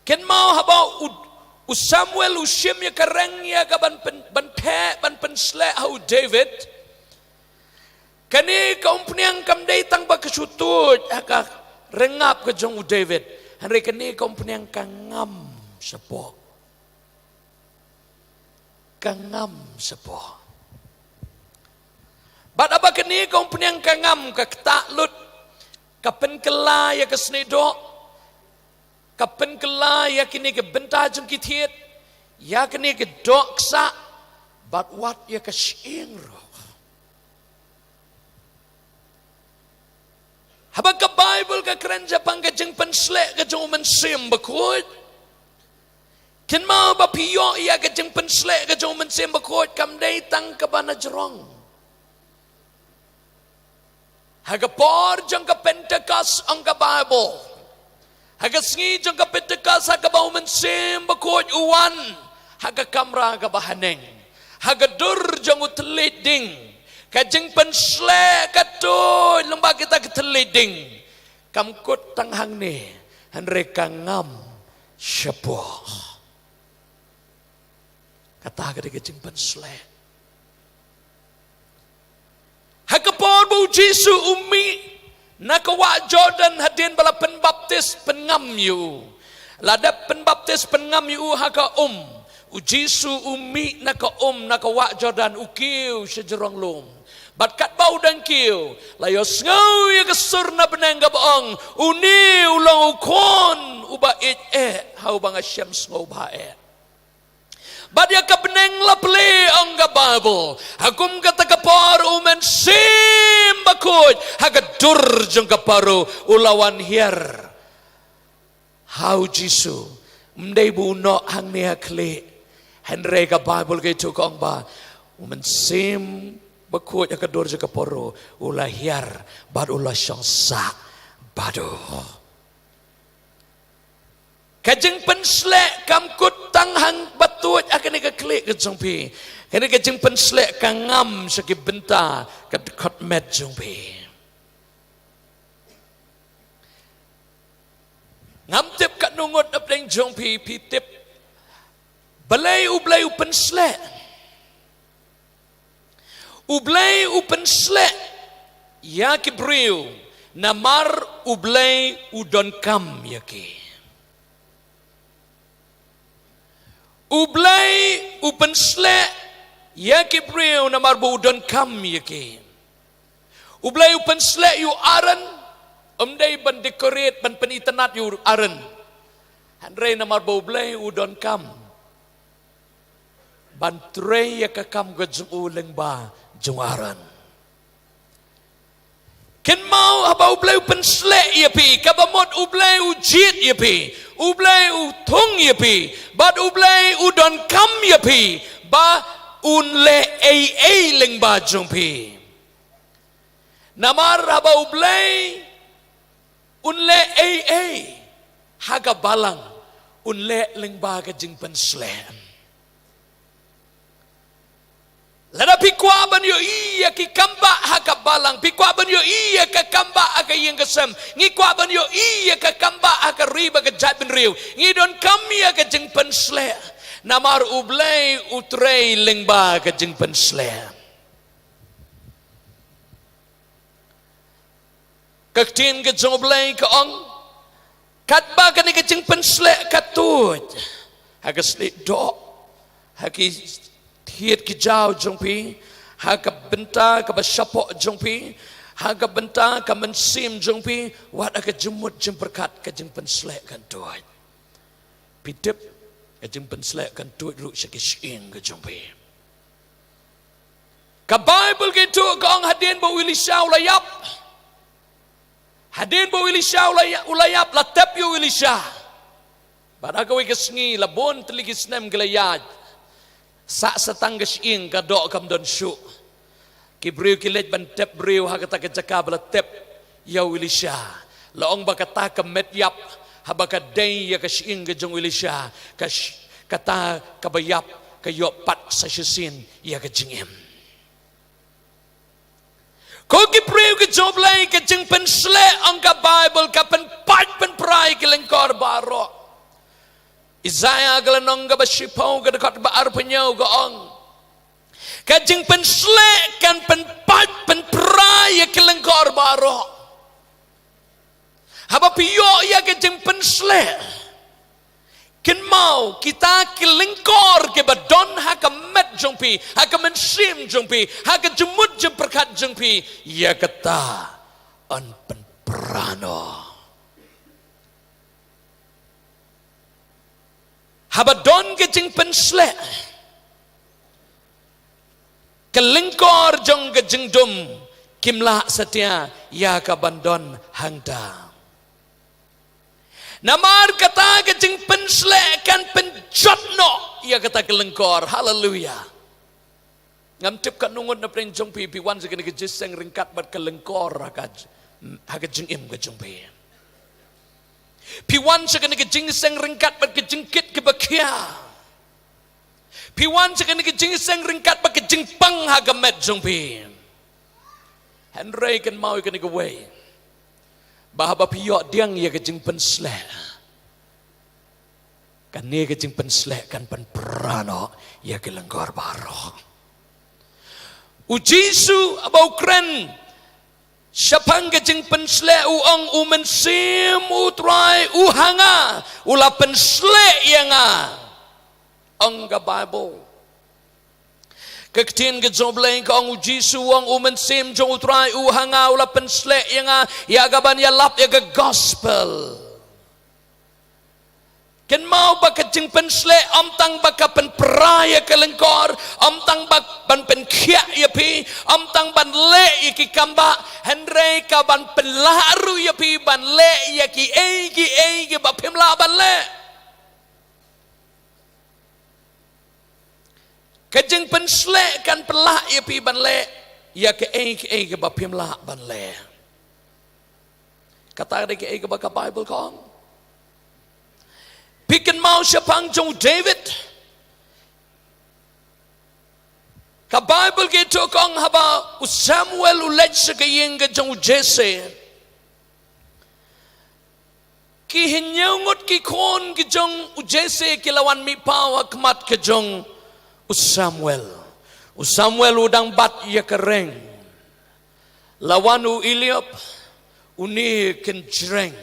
Kynmaw, haba u, u Samuel u shim ïa ka reng ïa ka ban pyn-, ban theh, ban pynsleh ha u David, kane ka umphniang kam dei tang ba ka shu tuid ha ka reng ap ka jong u David, hynrei kane ka umphniang ka ngam shapoh. Ka ngam shapoh. Bad haba kane ka umphniang ka ngam, ka ktah lut, ka pynkylla ïa ka snieh doh, ka pynkylla ïa kine ki bynta jong ki thied, ïa kine ki dohksah, bad wat ïa ka shyieng ruh. Haba ka Baibl ka kren shaphang ka jingpynsleh ka jong U Mynsiem Bakhuid, kynmaw, ba phi ïoh ïa ka jingpynsleh ka jong U Mynsiem Bakhuid kam dei tang kaba na jrong. Ha ka por jong ka Pentekost, ong ka Baibl, ha ka sngi jong ka Pentekost, ha kaba U Mynsiem Bakhuid u wan ha ka kamra kaba haneng, ha ka dur jong u thylliej ding, ka jingpynsleh ka tuid lyngba kita ki thylliej ding. Kam kut tang hangne, hynrei ka ngam shapoh. Kata ka dei ka jingpynsleh. Ha ka por ba U Jisu u mih na ka wah Jordan hadien ba la pynbaptis pynngam ïa u. La dep pynbaptis pynngam ïa u ha ka um. U Jisu u mih na ka um, na ka wah Jordan, u kiew sha jrong lum. Bad katba u dang kiew, la ïohsngew ïa ka sur na bneng kaba ong, "Une u long u Khun uba ïeit eh, ha uba nga shem sngewbha eh." Bad ïa ka bneng la plie, ong ka Baibl. Ha kum kata ka por U Mynsiem Bakhuid, ha ka dur jong ka Paro, u la wan hiar ha U Jisu. Ym dei ba u noh hangne ha khlieh. Hynrei ka Baibl ka ïathuh ka ong ba U Mynsiem Bakhuid ha ka dur jong ka Paro u la hiar bad u la shong sah bad u. Ka jingpynsleh kam kut tang hangba tuid ha kane ka khlieh ka jong phi. Kane ka jingpynsleh ka ngam sha ki bynta ka dkhot met jong phi. Ngam tip katno ngut napdeng jong phi, phi tip balei U Blei u pynsleh. U Blei u pynsleh ïa ki briew namar U Blei u donkam ïa ki. U Blei u pynsleh ïa ki briew namar ba u donkam ïa ki. U Blei u pynsleh ïa u Aaron, ym dei ban decorate, ban pynitynnad ïa u Aaron. Hynrei namar ba U Blei u donkam ban trei ïa ka kam ka jong u lyngba jong u Aaron. Kynmaw haba U Blei u pynsleh ïa phi, kaba mut U Blei u jied ïa phi, U Blei u thung ïa phi, bad U Blei u donkam ïa phi, ba un leh ei ei lyngba jong phi. Namar haba U Blei un leh ei ei ha ka balang, un leh lyngba ka jingpynsleh. Lada phi kwah ban ïohi ïa ki kambah ha ka balang, phi kwah ban ïohi ïa ka kambah ha ka ïing ka sem, ngi kwah ban ïohi ïa ka kambah ha ka ri bad ka jaitbynriew, ngi donkam ïa ka jingpynsleh. Namar U Blei u trei lyngba ka jingpynsleh. Ka ktien ka jong U Blei ka ong, katba kane ka jingpynsleh ka tuid ha ka slieh doh, ha ki thied ki jaw jong phi, ha ka bynta kaba shapoh jong phi, ha ka bynta ka mynsiem jong phi, wat ha ka jingmut jingpyrkhat, ka jingpynsleh kan tuid. Phi tip, ka jingpynsleh kan tuid ruh sha ki shyieng ka jong phi. Ka Baibl ka ïathuh ka ong, hadien ba u Elisha u la ïap. Hadien ba u Elisha u la ïa-, u la ïap, la tep ïa u Elisha. Bad ha kawei ka sngi, la bun tylli ki snem ki la ïaid. Sah sa tang ka shyieng, ka doh kam don shuh. Ki briew ki leit ban tep briew ha kata ka jaka ba la tep ïa u Elisha. La ong ba kata ka met ïap, haba ka dei ïa ka shyieng ka jong u Elisha, ka sh-, kata kaba ïap ka ïoh pat sa shisien ïa ka jingim. Ko ki briew ki jong U Blei, ka jingpynsleh, ong ka Baibl, ka pynpait pynpra ïa ki lyngkor baroh. Isaiah ka lynnong kaba shiphew, ka dkhot ba arphew hynñiew ka ong, ka jingpynsleh kan pynpait pynpra ïa ki lyngkor baroh. Haba phi ïoh ïa ka jingpynsleh, kynmaw kita ki lyngkor kiba don ha ka met jong phi, ha ka mynsiem jong phi, ha ka jingmut jingpyrkhat jong phi, ïa kata yn pynpra noh. Haba don ka jingpynsleh, ka lyngkor jong ka jingdum kim lah satia ïa ka ban don hangta. Namar kata ka jingpynsleh kan pynjot noh ïa kata ka lyngkor. Haleluya. Ngam tip katno ngut na pdeng jong phi, phi wan sha kane ka jingïaseng ryngkat bad ka lyngkor ha ka j-, ha ka jingim ka jong phi. Phi wan sha kane ka jingïaseng ryngkat bad ka jingkit kaba khia. Phi wan sha kane ka jingïaseng ryngkat bad ka jingpang ha ka met jong phi. Hynrei kynmaw ïa kane kawei, ba haba phi ïoh pdiang ïa ka jingpynsleh, kane ka jingpynsleh kan pynpra noh ïa ki lyngkor baroh. U Jisu haba u kren shaphang ka jingpynsleh, u ong, U Mynsiem U Trai u ha nga, u la pynsleh ïa nga. Ong ka Baibl. Ka ktien ka jong U Blei ka ong, U Jisu u ong, U Mynsiem jong U Trai u ha nga, u la pynsleh ïa nga ïa ka ban ïalap ïa ka gospel. Kynmaw ba ka jingpynsleh ym tang ba ka pynpra ïa ka lyngkor, ym tang ba ban pynkhiah ïa phi, ym tang ban leh ïa ki kambah, hynrei ka ban pynlah ruh ïa phi ban leh ïa kiei kiei kiba phim lah ban leh. Ka jingpynsleh kan pynlah ïa phi ban leh ïa kiei kiei kiba phim lah ban leh. Kata ka dei kaei kaba ka Baibl ka ong. Phi kynmaw shaphang jong u David. Ka Baibl ka ïathuh ka ong, haba u Samuel u leit sha ka ïing ka jong u Jesse, ki hynñiew ngut ki khun ki jong u Jesse ki la wan mihpaw ha khmat ka jong u Samuel. U Samuel u dang bat ïa ka reng. La wan u Eliab, une u kynjreng,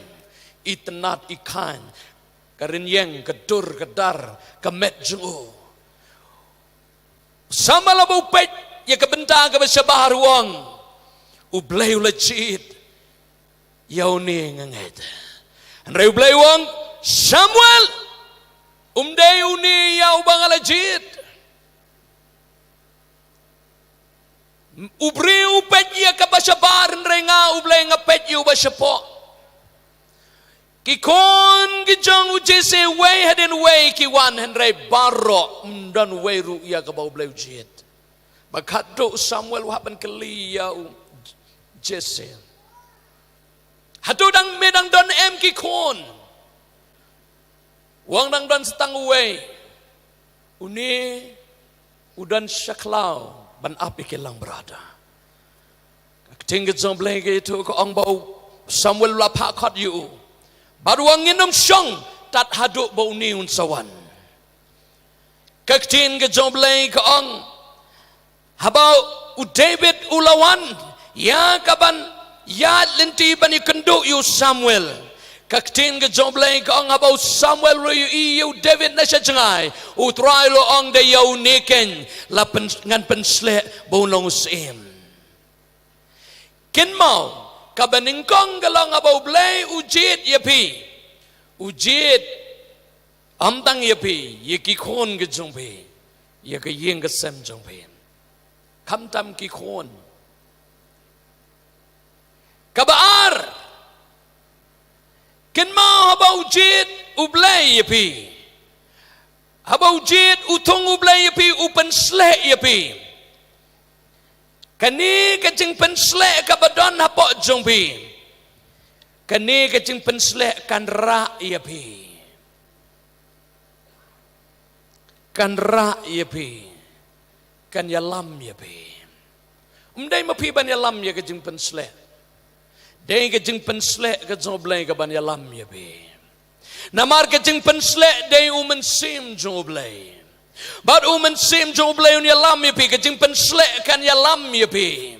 itynnad ikhaiñ, ka rynïeng, ka dur ka dar ka met jong u. Samuel haba u peit ïa ka bynta kaba shabar u ong, U Blei u la jied ïa une nga ngeit. Hynrei U Blei u ong, Samuel, um dei une ïa uba nga la jied. U briew u peit ïa kaba shabar, hynrei nga, U Blei, nga peit ïa uba shapoh. Ki khun ki jong u Jesse, wei hadien wei ki wan, hynrei baroh ym don wei ruh ïa kaba U Blei u jied. Ba khatduh u Samuel u hap ban kylli ïa u Jesse: Hato dang, me dang don em ki khun? U ong: Dang don sa tang uwei. Une u don sha khlaw ban ap ïa ki langbrot. Ka ktien ka jong U Blei ka ïathuh ka ong ba u Samuel u la phah khot ïa u bad u ong: Ngin ym shong tad haduh ba une un sa wan. Ka ktien ka jong U Blei ka ong, haba u David u la wan ïa kaban ïaid lynti ban ïakynduh ïa u Samuel, ka ktien ka jong U Blei ka ong, haba u Samuel u la ïohi ïa u David na sha jngai, U Trai u la ong: Dei ïa une keiñ la pyn-, ngan pynsleh ba un long u syiem. Kynmaw, kaba nyngkong ka long, haba U Blei u jied ïa phi, u jied ym tang ïa phi, ïa ki khun ki jong phi, ïa ka ïing ka sem jong phi. Khamtam ki khun. Kaba ar, kynmaw, haba u jied U Blei ïa phi, haba u jied, u thung U Blei ïa phi, u pynsleh ïa phi, kane ka jingpynsleh kaba don hapoh jong phi, kane ka jingpynsleh kan rah ïa phi. Kan rah ïa phi, kan ïalam ïa phi. Ym dei ma phi ban ïalam ïa ka jingpynsleh. Dei ka jingpynsleh ka jong U Blei kaban ïalam ïa phi. Namar ka jingpynsleh dei u Mynsiem jong U Blei. Bad u Mynsiem jong U Blei un ïalam ïa phi, ka jingpynsleh kan ïalam ïa phi.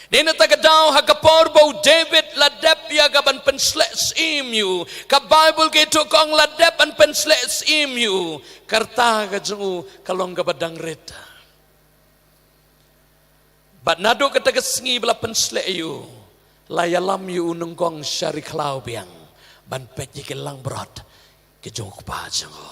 Dei na kata ka daw, ha ka por ba u David la dep ïa kaban pynsleh syiem ïa u, ka Baibl ka ïathuh ka ong la dep ban pynsleh syiem ïa u, ka rta ka jong u ka long kaba dang rit. Bad naduh kata ka sngi ba la pynsleh ïa u, la ïalam ïa u nyngkong sha ri khlaw biang ban peit ïa ki langbrot ki jong u kpa jong u.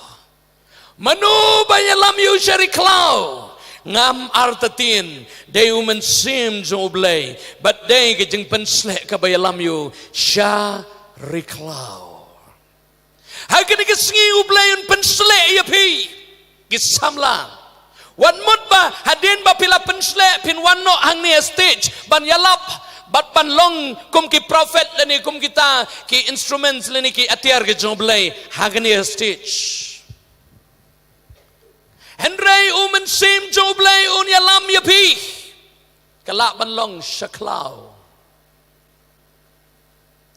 Mano ba ïalam ïa u sha ri khlaw? Ngam artatien, dei u Mynsiem jong U Blei, bad dei ka jingpynsleh kaba ïalam ïa u sha ri khlaw. Ha kane ka sngi U Blei un pynsleh ïa phi, ki samla. Wat mut ba hadien ba phi la pynsleh phin wan noh hangne ha stage ban ïalap bad ban long kum ki prophet lane kum kita ki instruments lane ki atiar ki jong U Blei ha kane ha stage. Hynrei u Mynsiem jong U Blei un ïalam ïa phi. Ka lah ban long sha khlaw,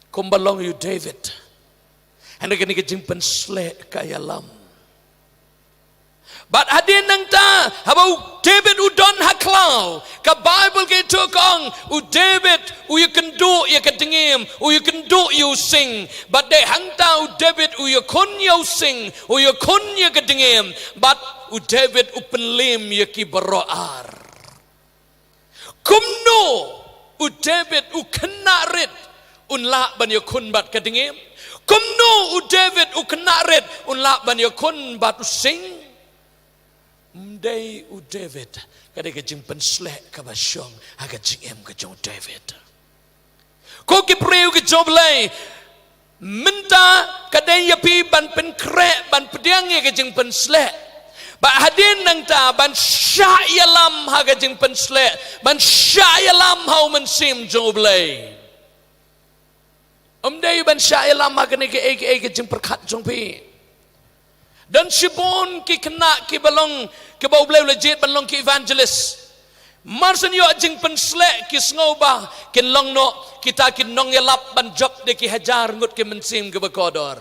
kumba long ïa u David. Hynrei kane ka jingpynsleh ka ïalam. Bad hadien nangta, haba u David u don ha khlaw, ka Baibl ka ïathuh ka ong, u David u ïakynduh ïa ka dngiem, u ïakynduh ïa u sing. Bad dei hangta u David u ïakhun ïa u sing, u ïakhun ïa ka dngiem. Bad u David u pynliem ïa ki baroh ar. Kumno u David u khynnah rit un lah ban ïakhun bad ka dngiem? Kumno u David u khynnah rit un lah ban ïakhun bad u sing? Ym dei u David, ka dei ka jingpynsleh kaba shong ha ka jingim ka jong u David. Ko ki briew ki jong U Blei, mynta ka dei ïa phi ban pynkhreh, ban pdiang ïa ka jingpynsleh. Bad hadien nangta ban shah ïalam ha ka jingpynsleh, ban shah ïalam ha u Mynsiem jong U Blei. Ym dei ban shah ïalam ha kane kaei kaei ka jingpyrkhat jong phi. Don shibun ki khynnah kiba long, kiba U Blei u la jied ban long ki evangelist. Mar shen ïoh jingpynsleh ki sngew ba kin long noh kita ki nongïalap ban jop da ki hajar ngut ki mynsiem kiba kordor.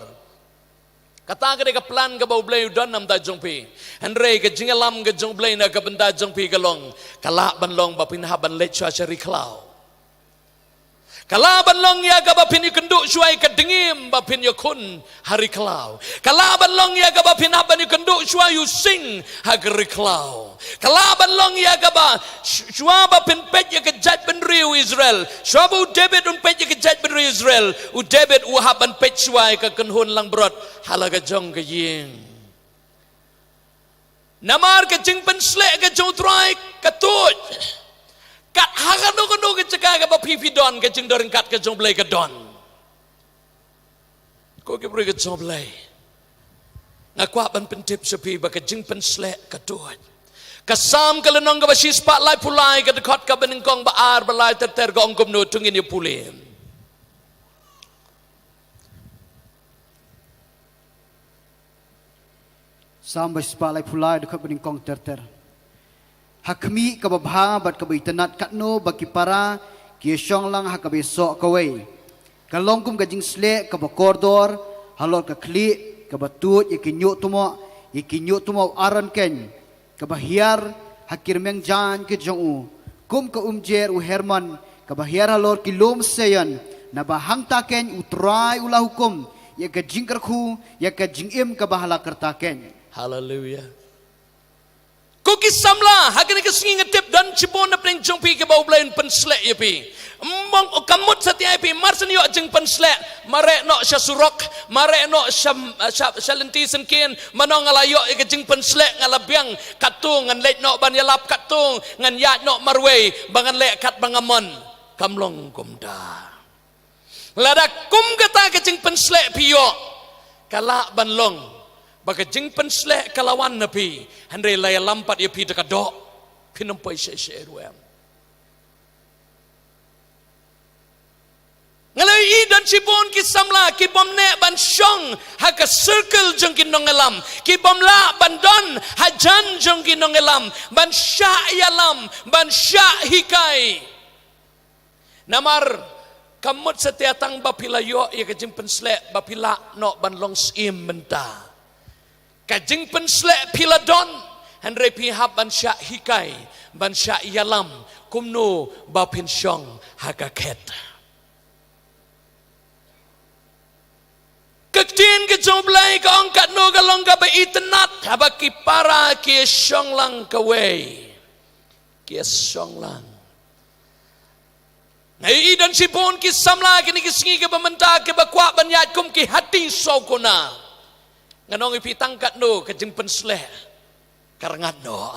Kata ka dei ka plan kaba U Blei u don na bynta jong phi. Hynrei ka jingïalam ka jong U Blei na ka bynta jong phi ka long, ka lah ban long ba phin hap ban leit shuwa sha ri khlaw. Ka lah ban long ïa kaba phin ïakynduh shuwa ïa ka dngiem ba phin ïakhun ha ri khlaw. Ka lah ban long ïa kaba phin hap ban ïakynduh shuwa ïa u sing ha ka ri khlaw. Ka lah ban long ïa kaba sh-, shuwa ba phin peit ïa ka jaitbynriew Israel, shuwa ba u David un peit ïa ka jaitbynriew Israel, u David u hap ban peit shuwa ïa ka kynhun langbrot ha la ka jong ka ïing. Namar ka jingpynsleh ka jong U Trai ka tuid. Kat ha kano kano ka jaka kaba phi phi don, ka jingdon ryngkat ka jong U Blei ka don. Ko ki briew ka jong U Blei, nga kwah ban pyntip sha phi ba ka jingpynsleh ka tuid. Ka Salm ka lynnong kaba shispah laiphew lai, ka dkhot kaba nyngkong, ba ar, ba lai ter ter, ka ong kumno, to ngin ïa pule. Salm ba shispah laiphew lai, dkhot ba nyngkong ter ter. Ha khmih kaba bha bad kaba itynnad katno ba ki para ki ïashong lang ha kaba ïasoh kawei. Ka long kum ka jingsleh kaba kordor halor ka khlieh, kaba tuid ïa ki ñiuhtmoh, ïa ki ñiuhtmoh u Aaron keiñ, kaba hiar ha ki rmiang jaiñ ki jong u. Kum ka umjer u Hermon kaba hiar halor ki lum Seion, naba hangta keiñ U Trai u la hukum ïa ka jingkyrkhu, ïa ka jingim kaba ha la ka rta keiñ. Haleluia. Ko ki samla, ha kane ka sngi nga tip don shibun na pdeng jong phi kiba U Blei un pynsleh ïa phi. Mong, ka mut satia ïa phi, mar shen ïoh jingpynsleh, mareh noh sha surok, mareh noh sha, sha, sha lynti syngkien, mano nga la ïoh ïa ka jingpynsleh, nga la biang, katto ngan leit noh ban ïalap, katto ngan ïaid noh marwei, ba ngan leh kat ba nga mon. Kam long kumta. Lada kum kata ka jingpynsleh phi ïoh, ka lah ban long ba ka jingpynsleh ka la wan na phi, hynrei la ïalam pat ïa phi da ka doh, phin ym poi sha sha ruh em. Nga la ïohi don shibun ki samla ki bym neh ban shong ha ka circle jong ki nongïalam, ki bym lah ban don hajan jong ki nongïalam, ban shah ïalam, ban shah hikai. Namar ka mut satia tang ba phi la ïoh ïa ka jingpynsleh ba phi lah noh ban long syiem mynta. Ka jingpynsleh phi la don, hynrei phi hap ban shah hikai, ban shah ïalam kumno ba phin shong ha ka khet. Ka ktien ka jong U Blei ka ong katno ka long kaba itynnad haba ki para ki shong lang kawei. Ki shong lang. Nga ïohi don shibun ki samla kine ki sngi kiba mynta kiba kwah ban ïaid kum ki hati saw kuna. Ngan ong ïa phi tang katno ka jingpynsleh ka rngat noh.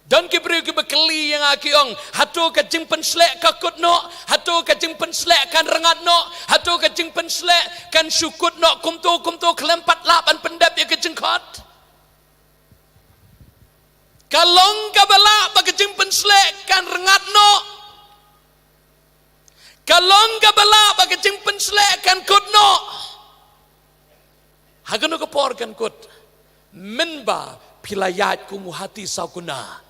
Don ki briew kiba kylli ïa nga ki ong, hato ka jingpynsleh ka kut noh, hato ka jingpynsleh kan rngat noh, hato ka jingpynsleh kan shu kut noh, kumto kumto khlem pat lah ban pyndep ïa ka jingkhot. Ka long kaba lah ba ka jingpynsleh kan rngat noh. Ka long kaba lah ba ka jingpynsleh kan kut noh. Ha kano ka por kan kut? Mynba phi la ïaid kum u hati saw kuna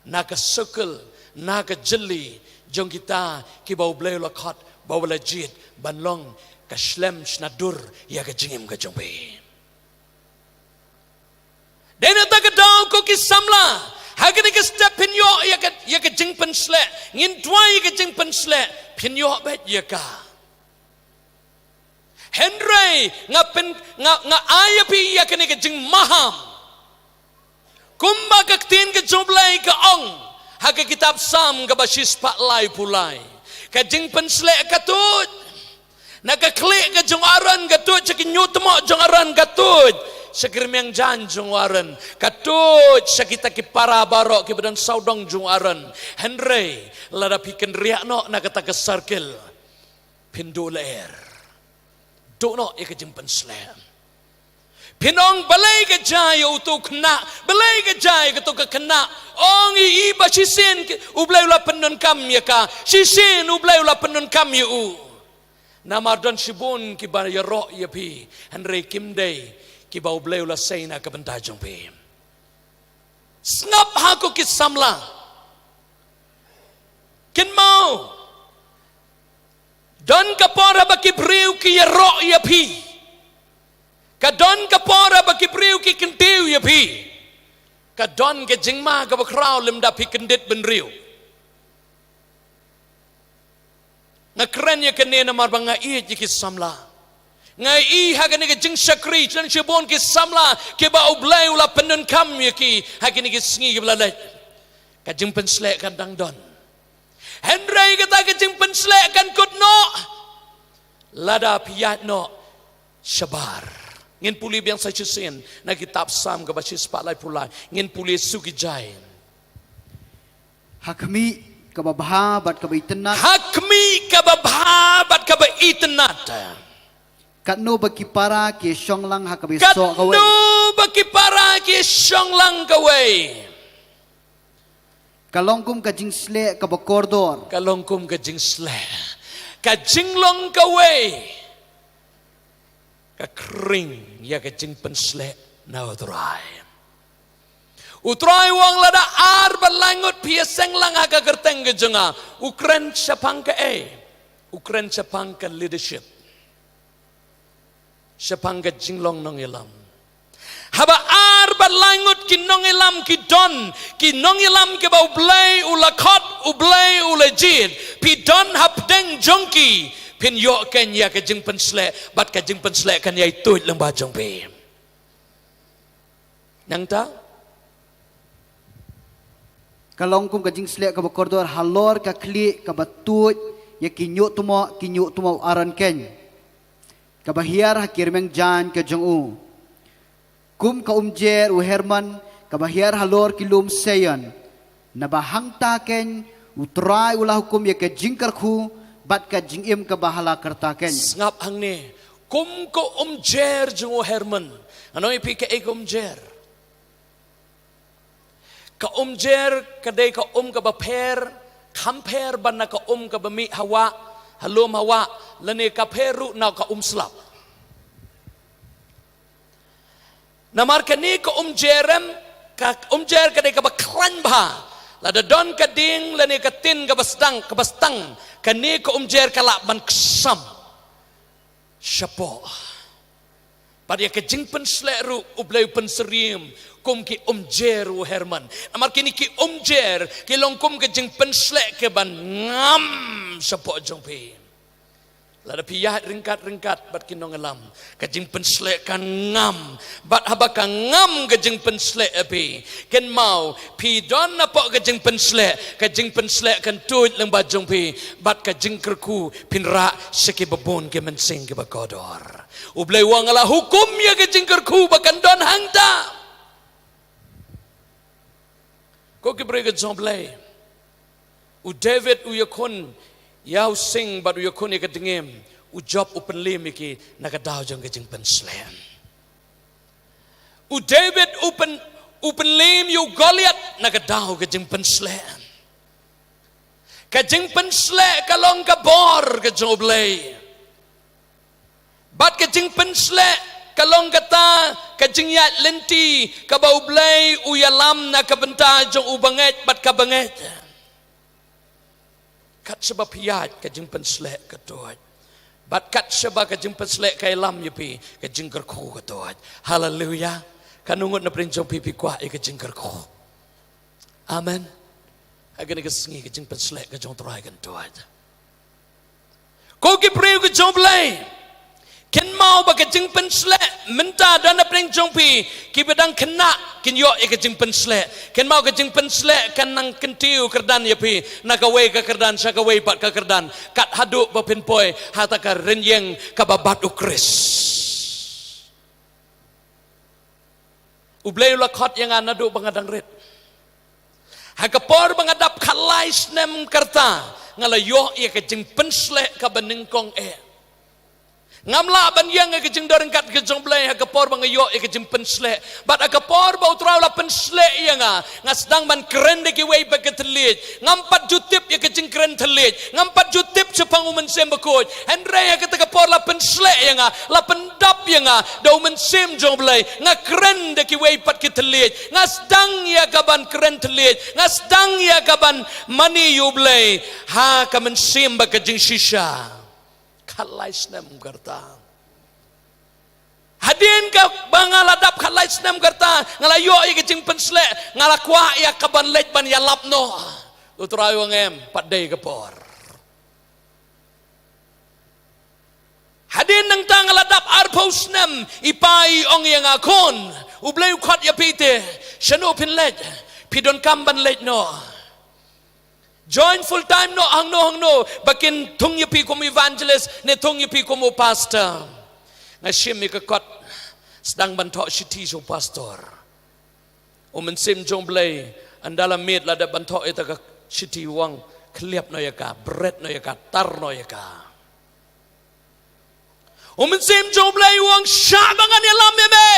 na ka circle, na ka jylli jong kita kiba U Blei u la khot ba u la jied ban long ka shlem shna dur ïa ka jingim ka jong phi. Dei na kata ka daw ko ki samla, ha kane ka step phin ïoh ïa ka, ïa ka jingpynsleh, ngin duwai ïa ka jingpynsleh, phin ïoh beit ïa ka. Hynrei nga pyn, nga, nga ai ïa phi ïa kane ka jingmaham. Kumba ka ktien ka jong U Blei ka ong ha ka kitab Salm kaba shispah laiphew lai, ka jingpynsleh ka tuid. Na ka khlieh ka jong Aaron ka tuid, sha ki ñiuhtmoh jong Aaron ka tuid, sha ki rmiang jaiñ jong Aaron ka tuid, sha kita ki para baroh kiba don sawdong jong Aaron. Hynrei lada phi kynriah noh na kata ka circle, phin duh lyer. Duh noh ïa ka jingpynsleh. Phin ong balei ka jia ïa uto u khynnah, balei ka jia ïa kato ka khynnah. Ong ïa i ba shisien ki, U Blei u la pyndonkam ïa ka, shisien U Blei u la pyndonkam ïa u. Namar don shibun kiba ïaroh ïa phi, hynrei kim dei kiba U Blei u la sei na ka bynta jong phi. Sngap ha ko ki samla. Kynmaw. Don ka por haba ki briew ki ïaroh ïa phi. Ka don ka por haba ki briew ki kyntiew ïa phi. Ka don ka jingma kaba khraw lymda phi kyndit bynriew. Nga kren ïa kane namar ba nga ïeit ïa ki samla. Nga ïohi ha kane ka jingshakri, don shibun ki samla kiba U Blei u la pyndonkam ïa ki ha kine ki sngi kiba la leit. Ka jingpynsleh kan dang don. Hynrei kata ka jingpynsleh kan kut noh lada phi ïaid noh shabar. Ngin pule biang sa shisien na kitab Salm kaba shispah laiphew lai. Ngin pule suki jai. Ha khmih kaba bha bad kaba itynnat. Ha khmih kaba bha bad kaba itynnat. Katno ba ki para ki shong lang ha kaba ïasoh kawei. Katno ba ki para ki shong lang kawei. Ka long kum ka jingsleh kaba kordor. Ka long kum ka jingsleh. Ka jinglong kawei ka khring ïa ka jingpynsleh na U Trai. U Trai u ong lada ar bad lai ngut phi ïaseng lang ha ka kyrteng ka jong nga, u kren shaphang kaei? U kren shaphang ka leadership. Shaphang ka jinglong nongïalam. Haba ar bad lai ngut ki nongïalam ki don, ki nongïalam kiba U Blei u la khot, U Blei u la jied, phi don hapdeng jong ki, phin ïoh kein ïa ka jingpynsleh, bad ka jingpynsleh kan ïai tuid lyngba jong phi. Nangta? Ka long kum ka jingsleh kaba kordor halor ka khlieh kaba tuid ïa ki ñiuhtmoh, ki ñiuhtmoh u Aron kein, kaba hiar ha ki rmiang jaiñ ka jong u. Kum ka umjer u Hermon kaba hiar halor ki lum Seion. Naba hangta kein U Trai u la hukum ïa ka jingkyrkhu bad ka jingim kaba ha la karta kein. Sngap hangne, kum ka umjer jong u Hermon. Ngan ong ïa phi kaei ka umjer. Ka umjer ka dei ka um kaba pher, kham pher ban na ka um kaba mih ha wah, ha lum ha wah, lane ka pher ruh na ka um slap. Namar kane ka umjer em, ka umjer ka dei kaba khlaiñ bha. Lada don ka dieng lane ka tin kaba sdang, kaba stang, kane ka umjer ka lah ban ksam shapoh. Bad ïa ka jingpynsleh ruh U Blei u pynsyriem kum ki umjer u Hermon. Namar kine ki umjer ki long kum ka jingpynsleh kaban ngam shapoh jong phi. Lada phi ïaid ryngkat ryngkat bad ki nongïalam, ka jingpynsleh kan ngam. Bad haba ka ngam ka jingpynsleh ïa phi, kynmaw phi don napoh ka jingpynsleh, ka jingpynsleh kan tuid lyngba jong phi. Bad ka jingkyrkhu phin rah sha kiba bun ki mynsiem kiba kordor. U Blei u ong nga la hukum ïa ka jingkyrkhu ba kan don hangta. Ko ki briew ka jong U Blei. U David u ïakhun ïa u sing bad u ïakhun ïa ka dngiem. U Job u pynliem ïa ki na ka daw jong ka jingpynsleh. U David u pyn, u pynliem ïa u Goliath na ka daw ka jingpynsleh. Ka jingpynsleh ka long ka bor ka jong U Blei. Bad ka jingpynsleh ka long kata ka jingïaid lynti kaba U Blei u ïalam na ka bynta jong u bangeit bad ka bangeit. Kat shaba phi ïaid ka jingpynsleh ka tuid. Bad kat shaba ka jingpynsleh ka ïalam ïa phi ka jingkyrkhu ka tuid. Haleluya. Katno ngut na pdeng jong phi phi kwah ïa ka jingkyrkhu? Amen. Ha kane ka sngi ka jingpynsleh ka jong U Trai kan tuid. Ko ki briew ka jong U Blei. Kynmaw ba ka jingpynsleh mynta don na pdeng jong phi, kiba dang khynnah kin ïoh ïa ka jingpynsleh. Kynmaw ka jingpynsleh kan nang kyntiew kyrdan ïa phi na kawei ka kyrdan sha kawei pat ka kyrdan. Kat haduh ba phin poi ha kata ka rynïeng kaba bad U Khrist. U Blei u la khot ïa nga naduh ba nga dang rit. Ha ka por ba nga dap khatlai snem ka rta, nga la ïoh ïa ka jingpynsleh kaba nyngkong eh. Ngam lah ban ïeng ha ka jingdon ryngkat ka jong U Blei ha ka por ba nga ïoh ïa ka jingpynsleh. Bad ha ka por ba U Trai u la pynsleh ïa nga, nga sdang ban kren da kiwei pat ki thylliej. Ngam pat ju tip ïa ka jingkren thylliej. Ngam pat ju tip shaphang U Mynsiem Bakhuid. Hynrei ha kata ka por la pynsleh ïa nga, la pyndap ïa nga da U Mynsiem jong U Blei. Nga kren da kiwei pat ki thylliej. Nga sdang ïa kaban kren thylliej. Nga sdang ïa kaban mane ïa U Blei ha ka mynsiem bad ka jingshisha. Khatlai snem ka rta. Hadien kaba nga la dap khatlai snem ka rta, nga la ïoh ïa ka jingpynsleh, nga la kwah ïa kaban leit ban ïalap noh. U Trai u ong em, pat dei ka por. Hadien nangta nga la dap arphew snem, i pa i ong ïa nga, khun, U Blei u khot ïa phi te, shano phin leit? Phi donkam ban leit noh. Join full time noh hangno hangno, ba kin thung ïa phi kum evangelist ne thung ïa phi kum u pastor. Nga shim ïa ka kot. Sdang ban thoh shithi sha u pastor. U Mynsiem jong U Blei, ynda la miet la dep ban thoh ïa kata ka shithi, u ong, khlieh noh ïa ka, bret noh ïa ka, tar noh ïa ka. U Mynsiem jong U Blei u ong, shah ba ngan ïalam ïa me.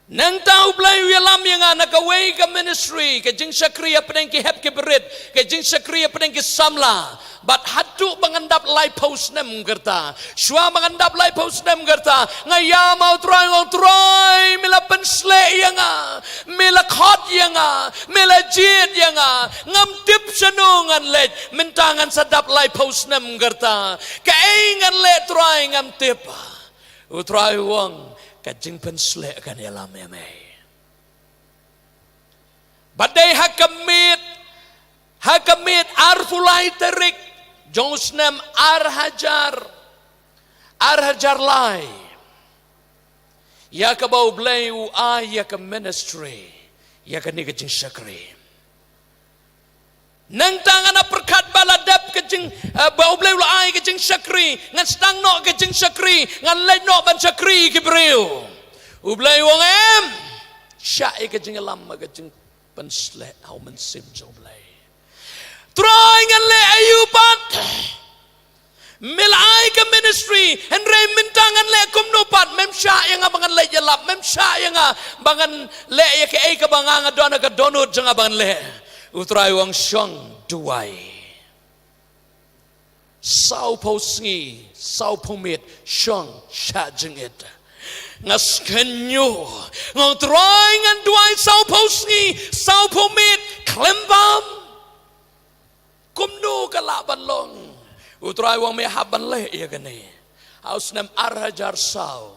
Nangta U Blei u ïalam ïa nga na kawei ka ministry, ka jingshakri hapdeng ki hep ki barit, ka jingshakri hapdeng ki samla. Bad haduh ba ngan dap laiphew snem kata, shuwa ba ngan dap laiphew snem kata, nga ïam ha U Trai, nga ong, Trai, me la pynsleh ïa nga, me la khot ïa nga, me la jied ïa nga, ngam tip shano ngan leit, mynta ngan sa dap laiphew snem kata. Kaei ngan leh Trai, ngam tip. U Trai u ong, ka jingpynsleh kan ïalam ïa me. Bad dei ha ka miet, ha ka miet arphew lai tarik jong u snem ar hajar, ar hajar lai, ïa kaba U Blei u ai ïa ka ministry, ïa kane ka jingshakri. Nangta ngan ap pyrkhat ba la dep ka jing, eh, ba U Blei u la ai ka jingshakri, ngan sdang noh ka jingshakri, ngan leit noh ban shakri ki briew. U Blei u ong em, shah ïa ka jingïalam ha ka jingpynsleh ha U Mynsiem jong U Blei. Trai, ngan leh aïu pat? Me la ai ka ministry, hynrei mynta ngan leh kumno pat? Mem shah ïa nga ba ngan leh ïalap, mem shah ïa nga ba ngan leh ïa kaei kaba nga nga don ha ka dohnud jong nga ba ngan leh. U Trai u ong shong duwai. Sawphew sngi, sawphew miet, shong shah jingit. Nga skhem ïa u, nga ong Trai ngan duwai sawphew sngi, sawphew miet, khlem bam. Kumno ka lah ban long? U Trai u ong me hap ban leh ïa kane. Ha u snem ar hajar saw,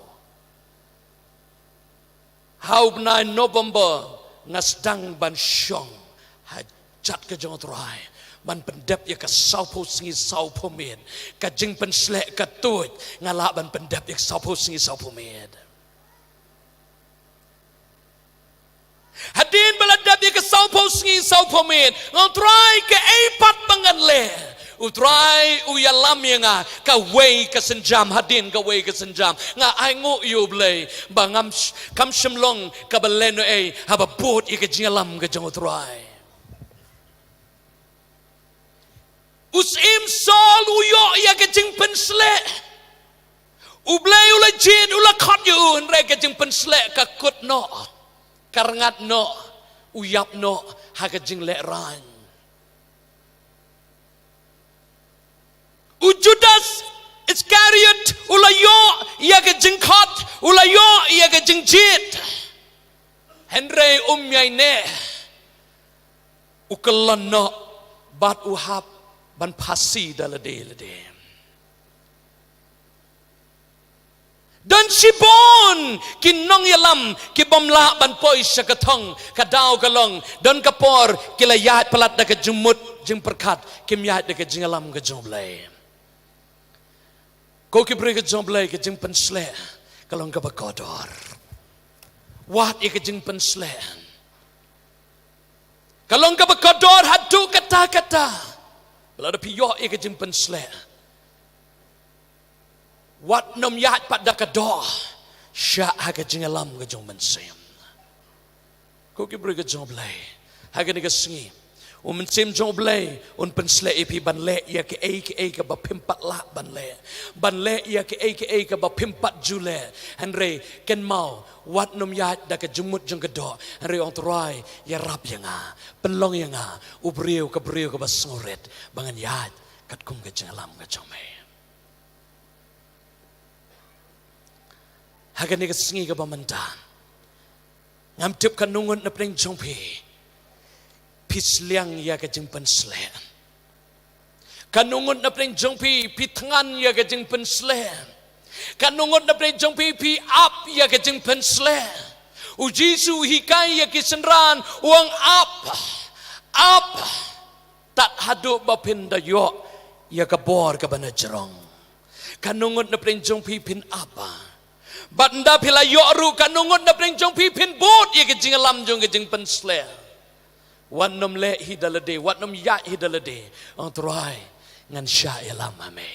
ha u bnai November, nga sdang ban shong ha jaka ka jong U Trai ban pyndep ïa ka sawphew sngi sawphew miet. Ka jingpynsleh ka tuid, nga lah ban pyndep ïa ka sawphew sngi sawphew miet. Hadien ba la dep ïa ka sawphew sngi sawphew miet, nga ong Trai kaei pat ba ngan leh? U Trai u ïalam ïa nga kawei ka sienjam, hadien kawei ka sienjam. Nga ainguh ïa U Blei ba ngam sh-, kam shym long kaba lehnohei haba bud ïa ka jingïalam ka jong U Trai. U syiem Saul u ïoh ïa ka jingpynsleh. U Blei u la jied, u la khot ïa u, hynrei ka jingpynsleh ka kut noh, ka rngat noh, u ïap noh ha ka jinglehrain. U Judas Iskariot u la ïoh ïa ka jingkhot, u la ïoh ïa ka jingjied, hynrei um ïaineh. U kyllon noh bad u hap ban phasi da lade lade. Don shibun ki nongïalam ki bym lah ban poi sha ka thong, ka daw ka long, don ka por ki la ïaid palat da ka jingmut jingpyrkhat, kim ïaid da ka jingïalam ka jong U Blei. Ko ki briew ka jong U Blei, ka jingpynsleh ka long kaba kordor. Wat ïa ka jingpynsleh. Ka long kaba kordor haduh katta katta. Lada phi ïoh ïa ka jingpynsleh, wat nym ïaid pat da ka doh, shah ha ka jingïalam ka jong U Mynsiem. Ko ki briew ka jong U Blei, ha kane ka sngi U Mynsiem jong U Blei un pynsleh ïa phi ban leh ïa kaei kaei kaba phim pat lah ban leh, ban leh ïa kaei kaei kaba phim pat ju leh. Hynrei kynmaw, wat nym ïaid da ka jingmut jong ka doh, hynrei ong Trai, ïarap ïa nga, pynlong ïa nga u briew, ka briew kaba sngewrit, ba ngan ïaid katkum ka jingïalam ka jong me. Ha kane ka sngi kaba mynta, ngam tip kano ngut na pdeng jong phi phi sliang ïa ka jingpynsleh. Kano ngut na pdeng jong phi phi thngan ïa ka jingpynsleh. Kano ngut na pdeng jong phi phi ap ïa ka jingpynsleh. U Jisu u hikai ïa ki synran, u ong ap, ap, tad haduh ba phin da ïoh ïa ka bor kaba na jrong. Kano ngut na pdeng jong phi phin ap, bad ynda phi la ïoh ruh, kano ngut na pdeng jong phi phin bud ïa ka jingïalam jong ka jingpynsleh. Wat nym leh hi da lade, wat nym ïaid hi da lade. Ong Trai, ngan shah ïalam ha me.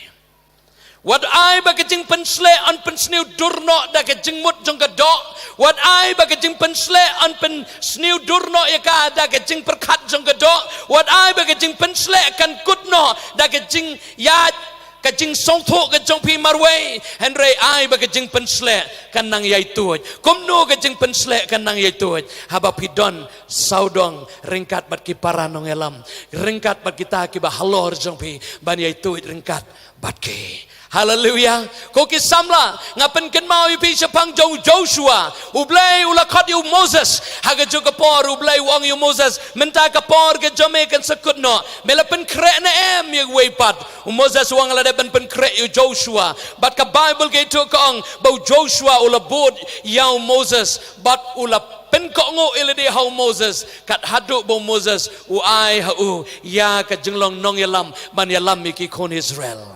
Wat ai ba ka jingpynsleh yn pynsniew dur noh da ka jingmut jong ka doh. Wat ai ba ka jingpynsleh yn pynsniew dur noh ïa ka da ka jingpyrkhat jong ka doh. Wat ai ba ka jingpynsleh kan kut noh da ka jingïaid, ka jingsngewthuh ka jong phi marwei. Hynrei ai ba ka jingpynsleh kan nang ïai tuid. Kumno ka jingpynsleh kan nang ïai tuid? Haba phi don sawdong ryngkat bad ki para nongïalam, ryngkat bad kita kiba halor jong phi ban ïai tuid ryngkat bad ki. Haleluya. Ko ki samla, nga pynkynmaw ïa phi shaphang jong u Joshua. U Blei u la khot ïa u Moses. Ha kajuh ka por u Blei u ong ïa u Moses, mynta ka por ka jong me kan sa kut noh. Me la pynkhreh ne em ïa uwei pat? U Moses u ong, la dep ban pynkhreh ïa u Joshua. Bad ka Baibl ka ïathuh ka ong ba u Joshua u la bud ïa u Moses bad u la pynkohnguh ïa lade ha u Moses, kat haduh ba u Moses u ai ha u ïa ka jinglong nongïalam ban ïalam ïa ki khun Israel.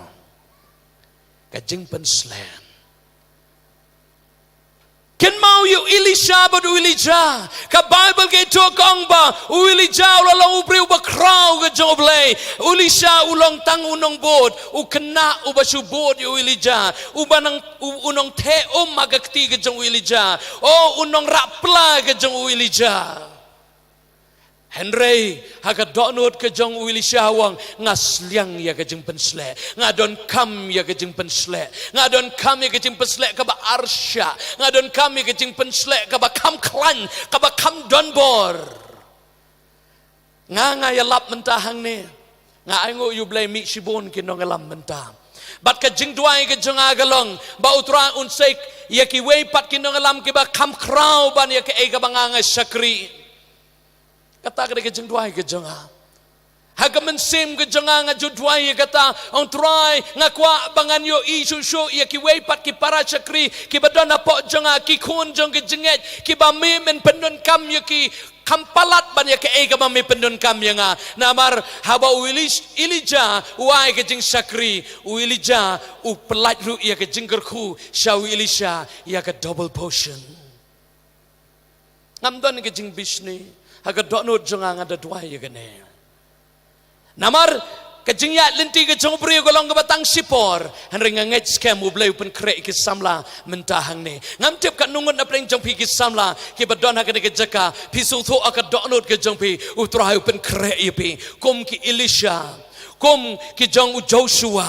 Ka jingpynsleh. Kynmaw ïa u Elisha bad u Elijah. Ka Baibl ka ïathuh ka ong ba u Elijah u la long u briew ba khraw ka jong u Blei. U Elisha u long tang u nongbud, u khynnah uba shu bud ïa u Elijah, uba nang u, u nongtheh um ha ka kti ka jong u Elijah. O, u nongrah pla ka jong u Elijah. Hynrei ha ka dohnud ka jong u Elisha u ong, nga sliang ïa ka jingpynsleh, nga donkam ïa ka jingpynsleh, nga donkam ïa ka jingpynsleh kaba arshah, nga donkam ïa ka jingpynsleh kaba kham khlaiñ, kaba kham donbor. Nga, nga ïalap mynta hangne. Nga ainguh ïa u Blei, mih shibun ki nongïalam mynta. Bad ka jingduwai ka jong nga ka long ba u Trai un sei ïa kiwei pat ki nongïalam kiba kham khraw ban ïa kaei kaba nga, nga shakri. Kata ka dei ka jingduwai ka jong nga. Ha ka mynsiem ka jong nga nga ju duwai ïa kata, ong Trai, nga kwah ba ngan ïohi shuh shuh ïa kiwei pat ki para shakri kiba don hapoh jong nga, ki khun jong ki jingngeit, kiba me men pyndonkam ïa ki, kham palat ban ïa kaei kaba me pyndonkam ïa nga. Namar haba u Elis-, Elijah u ai ka jingshakri, u Elijah u pyllait ruh ïa ka jingkyrkhu sha u Elisha ïa ka double portion. Ngam don ka jingbishni, ha ka dohnud jong nga nga da duwai ïa kane. Namar ka jingïaid lynti ka jong u briew ka long kaba tang shipor, hynrei nga ngeit skhem u Blei u pynkhreh ïa ki samla mynta hangne. Ngam tip katno ngut na pdeng jong phi ki samla kiba don ha kane ka jaka, phi sngewthuh ha ka dohnud ka jong phi u Trai u pynkhreh ïa phi kum ki Elisha, kum ki jong u Joshua.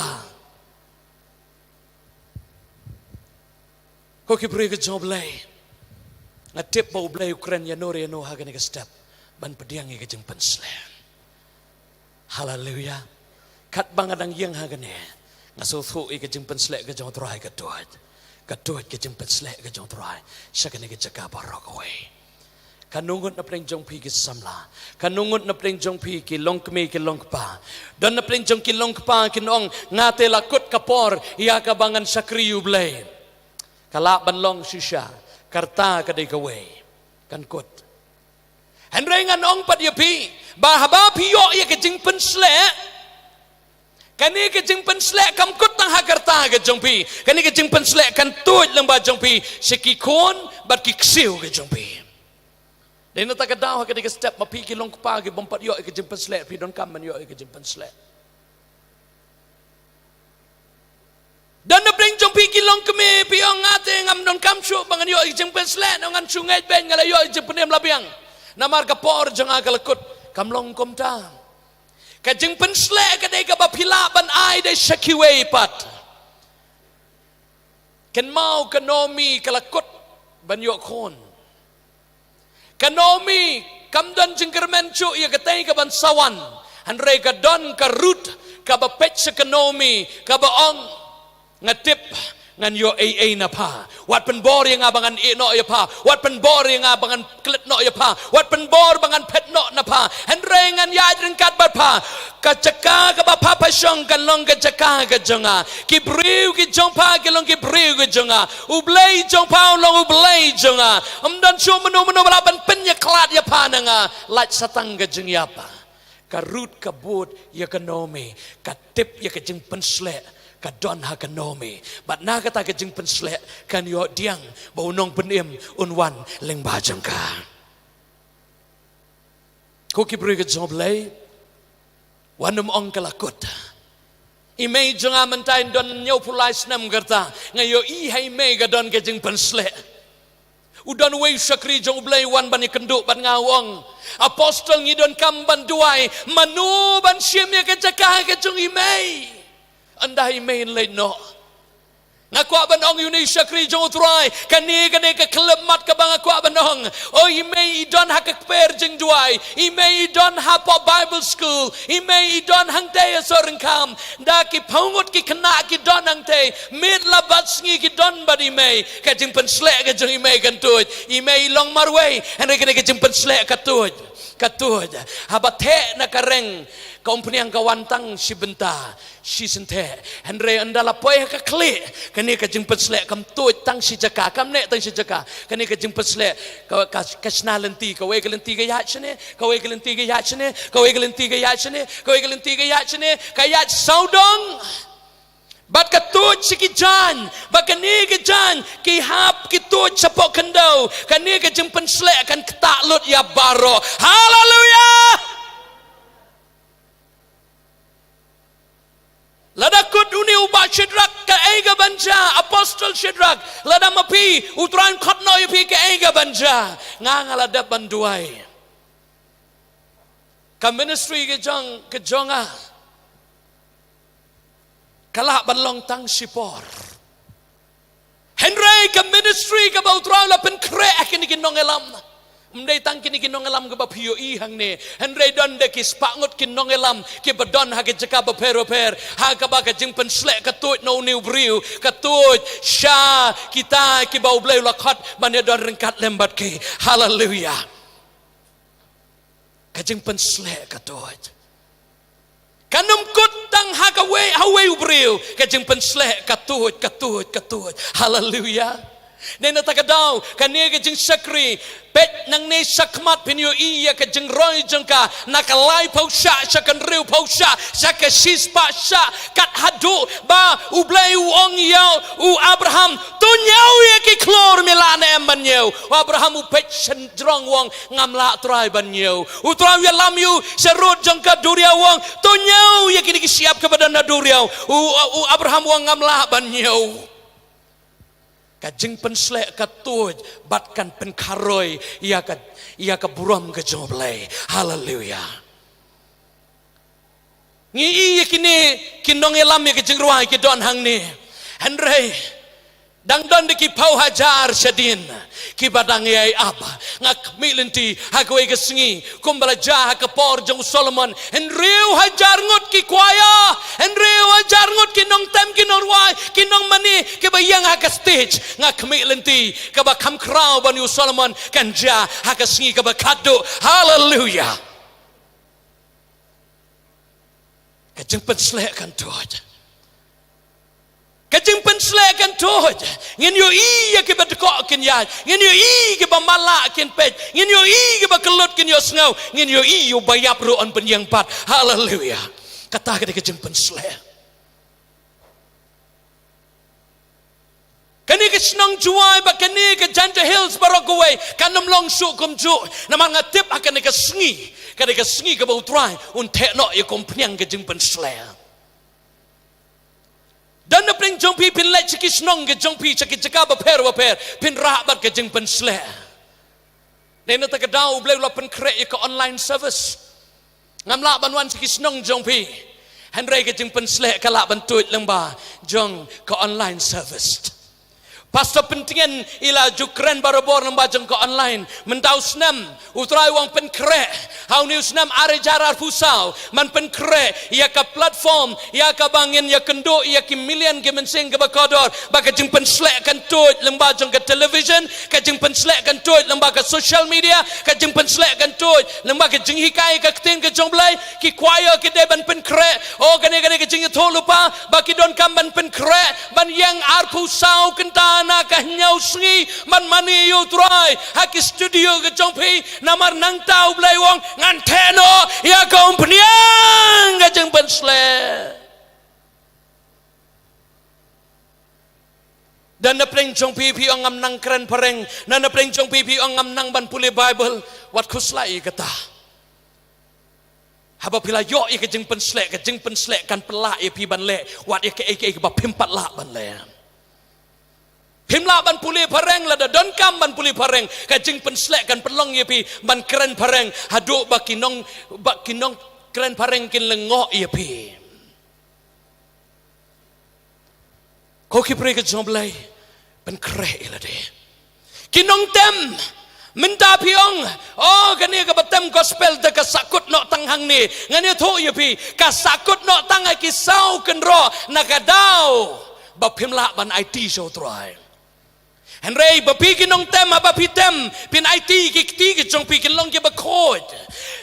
Ko ki briew ka jong u Blei, nga tip ba u Blei u kren ïano re ïano ha kane ka step ban pdiang ïa ka jingpynsleh. Haleluya. Katba nga dang ïeng ha kane, nga sngewthuh ïa ka jingpynsleh ka jong u Trai ka tuid. Ka tuid ka jingpynsleh ka jong u Trai sha kane ka jaka baroh kawei. Katno ngut na pdeng jong phi ki samla, katno ngut na pdeng jong phi ki longkmie ki longkpa? Don na pdeng jong ki longkpa kin ong, nga te la kut ka por ïa kaba ngan shakri ïa u Blei. Ka lah ban long shisha, ka rta ka dei kawei, kan kut. Hynrei ngan ong pat ïa phi ba haba phi ïoh ïa ka jingpynsleh, kane ka jingpynsleh kam kut tang ha ka rta ka jong phi. Kane ka jingpynsleh kan tuid lyngba jong phi sha ki khun bad ki ksiew ka jong phi. Dei na kata ka daw ha kane ka step ma phi ki longkpa ki bym pat ïoh ïa ka jingpynsleh, phi donkam ban ïoh ïa ka jingpynsleh. Don na pdeng jong phi ki longkmie, phi ong, nga te ngam donkam shuh ba ngan ïoh ïa ka jingpynsleh, ngan shu ngeit beit nga la ïoh ïa ka jingpynim la biang. Namar ka por jong nga ka la kut. Kam long kumta. Ka jingpynsleh ka dei kaba phi lah ban ai dei sha kiwei pat. Kynmaw ka Naomi ka la kut ban ïoh khun. Ka Naomi kam don jingkyrmen shuh ïa katei kaban sa wan. Hynrei ka don ka Ruth kaba peit sha ka Naomi kaba ong, nga tip ngan ïoh ei ei na pha. Wat pynbor ïa nga ba ngan ïeh noh ïa pha. Wat pynbor ïa nga ba ngan klet noh ïa pha. Wat pynbor ba ngan phet noh na pha. Hynrei ngan ïaid ryngkat bad pha. Ka jaka kaba pha pha shong kan long ka jaka ka jong nga. Ki briew ki jong pha ki long ki briew ki jong nga. U Blei jong pha u long U Blei jong nga. Ym don shuh mano mano ba lah ban pynïakhlad ïa pha na nga. Lait sa tang ka jingïap. Ka Ruth ka bud ïa ka Naomi, ka tip ïa ka jingpynsleh ka don ha ka Naomi. Bad na kata ka jingpynsleh kan ïoh pdiang ba u nongpynim un wan lyngba jong ka. Ko ki briew ka jong U Blei, wat nym ong ka la kut. I mei jong nga mynta in don hynñiewphew lai snem ka rta. Nga ïohi ha i mei ka don ka jingpynsleh. U don uwei u shakri jong U Blei u wan ban ïakynduh bad nga, u ong, Apostol, ngi donkam ban duwai, mano ban shim ïa ka jaka ka jong i mei? Ynda i mei in leit noh. Nga kwah ban ong ïa une u shakri jong U Trai, kane, kane ka khyllipmat kaba nga kwah ban ong. O, i mei i don ha ka kper jingduwai, i mei i don hapoh Bible school, i mei i don hangtei ha Sohryngkham. Da ki phew ngut ki khynnah ki don hangtei, miet la bad sngi ki don bad i mei. Ka jingpynsleh ka jong i mei kan tuid. I mei i long marwei, hynrei kane ka jingpynsleh ka tuid. Ka tuid. Haba theh na ka reng, ka umphniang ka wan tang shi bynta, shi syntheh. Hynrei ynda la poi ha ka khlieh, kane ka jingpynsleh kam tuid tang shi jaka, kam neh tang shi jaka. Kane ka jingpynsleh ka, ka, ka shna lynti, kawei ka lynti ka ïaid shane, kawei ka lynti ka ïaid shane, kawei ka lynti ka ïaid shane, kawei ka lynti ka ïaid shane, ka ïaid sawdong. Bad ka tuid sha ki jaiñ, bad kane ka jaiñ, ki hap ki tuid shapoh khyndew, kane ka jingpynsleh kan ktah lut ïa baroh. Haleluia! Lada kut une u Bah Shadrach kaei ka ban jia, Apostol Shadrach, lada ma phi, U Trai un khot noh ïa phi kaei ka ban jia. Nga, nga la dep ban duwai. Ka ministry ka jong, ka jong nga ka lah ban long tang shipor. Hynrei ka ministry kaba U Trai u la pynkhreh ha kine ki nongïalam, ym dei tang kine ki nongïalam kiba phi ïohi hangne. Hynrei don de ki spah ngut ki nongïalam kiba don ha ki jaka bapher bapher, ha kaba ka jingpynsleh ka tuid na une u briew, ka tuid sha kita kiba U Blei u la khot ban ïadon ryngkat lem bad ki. Haleluia. Ka jingpynsleh ka tuid. Kan ym kut tang ha kawei, ha uwei u briew, ka jingpynsleh ka tuid, ka tuid, ka tuid. Haleluia. Dei na kata ka daw, kane ka jingshakri, peit nangne shakhmat phin ïohi ïa ka jingroi jong ka, na ka laiphew shah sha ka hynriewphew shah sha ka shispah shah, kat haduh ba U Blei u ong ïa u Abraham, to ñiew ïa ki khlur, me lah ne em ban ñiew? U Abraham u peit sha jrong, u ong, ngam lah Trai ban ñiew. U Trai u ïalam ïa u sha rud jong ka duriaw, u ong, to ñiew ïa kine ki shyiap kiba don ha duriaw. U, u Abraham u ong, ngam lah ban ñiew. Ka jingpynsleh ka tuid bad kan pynkharoi ïa ka, ïa ka burom ka jong U Blei. Haleluia. Ngi ïohi ïa kine ki nongïalam ïa ka jingrwai ki don hangne. Hynrei dang don de ki phew hajar shadien kiba dang ïai ap. Nga khmih lynti ha kawei ka sngi, kumba la jia ha ka por jong u Solomon, hynriew hajar ngut ki choir, hynriew hajar ngut ki nongtem, ki nongrwai, ki nongmane kiba ïeng ha ka stage. Nga khmih lynti kaba kham khraw ban ïa u Solomon kan jia ha ka sngi kaba khatduh. Haleluia. Ka jingpynsleh kan tuid. Ka jingpynsleh kan tuid. Ngin ïohi ïa kiba dkoh kin ïaid. Ngin ïohi kiba matlah kin peit. Ngin ïohi kiba kyllut kin ïohsngew. Ngin ïohi ïa uba ïap ruh un pynïeng pat. Haleluia. Kata ka dei ka jingpynsleh. Kane ka shnong Jowai bad kane ka Jaintia Hills baroh kawei kan ym long shuh kumjuh. Namar nga tip ha kane ka sngi, kane ka sngi kaba U Trai un theh noh ïa ka umphniang ka jingpynsleh. Don na pdeng jong phi, phin leit sha ki shnong ka jong phi, sha ki jaka bapher bapher, phin rah bad ka jingpynsleh. Dei na kata ka daw U Blei u la pynkhreh ïa ka online service. Ngam lah ban wan sha ki shnong jong phi, hynrei ka jingpynsleh ka lah ban tuid lyngba jong ka online service. Pastor Pyntngen i la ju kren barabor lyngba jong ka online. Mynta u snem U Trai u ong pynkhreh, ha une u snem ar hajar arphew saw, man pynkhreh ïa ka platform ïa kaba ngin ïakynduh ïa ki million ki mynsiem kiba kordor, ba ka jingpynsleh kan tuid lyngba jong ka television, ka jingpynsleh kan tuid lyngba ka social media, ka jingpynsleh kan tuid lyngba ka jinghikai ka ktien ka jong U Blei. Ki choir ki dei ban pynkhreh. O, kane, kane ka jingïathuhlypa ba ki donkam ban pynkhreh, ban ïeng arphew saw kynta na ka hynñiew sngi ban mane ïa U Trai ha ki studio ka jong phi. Namar nangta U Blei u ong, ngan theh noh ïa ka umphniang ka jingpynsleh. Don na pdeng jong phi, phi ong ngam nang kren phareng. Don na pdeng jong phi, phi ong ngam nang ban pule Bible. Wat khuslai ïa kata. Haba phi la ïoh ïa ka jingpynsleh, ka jingpynsleh kan pynlah ïa phi ban leh wat ïa kaei kaei kaba phim pat lah ban leh. Phim lah ban pule phareng, lada donkam ban pule phareng, ka jingpynsleh kan pynlong ïa phi ban kren phareng, haduh ba ki nong, ba ki nongkren phareng kin lyngngoh ïa phi. Ko ki briew ka jong U Blei, pynkhreh ïa lade. Ki nongtem, mynta phi ong, oh, kane kaba tem gospel te ka sahkut noh tang hangne. Ngan ïathuh ïa phi, ka sahkut noh tang ha ki saw kynroh na ka daw ba phim lah ban aiti sha U Trai. Hynrei ba phi ki nongtem, haba phi tem, phin aiti, ki kti ki jong phi kin long kiba khuid.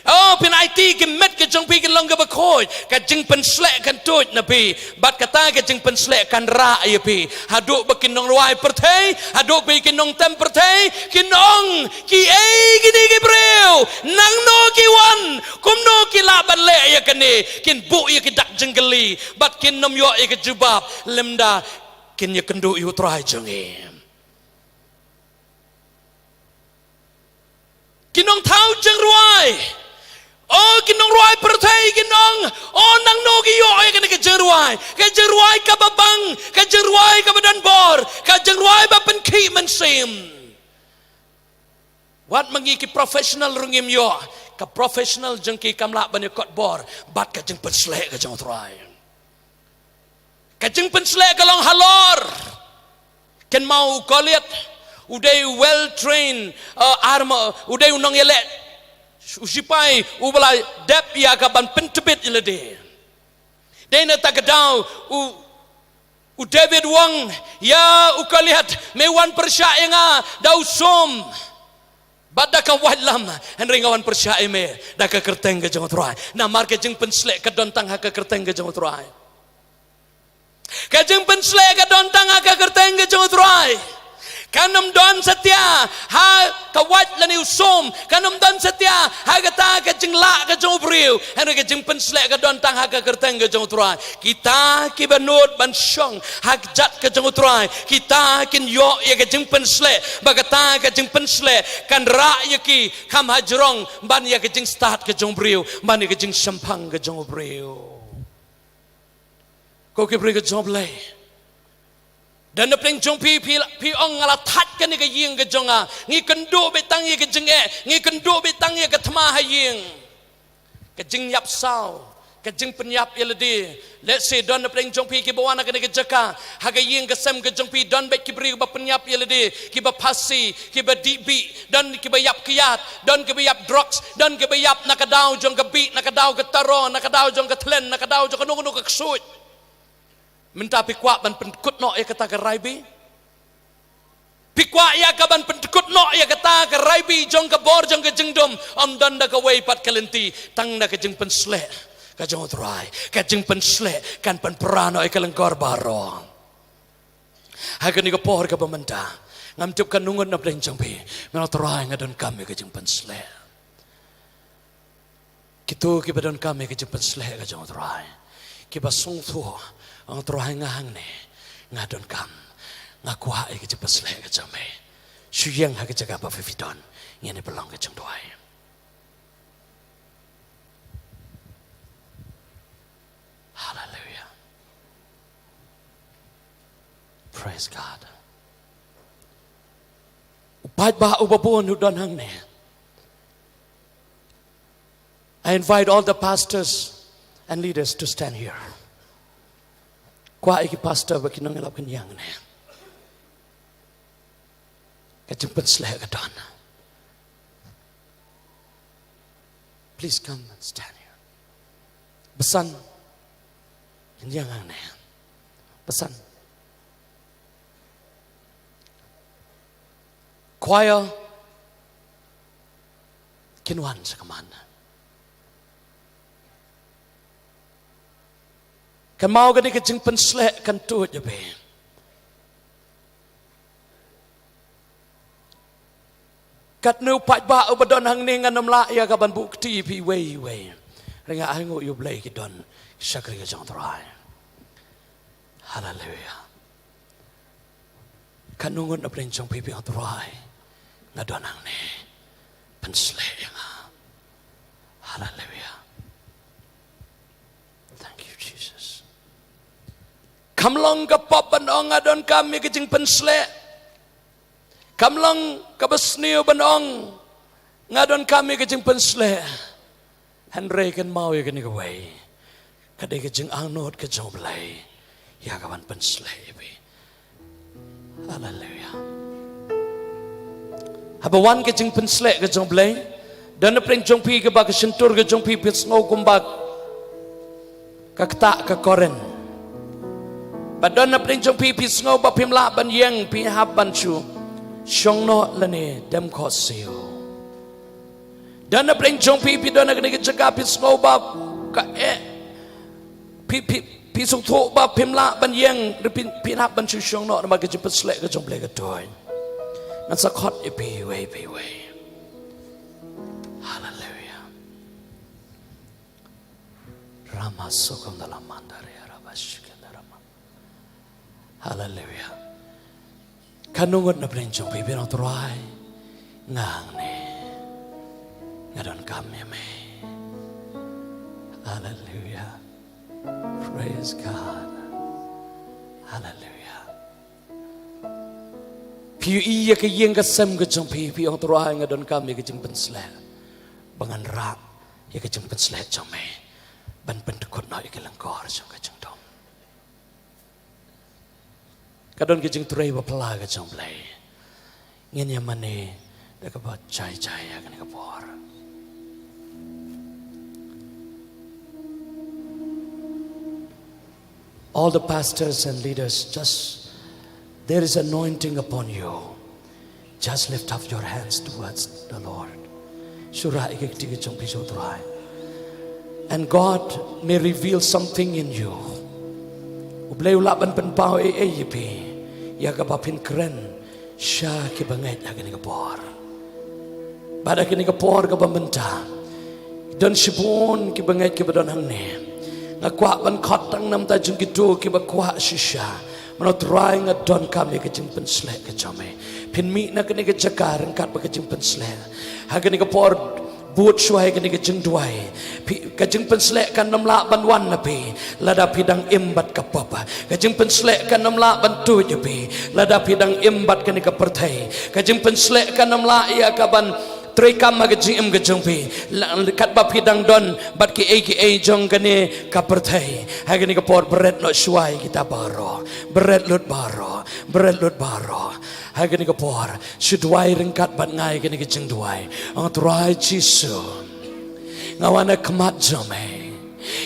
Oh, phin aiti, ki met ki jong phi kin long kiba khuid. Ka jingpynsleh kan tuid na phi. Bad kata ka jingpynsleh kan rah ïa phi. Haduh ba ki nongrwai pyrthei, haduh ba ki nongtem pyrthei kin ong, kiei kine ki briew, nangno ki wan, kumno ki lah ban leh ïa kane. Kin buh ïa ki dak jingkylli bad kin nym ïoh ïa ka jubab, lymda kin ïakynduh ïa U Trai jong ngi. Ki nongthaw jingrwai, oh, ki nongrwai pyrthei kin ong, oh, nangno ki ïoh ïa kane ka jingrwai, ka jingrwai kaba bang, ka jingrwai kaba don bor, ka jingrwai ba pynkhih mynsiem. Wat ma ngi ki professional ruh ngim ïoh, ka professional jong ki kam lah ban ïakot bor bad ka jingpynsleh ka jong U Trai. Ka jingpynsleh ka long halor. Kynmaw u Goliath, u dei u well trained, uh, armor, u dei u nongïaleh, u sipai uba la dep ïa ka ban pyntbit ïa lade. Dei na kata ka daw u, u David u ong ïa u Goliath, me wan pyrshah ïa nga da u sum bad da ka waitlam, hynrei nga wan pyrshah ïa me da ka kyrteng ka jong U Trai. Namar ka jingpynsleh ka don tang ha ka kyrteng ka jong U Trai. Ka jingpynsleh ka don tang ha ka kyrteng ka jong U Trai. Kan ym don satia ha ka wait lane u sum, kan ym don satia ha kata ka jinglah ka jong u briew. Hynrei ka jingpynsleh ka don tang ha ka kyrteng ka jong U Trai. Kita kiba nud ban shong ha ka jait ka jong U Trai, kita kin ïoh ïa ka jingpynsleh. Ba kata ka jingpynsleh kan rah ïa ki kham hajrong ban ïa ka jingstad ka jong u briew, ban ïa ka jingshemphang ka jong u briew. Ko ki briew ka jong U Blei, don na pdeng jong phi, phi, phi ong, nga la thait kane ka ïing ka jong nga. Ngi kynduh beit tang ïa ka jingeh, ngi kynduh beit tang ïa ka thma ha ïing. Ka jingïap saw, ka jingpynïap ïa lade. Let's say don na pdeng jong phi kiba wan ha kane ka jaka, ha ka ïing ka sem ka jong phi don beit ki briew ba pynïap ïa lade, kiba phasi, kiba dih bih, don kiba ïap kiad, don kiba ïap drugs, don kiba ïap na ka daw jong ka bih, na ka daw ka taro, na ka daw jong ka thlen, na ka daw jong kano kano ka ksuid. Mynta phi kwah ban pynkut noh ïa kata ka rai bih? Phi kwah ïa ka ban pynkut noh ïa kata ka rai bih jong ka bor jong ka jingdum? Ym don da kawei pat ka lynti, tang da ka jingpynsleh ka jong U Trai. Ka jingpynsleh kan pynpra noh ïa ka lyngkor baroh. Ha kane ka por kaba mynta, ngam tip katno ngut na pdeng jong phi, men, Trai, nga donkam ïa ka jingpynsleh. Kito kiba donkam ïa ka jingpynsleh ka jong U Trai, kiba sngewthuh, ong, Trai, nga hangne, nga donkam, nga kwah ïa ka jingpynsleh ka jong me. Shu ïeng ha ka jaka ba phi don, ngin ïa pynlong ka jingduwai. Hallelujah. Praise God. U paidbah uba bun u don hangne. I invite all the pastors and leaders to stand here. Kwah ïa ki pastor bad ki nongïalap kin ïeng hangne. Ka jingpynsleh ka don. Please come and stand here. Basan, kin ïeng hangne. Basan. Choir, kin wan sha khmat. Kynmaw, kane ka jingpynsleh kan tuid ïa phi. Katno paidbah uba don hangne, ngan ym lah ïa ka ban buh kti ïa phi iwei iwei. Hynrei nga ai nguh ïa U Blei, ki don ki shakri ka jong U Trai. Haleluya. Katno ngut na pdeng jong phi, phi ong, Trai, nga don hangne, pynsleh ïa nga. Haleluya. Kam long ka pop ban ong nga donkam ïa ka jingpynsleh. Kam long kaba sniew ban ong nga donkam ïa ka jingpynsleh. Hynrei kynmaw ïa kane kawei, ka dei ka jingangnud ka jong U Blei ïa ka ban pynsleh ïa phi. Haleluia. Haba wan ka jingpynsleh ka jong U Blei, don na pdeng jong phi kaba ka shyntur ka jong phi phi sngew kumba ka ktah ka Korinth. Bad don na pdeng jong phi phi sngew ba phim lah ban ïeng, phi hap ban shu shong noh lane dem khohsiew. Don na pdeng jong phi phi don na kane ka jaka phi sngew ba ka eh, phi, phi, phi sngewthuh ba phim lah ban ïeng, phi, phi hap ban shu shong noh namar ka jingpynsleh ka jong U Blei ka don. Ngan sa khot ïa phi iwei pa iwei. Haleluia. Rama sokam dalam mandar ya raba shukan darama. Haleluia. Katno ngut na pdeng jong phi phi ong Trai, nga hangne, nga donkam ïa me. Haleluia. Praise God. Haleluia. Phi ïohi ïa ka ïing ka sem ka jong phi, phi ong Trai nga donkam ïa ka jingpynsleh. Ba ngan rah ïa ka jingpynsleh jong me ban pyndkut noh ïa ka lyngkor jong ka jingdum. Ka don ka jingtrei ba phylla ka jong U Blei. Ngin ïa mane da kaba jai jai ha kane ka por. All the pastors and leaders, just there is anointing upon you. Just lift up your hands towards the Lord. Shu rah ïa ka kti ka jong phi sha U Trai. And God may reveal something in you. U Blei u lah ban pynpaw ei ei ïa phi ïa kaba phin kren sha kiba ngeit ha kane ka por. Bad ha kane ka por kaba mynta, don shibun kiba ngeit kiba don hangne. Nga kwah ban khot tang na bynta jong kito kiba kwah shisha. Mano Trai nga donkam ïa ka jingpynsleh ka jong me. Phin mih na kane ka jaka ryngkat bad ka jingpynsleh. Ha kane ka por bud shuwa ïa kane ka jingduwai. Phi, ka jingpynsleh kan ym lah ban wan na phi lada phi dang im bad ka pop. Ka jingpynsleh kan ym lah ban tuid ïa phi lada phi dang im bad kane ka pyrthei. Ka jingpynsleh kan ym lah ïa ka ban treikam ha ka jingim ka jong phi la, katba phi dang don bad kiei kiei jong kane ka pyrthei. Ha kane ka por bret noh shuwa ïa kita baroh. Bret lut baroh. Bret lut baroh. Ha kane ka por shu duwai ryngkat bad nga ïa kane ka jingduwai. Ong Trai Jisu, nga wan ha khmat jong me.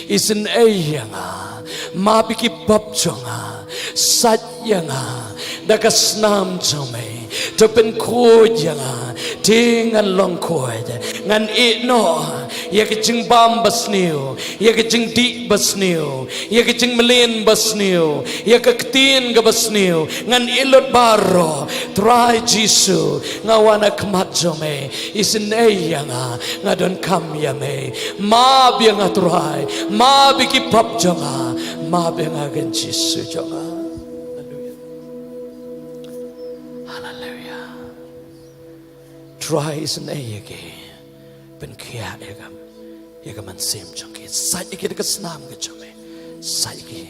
Isynei ïa nga. Map ïa ki pop jong nga. Sait ïa nga da ka snam jong me. To pynkhuid ïa nga. Te ngan long khuid. Ngan ïeh noh ïa ka jingbam ba sniew, ïa ka jingdih ba sniew, ïa ka jingmlien ba sniew, ïa ka ktien kaba sniew. Ngan ïeh lut baroh. Trai Jisu, nga wan ha khmat jong me. Isynei ïa nga. Nga donkam ïa me. Map ïa nga Trai. Map ïa ki pop jong nga. Map ïa nga Kynrad Jisu jong nga. Haleluia. Haleluia. Trai isynei ïa ki. Pynkhiah ïa ka, ïa ka mynsiem jong ki. Sait ïa ki da ka snam ka jong me. Sait ïa ki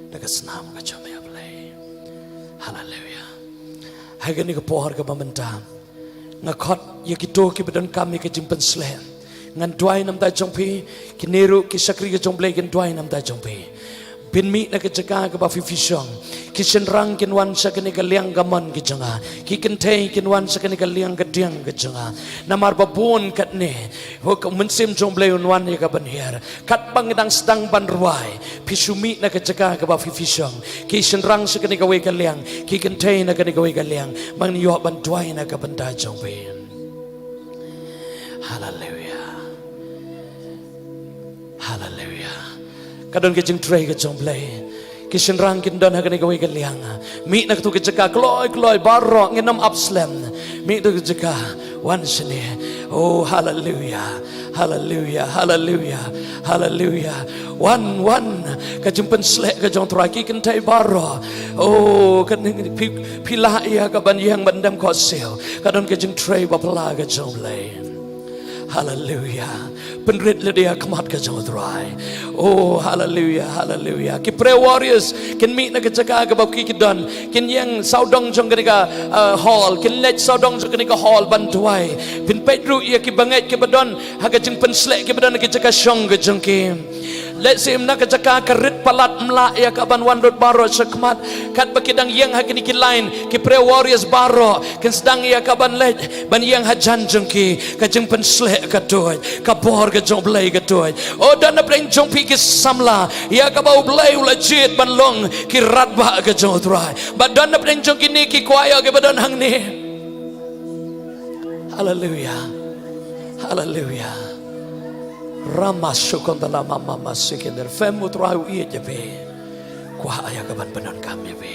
da ka snam ka jong me, A Blei. Haleluia. Ha kane ka por kaba mynta, nga khot ïa kito kiba donkam ïa ka jingpynsleh. Ngan duwai na bynta jong phi, kine ruh ki shakri ka jong U Blei kin duwai na bynta jong phi. Phin mih na ka jaka kaba phi, phi shong. Ki shynrang kin wan sha kane ka liang kamon ka jong nga. Ki kynthei kin wan sha kane ka liang kadiang ka jong nga. Namar ba bun katne, ha ka mynsiem jong U Blei un wan ïa ka ban hiar. Katba ngi dang sdang ban rwai, phi shu mih na ka jaka kaba phi, phi shong. Ki shynrang sha kane kawei ka liang, ki kynthei na kane kawei ka liang. Ba ngin ïoh ban duwai na ka bynta jong phi. Haleluia. Haleluia. Ka don ka jingtrei ka jong U Blei. Ki shynrang kin don ha kane kawei ka liang. Mih na katu ka jaka kloi kloi baroh, ngin ym ap slem. Mih tu ka jaka. Wan shane. Oh, haleluia. Haleluia. Haleluia. Haleluia. Wan, wan. Ka jingpynsleh ka jong U Trai, ki kynthei baroh. Oh, kan phi, phi lah ïa ka ban ïeng ban dem khohsiew. Ka don ka jingtrei ba phylla ka jong U Blei. Haleluia. Pynrit lade ïa khmat ka jong u Trai. Oh, haleluia, haleluia. Ki prayer warriors kin mih na ka jaka kaba ki ki don. Kin ïeng sawdong jong kane ka, uh, hall. Kin leit sawdong jong kane ka hall ban duwai. Pynpeit ruh ïa ki bangeit kiba don ha ka jingpynsleh kiba don ha ka jaka shong ka jong ki. Lehse ym na ka jaka ka rit palat ym lah ïa ka ban wan lut baroh shakhmat. Katba ki dang ïeng ha kine ki line, ki prayer warriors baroh kin sdang ïa ka ban leit ban ïeng hajan jong ki, ka jingpynsleh ka tuid, ka bor ka jong u Blei ka tuid. Oh, don napdeng jong phi ki samla ïa kaba u Blei u la jied ban long ki radbah ka jong u Trai. Bad don napdeng jong kine ki kwah ïa kiba don hangne. Haleluia. Haleluia. Rama shukondala mama masikender. Fem u Trai u ïeit ïa phi. Kwah ïa ka ban pyndonkam ïa phi.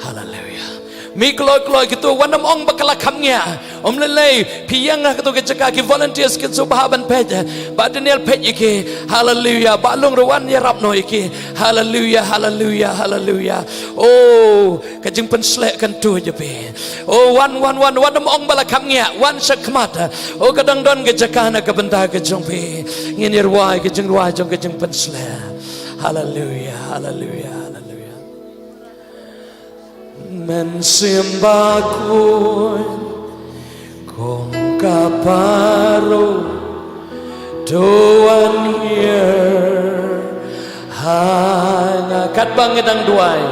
Haleluia. Mih kloi kloi kito, wat nym ong ba ka la kham ngiah. Ym lei lei, phi ïeng ha kito ki jaka, ki volunteers kin sngewbha ban peit. Bah Daniel peit ïa ki. Haleluia. Bah Lung ruh wan ïarap noh ïa ki. Haleluia, haleluia, haleluia. Oh, ka jingpynsleh kan tuid ïa phi. Oh, wan, wan, wan, wat nym ong ba la kham ngiah, wan shakhmat. Oh, ka dang don ka jaka na ka bynta ka jong phi. Ngin ïa rwai ka jingrwai jong ka jingpynsleh. Haleluia, haleluia, haleluia. Mynsiem Bakhuid, kum ka phara, to wan hiar ha nga. Katba ngi dang duwai,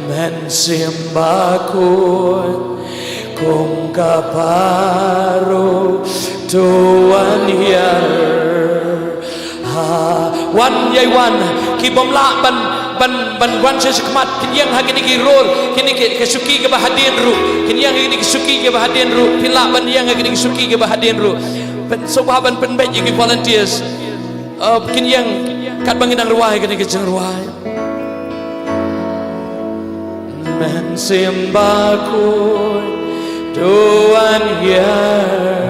Mynsiem Bakhuid, kum ka phara, to wan hiar ha. Wan, ïai wan, ki bym lah ban, ban, ban wan sha shakhmat, kin ïeng ha kine ki role, kine ki, ki shuki kiba hadien ruh, kin ïeng ha kine ki shuki kiba hadien ruh, phi lah ban ïeng ha kine ki shuki kiba hadien ruh. Pynsngewbha ban pynbeit ïa ki volunteers. Uh, kin ïeng katba ngi dang rwai kane ka jingrwai. Mynsiem Bakhuid, to wan hiar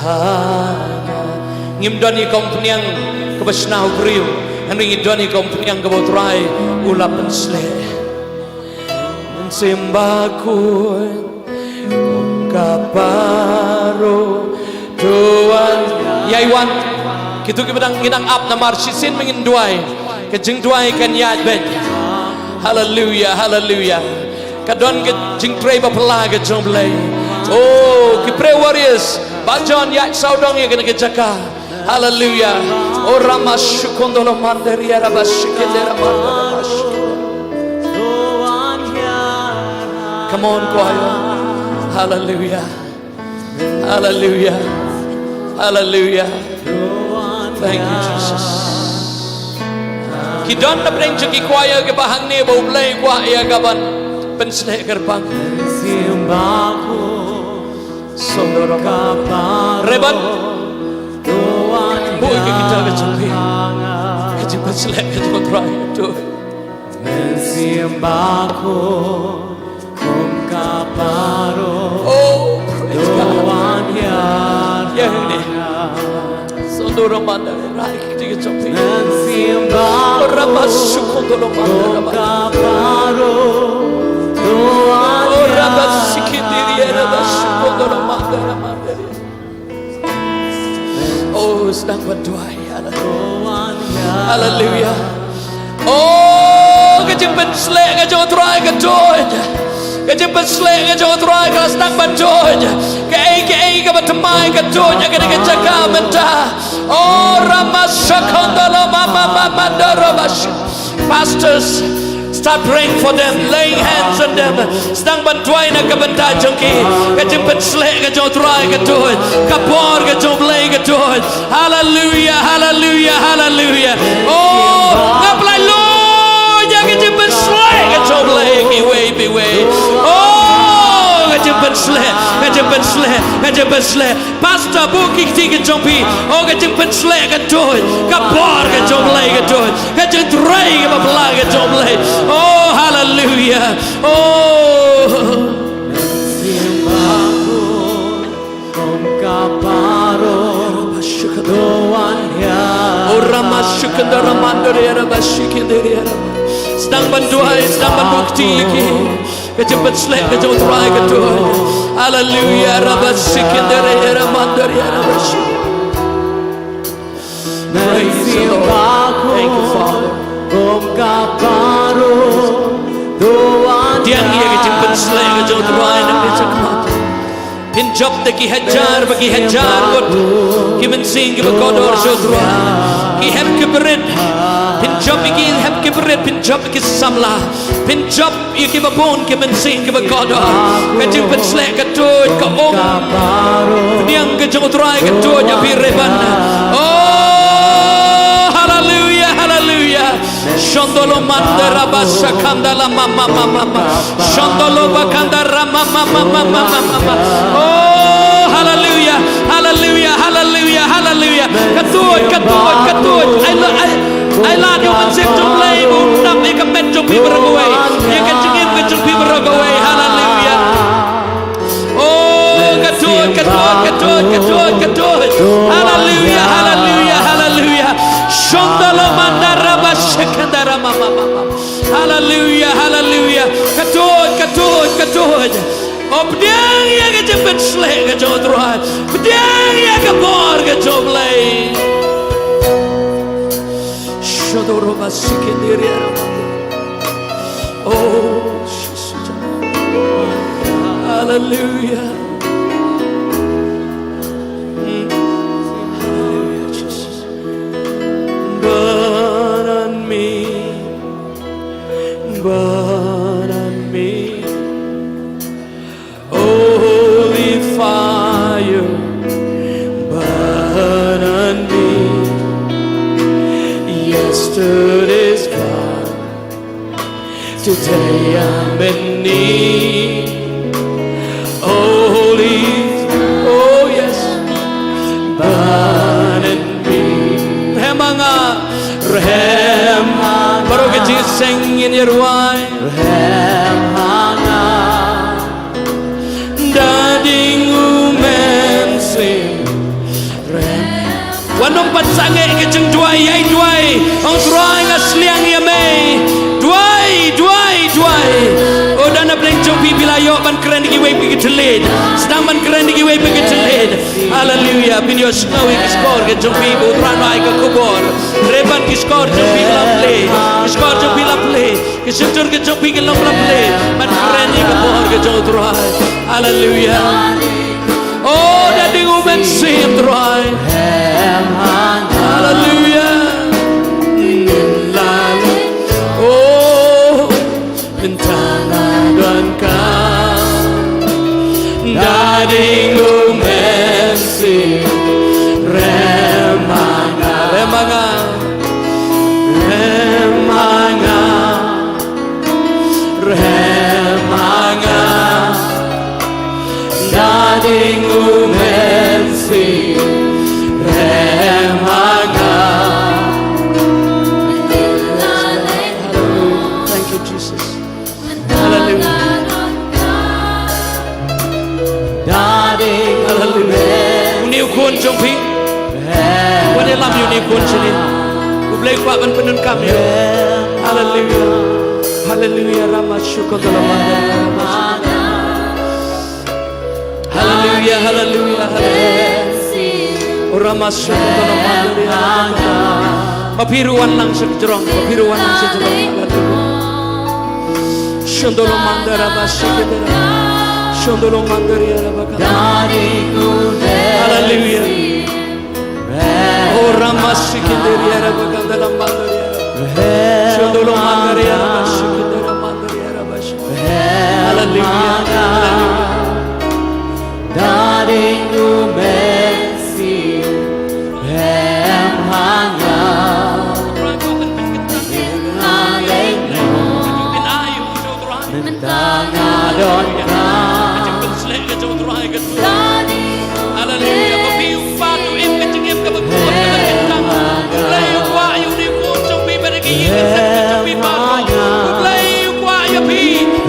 ha nga. Ngim don ïa ka umphniang kaba shna u briew, hynrei ngi don ïa ka umphniang kaba u Trai u la pynsleh. Mynsiem Bakhuid, kum ka phara, to wan. Ïai wan. Kito kiba dang, ngi dang ap namar shisien ba ngin duwai, ka jingduwai kan ïaid beit. Haleluia, haleluia. Ka don ka jingtrei ba phylla ka jong u Blei. Oh, ki prayer warriors, Bah John, ïaid sawdong ïa kane ka jaka. Haleluia. Oh, Rama shukondolo mandaria Raba shikendera mandaria Raba shuk- Come on, choir. Haleluia. Haleluia. Haleluia. Thank you, Jesus. Ki don napdeng jong ki choir kiba hangne ba u Blei u kwah ïa ka ban pynshlur kyrpang. Symbai. Sondorama. Reban. Buh ïa ki guitar ka jong phi. Ka jingpynshlur ka jong u Trai. Mynsiem Bakhuid, kum ka phara. Oh, praise God. Ïa hangne. Sondorama da rai ki ka jong phi. Mynsiem Bakhuid, Rama shukondorama da Rama. Kum ka phara. Oh, Rama shikindiri Rama shukondorama da Rama. Oh, sdang ban duwai. Haleluia. Haleluia. Oh, ka jingpynshlur ka jong u Trai ka tuid. Ka jingpynshlur ka jong u Trai ka sdang ban tuid. Kaei kaei kaba thymmai ka tuid ïa kane ka jaka mynta. Oh, Rama shukondorama mama mama da Rama shuk- Pastors, start praying for them, laying hands on them. Sdang ban duwai na ka bynta jong ki. Ka jingpynshlur ka jong u Trai ka tuid. Ka bor ka jong u Blei ka tuid. Haleluia, haleluia, haleluia. Oh, ngap lai lum ïa ka jingpynshlur ka jong u Blei kiwei kiwei. Oh, ka jingpynshlur, ka jingpynshlur, ka jingpynshlur. Pastor, buh ki kti ki jong phi. Oh, ka jingpynshlur ka tuid. Ka bor ka jong u Blei ka tuid. Ka jingtrei kaba phylla ka jong u Blei. Oh, haleluia. Oh. Oh, Rama shukondorama da Rama shikindiri Rama. Sdang ban duwai, sdang ban buh kti ki. Ka jingpynshlur ka jong u Trai ka tuid. Haleluia, Raba shikindiri Rama da Rama. Praise the Lord. Thank you, Father. Pdiang ïa ka jingpynsleh ka jong U Trai na ka bynta. Phin jop da ki hajar bad ki hajar ngut ki mynsiem kiba kordor sha U Trai. Ki hep ki barit. Phin jop ïa ki hep ki barit, phin jop ïa ki samla. Phin jop ïa kiba bun ki mynsiem kiba kordor. Ka jingpynsleh ka tuid, ka um pdiang ka jong U Trai ka tuid ïa phi Reban. Oh, haleluya, haleluya. Shondolo mandara basakanda la mama mama mama. Shondolo bakanda ra mama mama mama mama. Oh, haleluya, haleluya, haleluya, haleluya. Ka tuid, ka tuid, ka tuid. Ai la, ai, ai la, ïa u mynsiem jong U Blei un nang ïa ka met jong phi baroh kawei, ïa ka jingim ka jong phi baroh kawei. Haleluya. Oh, ka tuid, ka tuid, ka tuid, ka tuid, ka tuid. Haleluya, haleluya, haleluya. Shondolo mandara ba shekandara mama mama. Haleluya, haleluya. Ka tuid, ka tuid, ka tuid. Oh, pdiang ïa ka jingpynsleh ka jong U Trai. Pdiang ïa ka bor ka jong U Blei. Shodoro ba shekandara. Oh, Jesus. Hallelujah. Mm. Hallelujah, Jesus. Burn on me. Burn on me. Holy fire, burn on me. Yesterday's God, today I'm in need. Holy, oh yes, burn on me. Rhem ha nga, rhem ha nga. Baroh ki jingïaseng ngin ïa rwai. Rhem ha nga. Da ding U Mynsiem. Wat nym pat sangeh ka jingduwai, ïai duwai. Ong Trai nga sliang ïa me. Duwai, duwai, duwai. O da na pdeng jong phi phi la ïoh ban kren da kiwei pa ki thylliej. Sdang ban kren da kiwei pa ki thylliej. Haleluya. Phin ïohsngew ïa ki shkor ka jong phi ba U Trai un ai ka khubor. Hynrei ban ki shkor jong phi la plie. Ki shkor jong phi la plie. Ki shyntur ki jong phi ki long la plie ban kren ïa ka bor ka jong U Trai. Haleluya. Oh, da ding U Mynsiem Trai. Haleluya. Oh, mynta nga donkam da ding U Mynsiem. Rhem ha nga. Rhem ha nga. Rhem ha nga. Rhem ha nga. Da ding U Mynsiem. Rhem ha nga. Thank you, Jesus. Hallelujah. Hallelujah. Une u khun jong phi. Wan ïalam ïa une u khun jong phi. U Blei u kwah ban pyndonkam ïa u. Haleluya. Haleluya. Rama shukotolo mandar. Haleluya, haleluya, haleluya. O Rama shukotolo mandar. Ma phi ruh wan lang sha jrong, ma phi ruh wan lang sha jrong. Haleluya. Shondolo mandar ba shikidera. Shondolo mandar ya ba. Haleluya. O Rama shikinderi ya ba kandala mandar ya. Shondolo mandar ya ba shikindera mandar ya ba shikindera. Haleluya. Haleluya. Da ding U Mynsiem. Rhem ha nga. Mynta nga donkam. Haleluya. Ma phi u pat u im ka jingim kaba khuid kaba kyntang. U Blei u kwah ïa une u khun jong phi bad ïa ka ïing ka sem ka jong phi baroh. U Blei u kwah ïa phi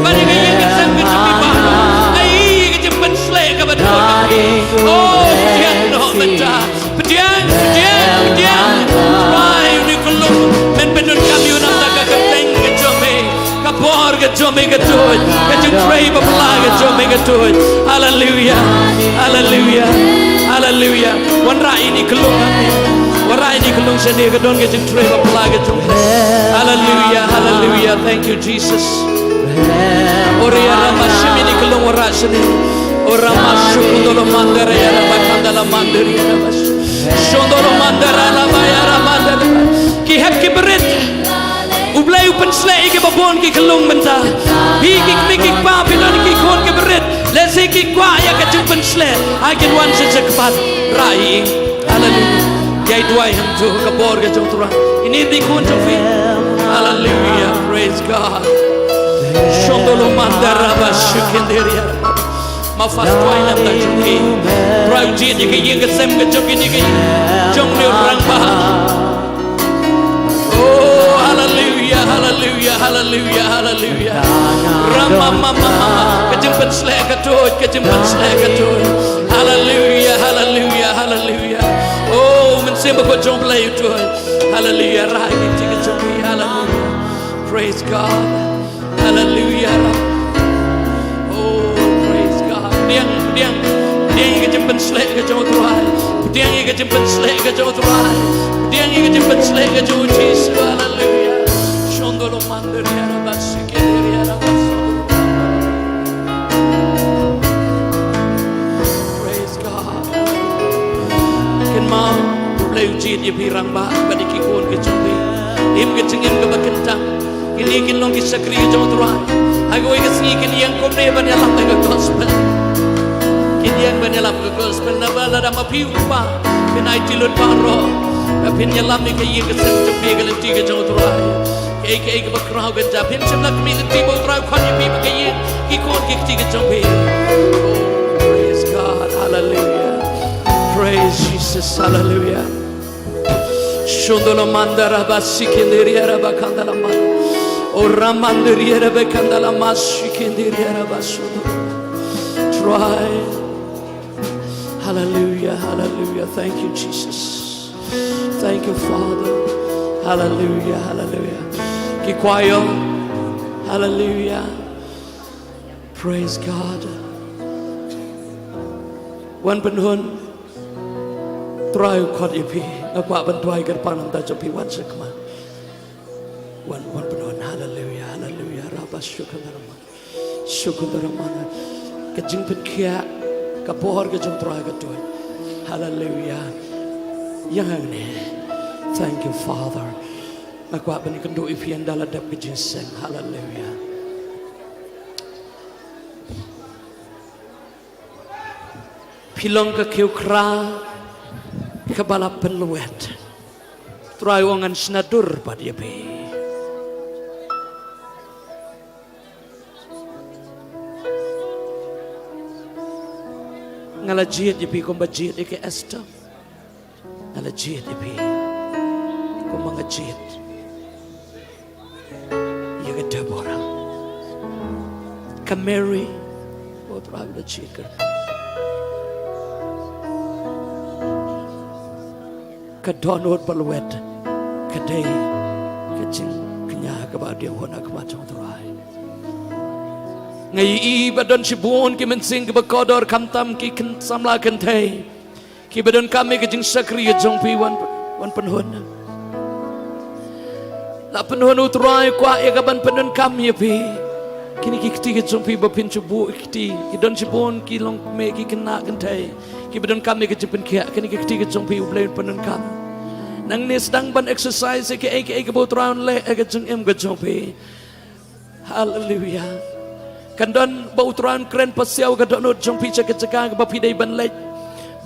bad ïa ka ïing ka sem ka jong phi baroh. Ai ka jingpynsleh kaba khuid kaba kyntang. Oh, pdiang noh mynta. Pdiang, pdiang, pdiang. Trai une u khyllung men pyndonkam ïa u na ka kyrteng ka jong me. Ka bor ka jong me ka tuid. Ka jingtrei ba pla ka jong me ka tuid. Haleluya. Haleluya. Haleluya. Wanrah ïa une u khyllung. Warai ni ka long shane ka don ka jingtrei ba pla ka jong ka. Hallelujah, hallelujah. Thank you, Jesus. Ori ara ma shim ini ka long warai shane. Ora ma shukundolo mandara ya raba kandala mandari ya raba. Shondolo mandara raba ya raba mandara. Ki hep ki berit. U Blei u pynshlei ïa ki babun ki kyllung mynta. Phi ki kmie ki kpa phi don ki khun ki berit. Lehse ki kwah ïa ka jingpynshlei. Ai kin wan sha ka pat. Rai. Haleluya. Ïai duwai hangto ka bor ka jong u Trai. Ini dei khun jong phi. Haleluya. Praise God. Shondolo mandara ba shikindiria. Ma fast duwai nam da jong phi. Trai u jied ïa ka ïing ka sem ka jong kine ki jong u rangbah. Oh, haleluya, haleluya, haleluya, haleluya. Rama mama mama. Ka jingpynshlei ka tuid, ka jingpynshlei ka tuid. Haleluya, haleluya, haleluya. Oh, Mynsiem Bakhuid jong U Blei u tuid. Haleluya, rai ki jingkyrkhu, haleluya. Praise God. Haleluya. Oh, praise God. Pdiang, pdiang, pdiang ïa ka jingpynshlei ka jong u Trai. Pdiang ïa ka jingpynshlei ka jong u Trai. Pdiang ïa ka jingpynshlei ka jong u Jisu. Haleluya. Shondolo mandar ya rabas, sikir ya rabas. Praise God. Kynmaw, U Blei u jied ïa phi rangbah, bad ïa ki khun ki jong phi. Im ka jingim kaba kyntang. Kine kin long ki shakri ki jong U Trai. Ha kawei ka sngi kin ïeng kumne ban ïalap ïa ka gospel. Kin ïeng ban ïalap ka gospel naba lada ma phi u kpa. Phin aiti lut baroh. Ba phin ïalam ïa ka ïing ka sem jong phi ha ka lynti ka jong U Trai. Kaei kaei kaba khraw kan jia phin shym la khmih lynti ba U Trai u khot ïa phi ba ka ïing ki khun ki kti ka jong phi. Oh, praise God. Hallelujah. Praise Jesus. Hallelujah. Shondolo mandara ba sikindiria raba kandala ma. Ora mandiria raba kandala ma sikindiria raba shondolo. Trai. Hallelujah, hallelujah. Thank you, Jesus. Thank you, Father. Hallelujah, hallelujah. Ki choir. Hallelujah. Praise God. Wan pynhun. Trai u khot ïa phi. Nga kwah ban duwai kyrpang namar jong phi wan sha khmat. Wan, wan pynhun. Hallelujah, hallelujah. Rabba shukran. Shukran. Ka jingpynkhiah ka bor ka jong U Trai ka tuid. Hallelujah. Ïa hangne. Thank you, Father. Nga kwah ban ïakynduh ïa phi ynda la dep ka jingïaseng. Haleluya. Phi long ka khiew khra kaba la pynlwet. U Trai u ong ngan shna dur pat ïa phi. Nga la jied ïa phi kumba jied ïa ka Esther. Nga la jied ïa phi kumba nga jied ïa ka Deborah. Ka Mary, oh, U Trai u la jied ka. Ka dohnud ba lwet ka dei ka jingkñia kaba dei hun ha khmat jong U Trai. Nga ïohi ba don shibun ki mynsiem kiba kordor khamtam ki kyn-, samla kynthei kiba donkam ïa ka jingshakri ka jong phi, wan, wan pynhun. La pynhun, U Trai u kwah ïa ka ban pyndonkam ïa phi. Kine ki kti ki jong phi ba phin shu buh kti, ki don shibun ki longkmie ki khynnah kynthei kiba donkam ïa ka jingpynkhiah. Kine ki kti ki jong phi U Blei un pyndonkam. Nangne sdang ban exercise ïa kiei kiei kiba U Trai un leh ha ka jingim ka jong phi. Haleluya. Kan don ba U Trai un kren pasiaw ka dohnud jong phi sha ka jaka kaba phi dei ban leit.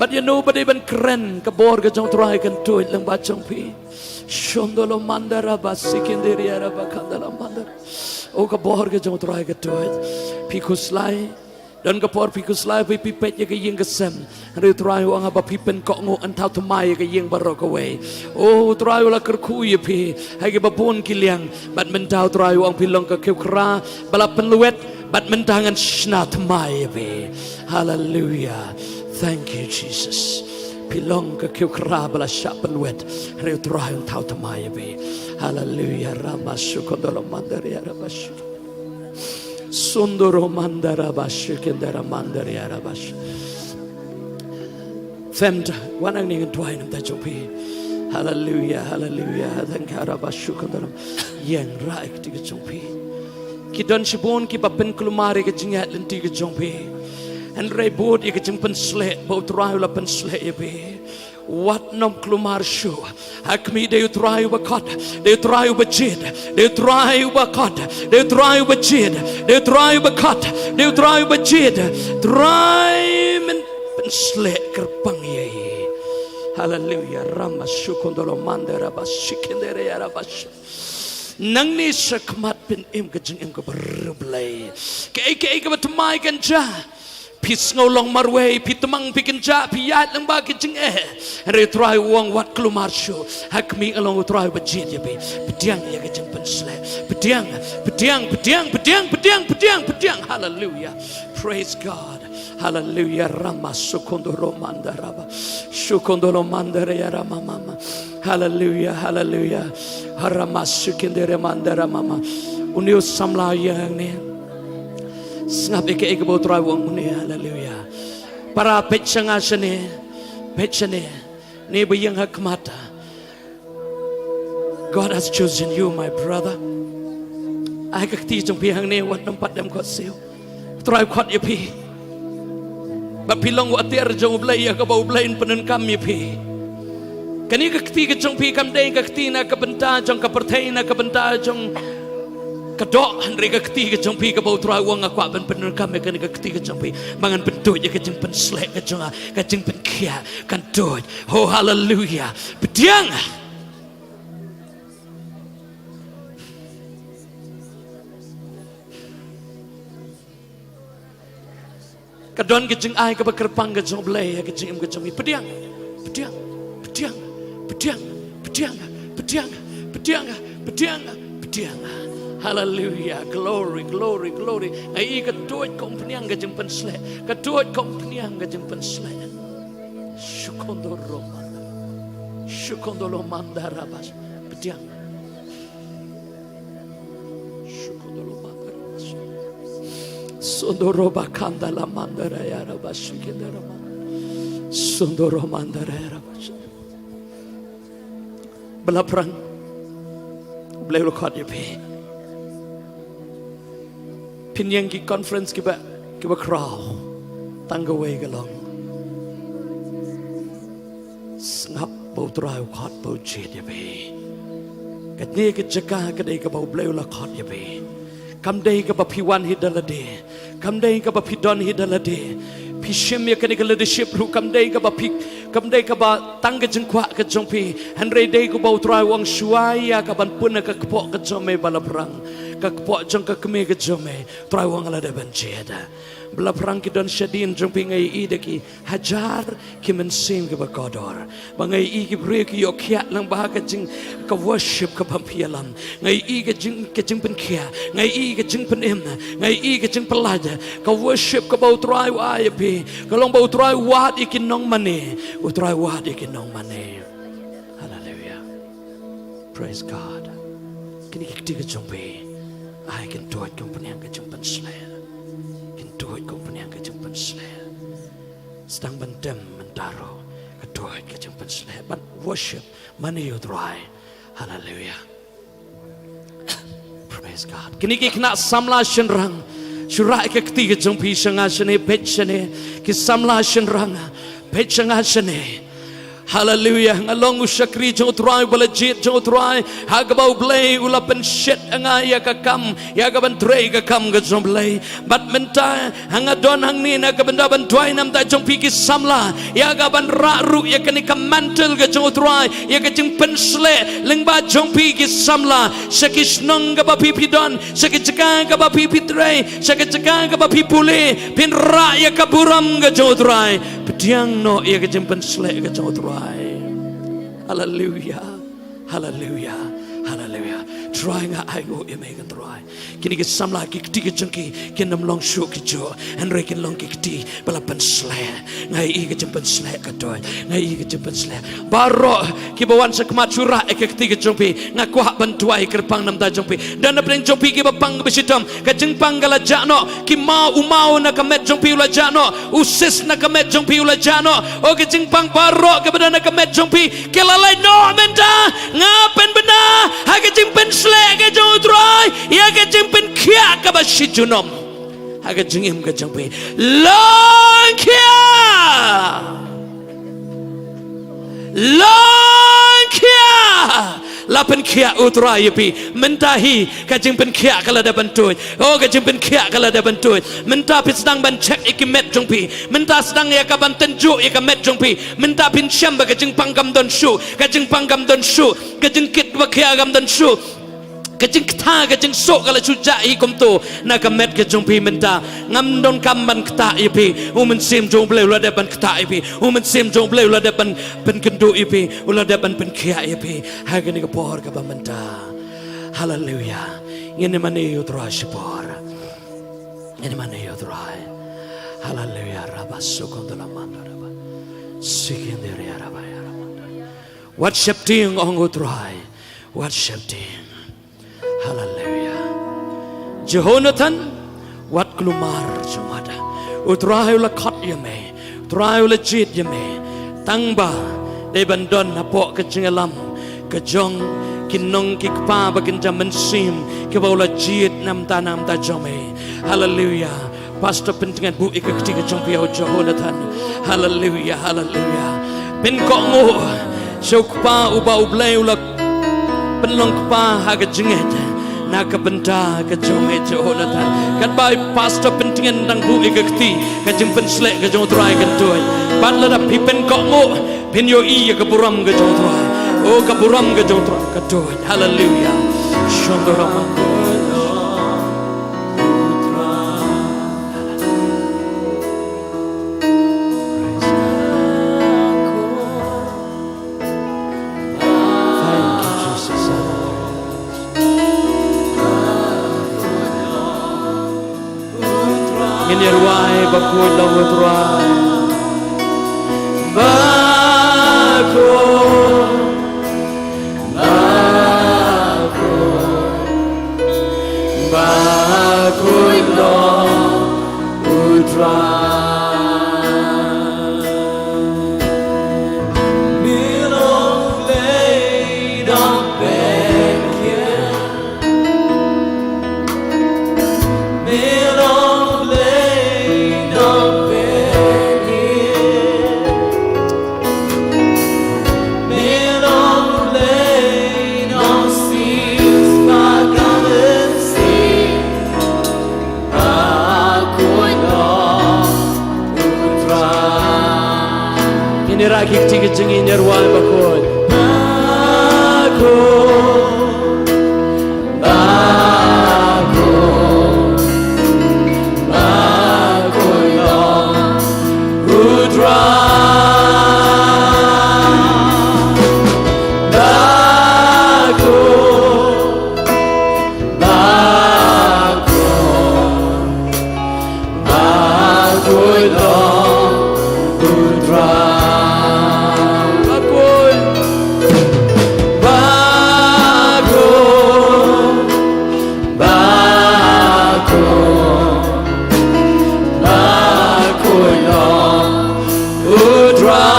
Bad ïa uno ba dei ban kren, ka bor ka jong U Trai kan tuid lyngba jong phi. Shondolo mandara ba sikindiria raba kandala mandara. O, ka bor ka jong U Trai ka tuid. Phi khuslai. Don ka por phi khuslai phi, phi peit ïa ka ïing ka sem. Hynrei U Trai u ong haba phi pynkohnguh, yn thaw thymmai ïa ka ïing baroh kawei. O, U Trai u la kyrkhu ïa phi ha kiba bun ki liang. Bad mynta U Trai u ong phi long ka khiew khra ba la pynlwet, bad mynta ngan shna thymmai ïa phi. Haleluya. Thank you, Jesus. Phi long ka khiew khra ba la shah pynlwet. Hynrei U Trai un thaw thymmai ïa phi. Haleluya. Rama shukondolo mandaria rama shuk. Sundoro mandara ba shukindara mandaria rama shuk. Fem ta, wan hangne ngan duwai namar jong phi. Haleluya, haleluya. Thank you, Rabba Shukondolom. Ïeng, rah ïa ka kti ka jong phi. Ki don shibun kiba pynkulmar ïa ka jingïaid lynti ka jong phi. Hynrei bud ïa ka jingpynsleh ba U Trai u la pynsleh ïa phi. Wat nym kulmar shuh. Ha khmih, dei U Trai uba khot, dei U Trai uba jied, dei U Trai uba khot, dei U Trai uba jied, dei U Trai uba khot, dei U Trai uba jied. Trai men pynsleh kyrpang ïa i. Haleluya. Rama Shukondolom Mandara Bashikindere Yara Bash. Nangne shakhmat phin im ka jingim kaba riewblei. Kaei kaei kaba thymmai kan jia. Phi sngew long marwei, phi tmang, phi kynjah, phi ïaid lyngba ki jingeh. Hynrei U Trai u ong wat kulmar shuh. Ha khmih, nga long U Trai uba jied ïa phi. Pdiang ïa ka jingpynsleh. Pdiang, pdiang, pdiang, pdiang, pdiang, pdiang, pdiang. Haleluya. Praise God. Haleluya. Rama Shukondolom Mandara Ba. Shukondolom Mandara Yara Mama. Haleluya, haleluya. Harama Shukindere Mandara Mama. Une u samla ïa hangne. Sngap ïa kaei kaba U Trai u ong une, haleluya. Para, peit sha nga shane, peit shane. Ne ba ïeng ha khmat. God has chosen you, my brother. Ai ka kti jong phi hangne, wat nym pat dem khohsiew. U Trai u khot ïa phi. Ba phi long u atiar jong U Blei ïa kaba U Blei un pyndonkam ïa phi. Kane ka kti ka jong phi kam dei ka kti na ka bynta jong ka pyrthei, na ka bynta jong ka doh, hynrei ka kti ka jong phi kaba U Trai u ong nga kwah ban pyndonkam ïa kane ka kti ka jong phi. Ba ngan pynduid ïa ka jingpynsleh ka jong nga, ka jingpynkhiah kan duid. Oh, haleluya. Pdiang. Ka don ka jingai kaba kyrpang ka jong U Blei ha ka jingim ka jong ngi. Pdiang, pdiang, pdiang, pdiang, pdiang, pdiang, pdiang, pdiang, pdiang. Haleluya, glory, glory, glory. Nga i ka duid ka umphniang ka jingpynsleh, ka duid ka umphniang ka jingpynsleh. Shukondolom Mandara, Shukondolom Mandara Bas. Pdiang. Shukondolom Mandara Bas. Sondoro Bakanda la Mandara Yara Bas. Shukindara Mandara. Sondoro Mandara Yara Bas. Ba la phrang. U Blei u la khot ïa phi. Phin ïeng ki conference kiba, kiba khraw. Tang kawei ka long. Sngap ba U Trai u khot, ba u jied ïa phi. Kane ka jaka ka dei kaba U Blei u la khot ïa phi. Kam dei kaba phi wan hi da lade. Kam dei kaba phi don hi da lade. Phi shim ïa kane ka leadership ruh kam dei kaba phi, kam dei kaba tang ka jingkwah ka jong phi. Hynrei dei kaba U Trai u ong shuwa ïa ka ban pun ha ka kpoh ka jong me ba la phrang. Ka kpoh jong ka kmie ka jong me. U Trai u ong lada ban jied. Ba la phrang ki don shadien jong phi, nga i da ki hajar ki mynsiem kiba kordor. Ba nga i ki briew ki ïoh khiah lang bha ka jing, ka worship kaba phi ïalam. Nga i ka jing, ka jingpynkhiah, nga i ka jingpynim, nga i ka jingpyllait. Ka worship kaba U Trai u ai ïa phi, ka long ba U Trai u wad ïa ki nongmane. U Trai u wad ïa ki nongmane. Haleluya. Praise God. Kine ki kti ka jong phi. Ai, kin duid ka umphniang ka jingpynsleh. Kin duid ka umphniang ka jingpynsleh. Sdang ban dem mynta ruh ka duid ka jingpynsleh ban worship mane ïa U Trai. Haleluya. Praise God. Kine ki khynnah samla shynrang, shu rah ïa ka kti ka jong phi sha nga shane, peit shane. Ki samla shynrang, peit sha nga shane. Haleluya. Nga long u shakri jong U Trai, ba la jied jong U Trai, ha kaba U Blei u la pynshet ïa nga ïa ka kam, ïa ka ban trei ka kam ka jong U Blei. Bad mynta ha nga don hangne na ka bynta ban duwai na ka bynta jong phi ki samla, ïa ka ban rah ruh ïa kane ka mantle ka jong U Trai, ïa ka jingpynsleh lyngba jong phi ki samla, sha ki shnong kaba phi phi don, sha ki jaka kaba phi phi trei, sha ki jaka kaba phi pule, phin rah ïa ka burom ka jong U Trai. Pdiang noh ïa ka jingpynsleh ka jong U Trai. Haleluya. Haleluya. Haleluya. Trai, nga ai nguh ïa me, ko Trai. Kine ki samla, ki kti ki jong ki kin ym long shuh ki juh, hynrei kin long ki kti ba la pynsleh. Nga ïohi ka jingpynsleh, ko Trai. Nga ïohi ka jingpynsleh. Baroh kiba wan sha khmat, shu rah ïa ki kti ki jong phi. Nga kwah ban duwai kyrpang na ka bynta jong phi. Don na pdeng jong phi kiba pang kaba shitom, ka jingpang ka la jah noh. Ki maw, u maw na ka met jong phi u la jah noh. U cyst na ka met jong phi u la jah noh. Oh, ka jingpang baroh kaba don na ka met jong phi, ka la lait noh mynta. Nga pynbna ha ka jingpynsleh ka jong u Trai ïa ka jingpynkhiah kaba shi junom ha ka jingim ka jong phi. Long khia! Long khia! La pynkhiah u Trai ïa phi. Mynta hi ka jingpynkhiah ka la dep ban tuid. Oh, ka jingpynkhiah ka la dep ban tuid. Mynta phi sdang ban check ïa ki met jong phi. Mynta sdang ïa ka ban tynjuh ïa ka met jong phi. Mynta phin shem ba ka jingpang kam don shuh, ka jingpang kam don shuh, ka jingkit ba khia kam don shuh, ka jingkta, ka jingsoh ka la shu jah hi kumto na ka met ka jong phi mynta. Ngam donkam ban ktah ïa phi. U Mynsiem jong U Blei u la dep ban ktah ïa phi. U Mynsiem jong U Blei u la dep ban pynkynduh ïa phi. U la dep ban pynkhiah ïa phi ha kane ka por kaba mynta. Haleluia. Ngin ïa mane ïa u Trai shipor. Ngin ïa mane ïa u Trai. Haleluia. Rabba sukondala mando rabba. Sikindiria rabba ya rabba. Wat sheptieng, ong u Trai. Wat sheptieng. Haleluia. Jehonathan, wat kulmar jingmut. U Trai u la khot ïa me. U Trai u la jied ïa me. Tang ba dei ban don hapoh ka jingïalam ka jong ki nong ki kpa ba kynja mynsiem, kiba u la jied na ka bynta, na ka bynta jong me. Haleluia. Pastor Pyntngen, buh ïa ka kti ka jong phi ïa u Jehonathan. Haleluia, haleluia. Pynkohnguh sha u kpa uba U Blei u la pynlong kpa ha ka jingngeit na ka bynta ka jong me Jehonathan. Katba i Pastor Pyntngen dang buh ïa ka kti, ka jingpynsleh ka jong u Trai kan tuid. Bad lada phi pynkohnguh, phin ïohi ïa ka burom ka jong u Trai. Oh, ka burom ka jong u Trai kan tuid. Haleluia. Shondoramang. Thank you, Jesus. Ngin ïa rwai bakhuid ïa u Trai. Bakhuid, bakhuid, bakhuid ïa u Trai. Ngin ïa rah ki kti ka jong ngi, ngin ïa rwai bakhuid. Bakhuid, bakhuid, bakhuid ïa u Trai. Bakhuid. Bakhuid, bakhuid ïa u Trai. Bakhuid, bakhuid, bakhuid, bakhuid ïa u Trai.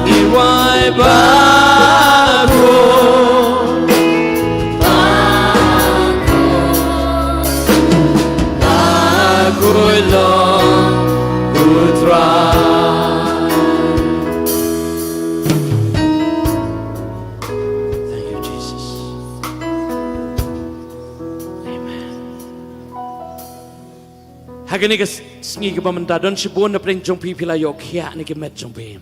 Ngi rwai bakhuid, bakhuid, bakhuid ïa u Trai. Thank you, Jesus. Amen. Ha kane ka s-, sngi kaba mynta, don shibun na pdeng jong phi phi la ïoh khiah na ki met jong phi.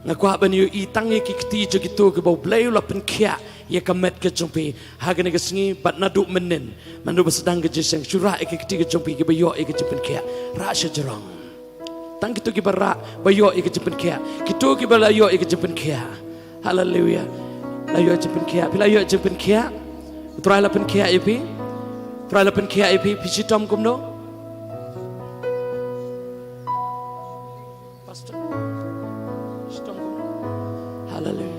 Nga kwah ban ïohi tang ïa ki kti jong kito kiba U Blei u la pynkhiah ïa ka met ka jong phi ha kane ka sngi, bad naduh mynnin, mynta ba sdang ka jingïaseng, shu rah ïa ki kti ka jong phi kiba ïoh ïa ka jingpynkhiah. Rah sha jrong. Tang kito kiba rah, ba ïoh ïa ka jingpynkhiah. Kito kiba la ïoh ïa ka jingpynkhiah. Haleluia. La ïoh jingpynkhiah, phi la ïoh jingpynkhiah. U Trai la pynkhiah ïa phi. U Trai la pynkhiah ïa phi, phi shitom kumno? Pastor. Shitom kumno? Haleluia.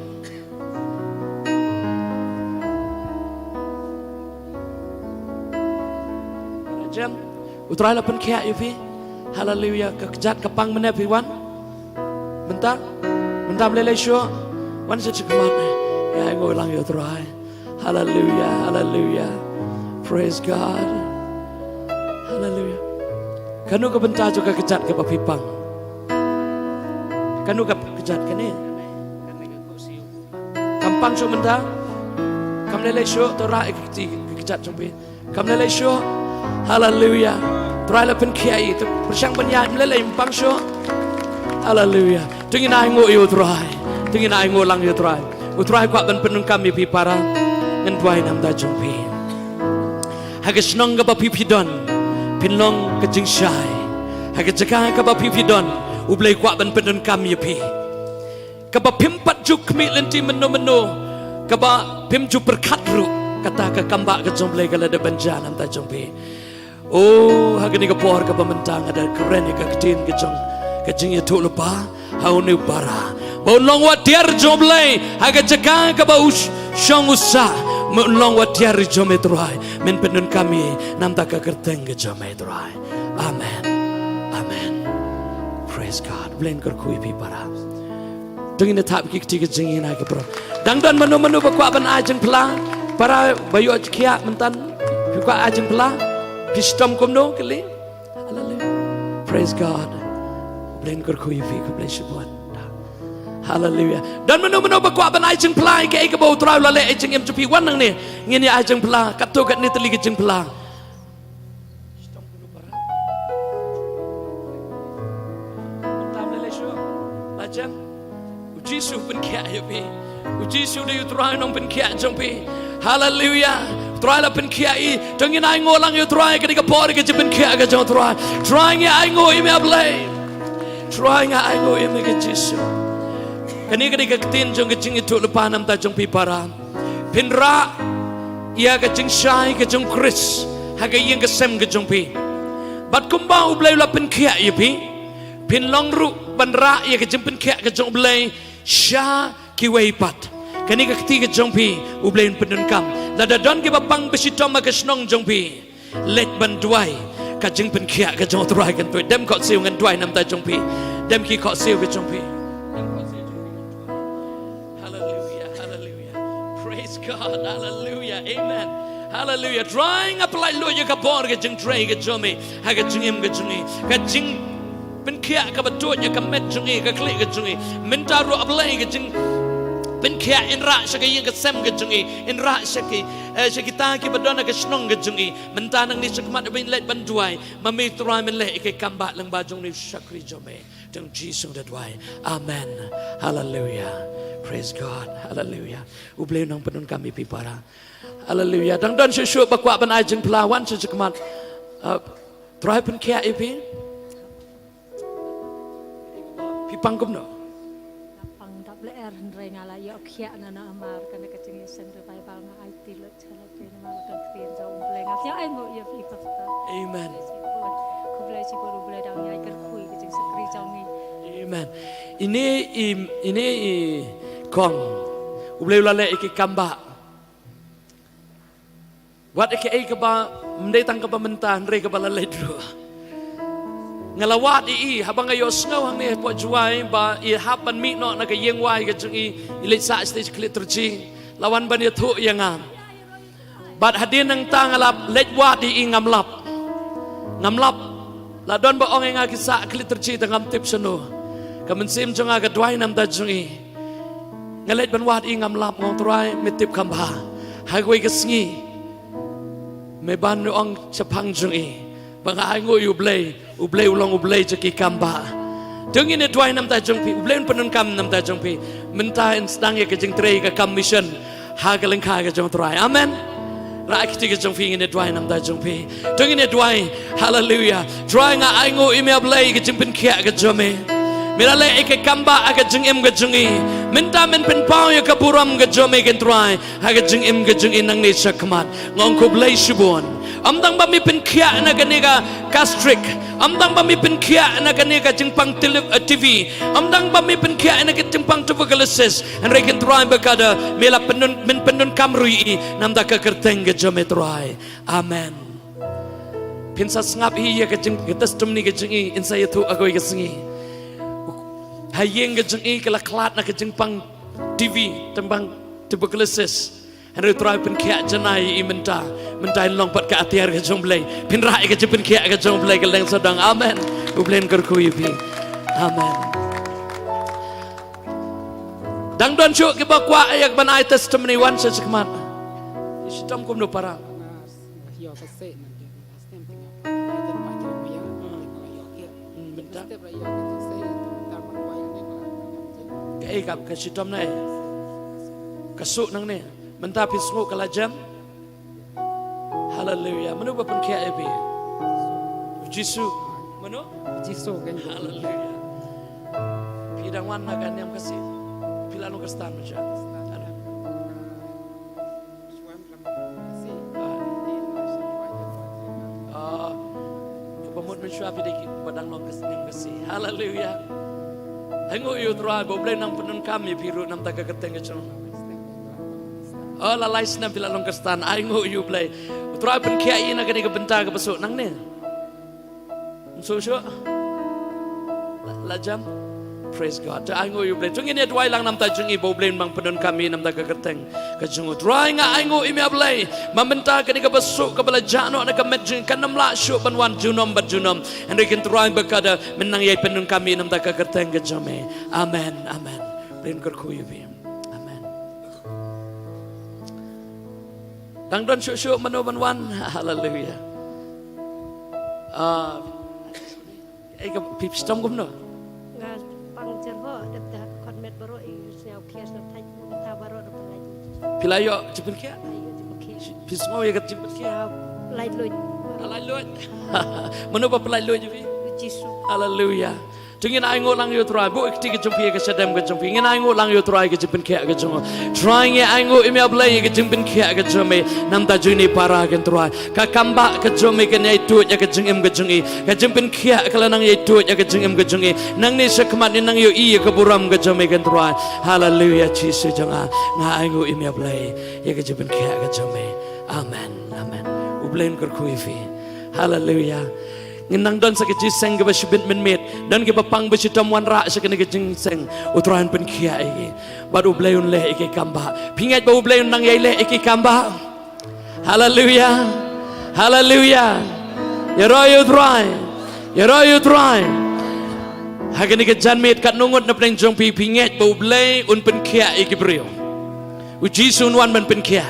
Jem, U Trai la pynkhiah ïa phi. Haleluia. Ka kjat ka pang mynne phi wan. Mynta, mynta ym lei lei shuh. Wan sha khmat. Ïa, ai nguh lang ïa U Trai. Haleluia, haleluia. Praise God. Haleluia. Kano ka bynta jong ka kjat kaba phi pang? Kano ka kjat kane? Kam pang shuh mynta. Kam lei lei shuh, to rah ïa ka kti, ka kjat jong phi. Kam lei lei shuh. Haleluia. Trai la pynkhiah ïa i, to pyrshang ban ïaid, ym lei lei, ym pang shuh. Haleluia. To ngin ai nguh ïa U Trai. To ngin ai nguh lang ïa U Trai. U Trai kwah ban pyndonkam ïa phi para. Ngan duwai namar jong phi. Ha ka shnong kaba phi phi don, phin long ka jingshai. Ha ka jaka kaba phi phi don, U Blei kwah ban pyndonkam ïa phi. Kaba phim pat ju khmih lynti mynno mynno, kaba phim ju pyrkhat ruh, kata ka kambah ka jong U Blei ka la dep ban jia namar jong phi. Oh, ha kane ka por kaba mynta nga da kren ïa ka ktien ka jong ka jingïathuhlypa ha une u para. Ba un long wat tiar jong U Blei ha ka jaka kaba u sh-, shong u sah. Ba un long wat tiar jong me Trai. Men pyndonkam ïa i namar ka kyrteng ka jong me Trai. Amen. Amen. Praise God. U Blei un kyrkhu ïa phi para. To ngin ïa thap ki kti ka jingïaineh ki para. Dang don mano mano ba kwah ban ai jingphla. Para ba ïoh jingkhiah mynta. Phi kwah ai jingphla. Phi shitom kumno kali. Haleluia. Praise God. U Blei un kyrkhu ïa phi, khublei shibun. Haleluia. Don mano mano ba kwah ban ai jingphla ïa kaei kaba U Trai u la leh ïa ka jingim jong phi, wan nangne. Ngin ïa ai jingphla. Katto katne tylli ka jingphla. Tam lei lei shuh. Lajan. U Jisu pynkhiah ïa phi. U Jisu u dei U Trai nongpynkhiah jong phi. Haleluia. U Trai la pynkhiah ïa i. To ngin ai nguh lang ïa U Trai, kane ka por ka jingpynkhiah ka jong U Trai. Trai, nga ai nguh ïa me A Blei. Trai, nga ai nguh ïa me ko Jisu. Kane ka dei ka ktien jong ka jingïathuhlypa namar jong phi para. Phin rah ïa ka jingshai ka jong U Khrist ha ka ïing ka sem ka jong phi. Bad kumba U Blei u la pynkhiah ïa phi, phin long ruh ban rah ïa ka jingpynkhiah ka jong U Blei sha kiwei pat. Kane ka kti ka jong phi, U Blei un pyndonkam. Lada don kiba pang ba shitom ha ka shnong jong phi, leit ban duwai, ka jingpynkhiah ka jong U Trai kan poi. Dem khohsiew, ngan duwai namar jong phi. Dem ki khohsiew ka jong phi. Haleluia, haleluia. Praise God, haleluia. Amen. Haleluia. Trai, nga pyllait luid ïa ka bor ka jingtrei ka jong me ha ka jingim ka jong ngi. Ka jingpynkhiah kaba tuid ïa ka met jong ngi, ka khlieh ka jong ngi. Mynta ruh A Blei ka jingpynkhiah yn rah sha ka ïing ka sem ka jong ngi. Yn rah sha ki, eh, sha kita kiba don ha ka shnong ka jong ngi. Mynta nangne sha khmat, ba ngin leit ban duwai. Ma me Trai men leh ïa ka kam ba lyngba jong une u shakri jong me. Dei U Jisu nga duwai. Amen. Haleluia. Praise God. Haleluia. U Blei un nang pyndonkam ïa phi para. Haleluia. Dang don shuh shuh ba kwah ban ai jingphla, wan sha khmat. Uh, Trai pynkhiah ïa phi. Phi pang kumno? Pang dap lyer, hynrei nga la ïoh khiah na na amar kane ka jingïaseng Revival, nga aiti lut. Amen. Amen. Ine i, ine i kong. U Blei u la leh ïa ki kam ba. Wat ïa kaei kaba ym dei tang kaba mynta, hynrei kaba la leit ruh. Nga la wad ïa i, haba nga ïohsngew hangne hapoh Jowai ba i hap ban mih noh na ka ïing wai ka jong i, i leit sah sha stage ka liturgy. La wan ban ïathuh ïa nga. Bad hadien nangta nga la leit wad ïa i, ngam lap. Ngam lap. La don ba ong ïa nga ki sah ka liturgy te ngam tip shano. Ka mynsiem jong nga ka duwai namar jong i. Nga leit ban wad ïa i, ngam lap, nga ong Trai me tip kham bha. Ha kawei ka sngi me ban ong shaphang jong i ba nga ai nguh ïa u Blei. U Blei u long u Blei jong ki kam ba. To ngin ïa duwai namar jong phi, u Blei un pyndonkam namar jong phi. Mynta yn sdang ïa ka jingtrei ka kam mission ha ka lyngkha ka jong u Trai. Amen. Rah ïa ka kti ka jong phi, ngin ïa duwai namar jong phi. To ngin ïa duwai. Haleluia. Trai nga ai nguh ïa me A Blei ka jingpynkhiah ka jong me. Me la leh ïa ka kambah ha ka jingim ka jong ngi. Mynta men pynpaw ïa ka burom ka jong me ko Trai ha ka jingim ka jong ngi nangne shakhmat. Nga ong khublei shibun. Ym tang ba me pynkhiah na kane ka gastric, ym tang ba me pynkhiah na kane ka jingpang tele-, eh, T V, ym tang ba me pynkhiah na ka jingpang tuberculosis. Hynrei ko Trai ba ka da me la pyndonkam, men pyndonkam ruh ïa i na ka bynta ka kyrteng ka jong me Trai. Amen. Phin sa sngap hi ïa ka jing, ka testimony ka jong i, yn sa ïathuh ha kawei ka sngi. Ha ïing ka jong i ka la khlad na ka jingpang T V, jingpang tuberculosis. Hynrei u Trai u pynkhiah janai ïa i mynta. Mynta yn long pat ka atiar ka jong u Blei. Phin rah ïa ka jingpynkhiah ka jong u Blei, ka leng sawdong. Amen. U Blei un kyrkhu ïa phi. Amen. Dang don shuh kiba kwah ïa ka ban ai testimony, wan sha shakhmat. Shitom kumno para. Mynta. Kaei ka, ka shitom ne? Ka suk nangne. Mynta phi sngew ka la jem? Haleluya. Mano ba pynkhiah ïa phi? U Jisu. Mano? Jisu kan. Haleluya. Phi dang wan na ka niam Khasi? Phi la long Khristan mo sha? Ah. Ah, kaba mut mynshuwa phi dei kiba dang long Khasi, niam Khasi. Haleluya. Ainguh ïa u Trai ba u Blei un nang pyndonkam ïa phi ruh na bynta ka kyrteng ka jong. Oh, la lai snem phi la long Khristan. Ainguh ïa u Blei. U Trai pynkhiah ïa i na kane ka bynta kaba suk nangne. Suk suk. La, la jem. Praise God. Te ainguh ïa u Blei. To ngin ïa duwai lang na bynta jong i ba u Blei un nang pyndonkam ïa i na bynta ka kyrteng ka jong u. Trai, nga ainguh ïa me Blei. Ma mynta kane kaba suk kaba la jah noh na ka met jong i kan ym lah shuh ban wan junom bad junom. Hynrei ko Trai ba ka da men nang ïai pyndonkam ïa i na bynta ka kyrteng ka jong me. Amen. Amen. Blei un kyrkhu ïa phi. Amen. Dang don shuh shuh mano ban wan. Haleluya. Ah, eh, ka phi shitom kumno? Nga pang jer ho, dep da khot met baroh i sñiaw khias na thait mynta baroh da pynlait. Phi la ïoh jingpynkhiah? Phi sngew ïa ka jingpynkhiah? Lait luid. Lait luid. Mano ba pynlait luid ïa phi? Jisu. Haleluya. To ngin ainguh lang ïa u Trai, buh ïa ka kti ka jong phi ïa ka shadem ka jong phi. Ngin ainguh lang ïa u Trai ka jingpynkhiah ka jong u. Trai ngi ainguh ïa me Blei ïa ka jingpynkhiah ka jong me. Na bynta jong ine i para ko Trai. Ka kambah ka jong me kan ïai tuid ïa ka jingim ka jong i. Ka jingpynkhiah ka la nang ïai tuid ïa ka jingim ka jong i. Nangne shakhmat ngin nang ïohi ïa ka burom ka jong me ko Trai. Haleluya Jisu jong nga. Nga ainguh ïa me Blei ïa ka jingpynkhiah ka jong me. Amen. Amen. U Blei un kyrkhu ïa phi. Haleluya. Ngin nang don sa ka jingïaseng kaba shibit mynmiet. Don kiba pang ba shitom wanrah sha kane ka jingïaseng. U Trai un pynkhiah ïa ki. Bad u Blei un leh ïa ki kambah. Phi ngeit ba u Blei un nang ïai leh ïa ki kambah? Haleluya. Haleluya. Ïaroh ïa u Trai. Ïaroh ïa u Trai. Ha kane ka janmiet katno ngut na pdeng jong phi phi ngeit ba u Blei un pynkhiah ïa ki briew? U Jisu un wan ban pynkhiah.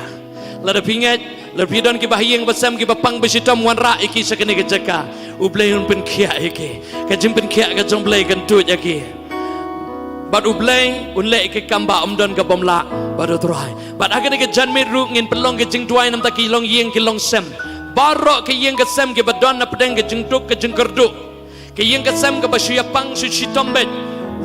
Lada phi ngeit, lada phi don kiba ha ïing ba sem kiba pang ba shitom wanrah ïa ki sha kane ka jaka. U Blei un pynkhiah ïa ki. Ka jingpynkhiah ka jong u Blei kan tuid ïa ki. Bad u Blei un leh ïa ki kambah, ym don ka bym lah bad u Trai. Bad ha kane ka janmiet ruh ngin pynlong ka jingduwai na bynta ki longïing ki longsem. Baroh ki ïing ki sem kiba don na pdeng ka jingduk ka jingkyrduh. Ka ïing ka sem kaba shu ïa pang shu shitom beit.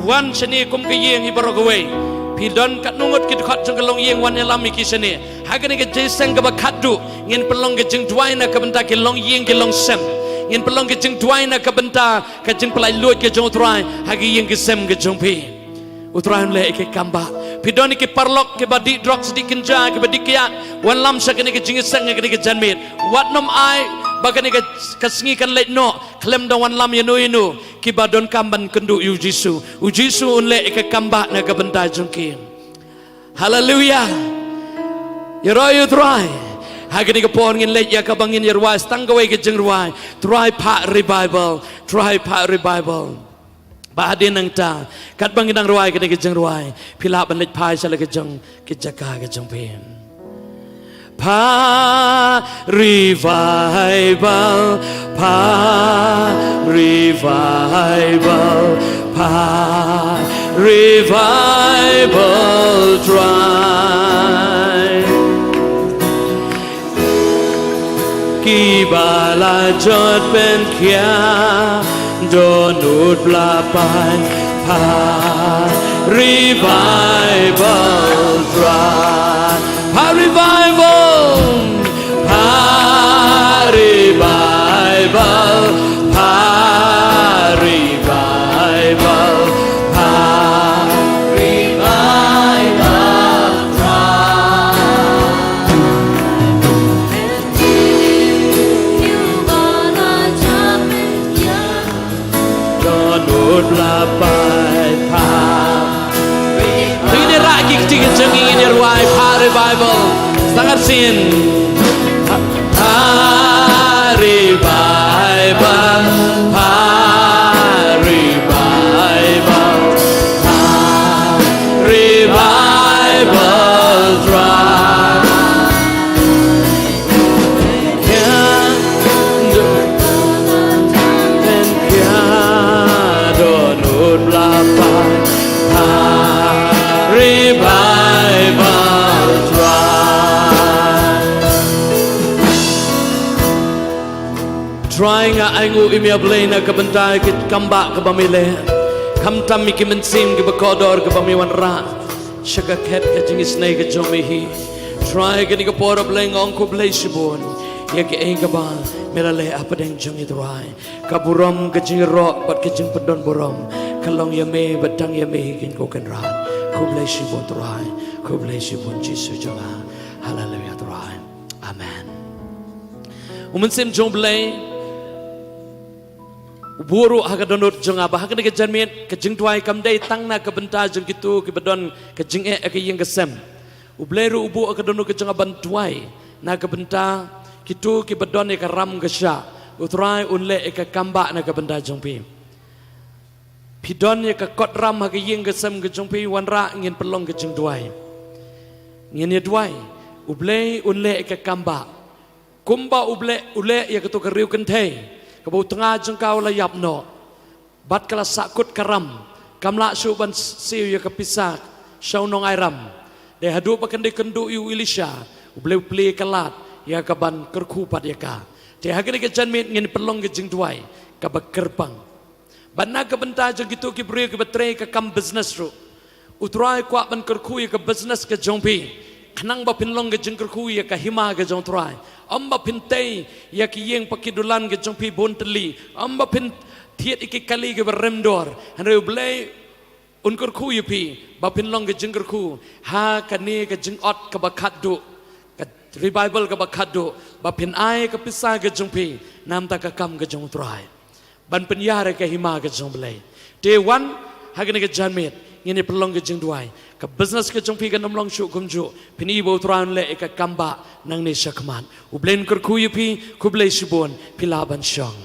Wan shane kum ka ïing hi baroh kawei. Phi don katno ngut ki dkhot jong ka longïing, wan ïalam ïa ki shane. Ha kane ka jingïaseng kaba khatduh ngin pynlong ka jingduwai na ka bynta ki longïing ki longsem. Ngin pynlong ka jingduwai na ka bynta ka jingpynlait luid ka jong u Trai ha ki ïing ki sem ka jong phi. U Trai un leh ïa ki kambah. Phi don ïa ki paralok kiba dih drugs, dih kynja, kiba dih kiad, wan ïalam sha kane ka jingïaseng ha kane ka janmiet. Wat nym ai ba kane ka, ka sngi kan leit noh khlem da wan ïalam ïano ïano kiba donkam ban kynduh ïa u Jisu. U Jisu un leh ïa ka kambah na ka bynta jong ki. Haleluya. Ïaroh ïa u Trai. Ha kane ka por ngin leit ïa kaba ngin ïarwai, sa tang kawei ka jingrwai. Trai phah revival. Trai phah revival. Bad hadien nangta, katba ngi dang rwai kane ka jingrwai, phi lah ban leit phai sha la ka jong ki jaka ka jong phi. Phah revival, phah revival, phah revival Trai. Kiba la jot pynkhiah, dohnud ba la pait. Pha revival drive. Pha revival. Pha revival. Pha revival. Pha revival drive. Dohnud la paidbah. Te ngin ïa rah ki kti ki jong ngi, ngin ïa rwai Pha revival. Sa ngat sien. Pha revival, Pha revival, Pha revival drive. Trai, nga ainguh ïa me, A Blei, na ka bynta ki kam bah kaba me leh, khamtam ïa ki mynsiem kiba kordor kiba me wanrah sha ka khet ka jingisynei ka jong me hi. Trai, kane ka por, A Blei, nga ong khublei shibun ïa kaei kaba me la leh hapdeng jong ngi, Trai. Ka burom, ka jingïaroh bad ka jingpyndonburom ka long ïa me bad tang ïa me, Kynrad Kynrad. Khublei shibun, Trai. Khublei shibun, Jisu jong nga. Haleluia, Trai. Amen. U Mynsiem jong U Blei u buh ruh ha ka dohnud jong nga ba ha kane ka janmiet ka jingduwai kam dei tang na ka bynta jong kito kiba don ka jingeh ha ka ïing ka sem. U Blei ruh u buh ha ka dohnud ka jong nga ban duwai na ka bynta kito kiba don ïa ka ram ka shah. U Trai un leh ïa ka kam bah na ka bynta jong phi. Phi don ïa ka kot ram ha ka ïing ka sem ka jong phi, wanrah, ngin pynlong ka jingduwai. Ngin ïa duwai. U Blei un leh ïa ka kam bah. Kumba U Blei u leh ïa kato ka riewkynthei kaba u tnga jong ka u la ïap noh bad ka la sahkut ka ram, kam lah shuh ban siew ïa ka pisa sha u nongai ram. Te haduh ba kan dei kynduh ïa u Elisha, U Blei u plie ka lad ïa ka ban kyrkhu pat ïa ka. Te ha kane ka janmiet ngin pynlong ka jingduwai kaba kyrpang. Bad na ka bynta jong kito ki briew kiba trei ka kam business ruh, U Trai kwah ban kyrkhu ïa ka business ka jong phi, khnang ba phin long ka jingkyrkhu ïa ka hima ka jong U Trai. Ym ba phin tei ïa ki ïing paki dulan ka jong phi bun tylli, ym ba phin thied ïa ki kali kiba rem dor. Hynrei U Blei un kyrkhu ïa phi ba phin long ka jingkyrkhu ha kane ka jingot kaba khatduh, ka revival kaba khatduh, ba phin ai ka pisa ka jong phi na bynta ka kam ka jong U Trai, ban pynïar ïa ka hima ka jong U Blei. Te wan, ha kane ka janmiet ngin ïa pynlong ka jingduwai. Ka business ka jong phi kan ym long shuh kumjuh. Phin ïohi ba U Trai un leh ïa ka kam bah nangne shakhmat. U Blei un kyrkhu ïa phi. Khublei shibun, phi lah ban shong.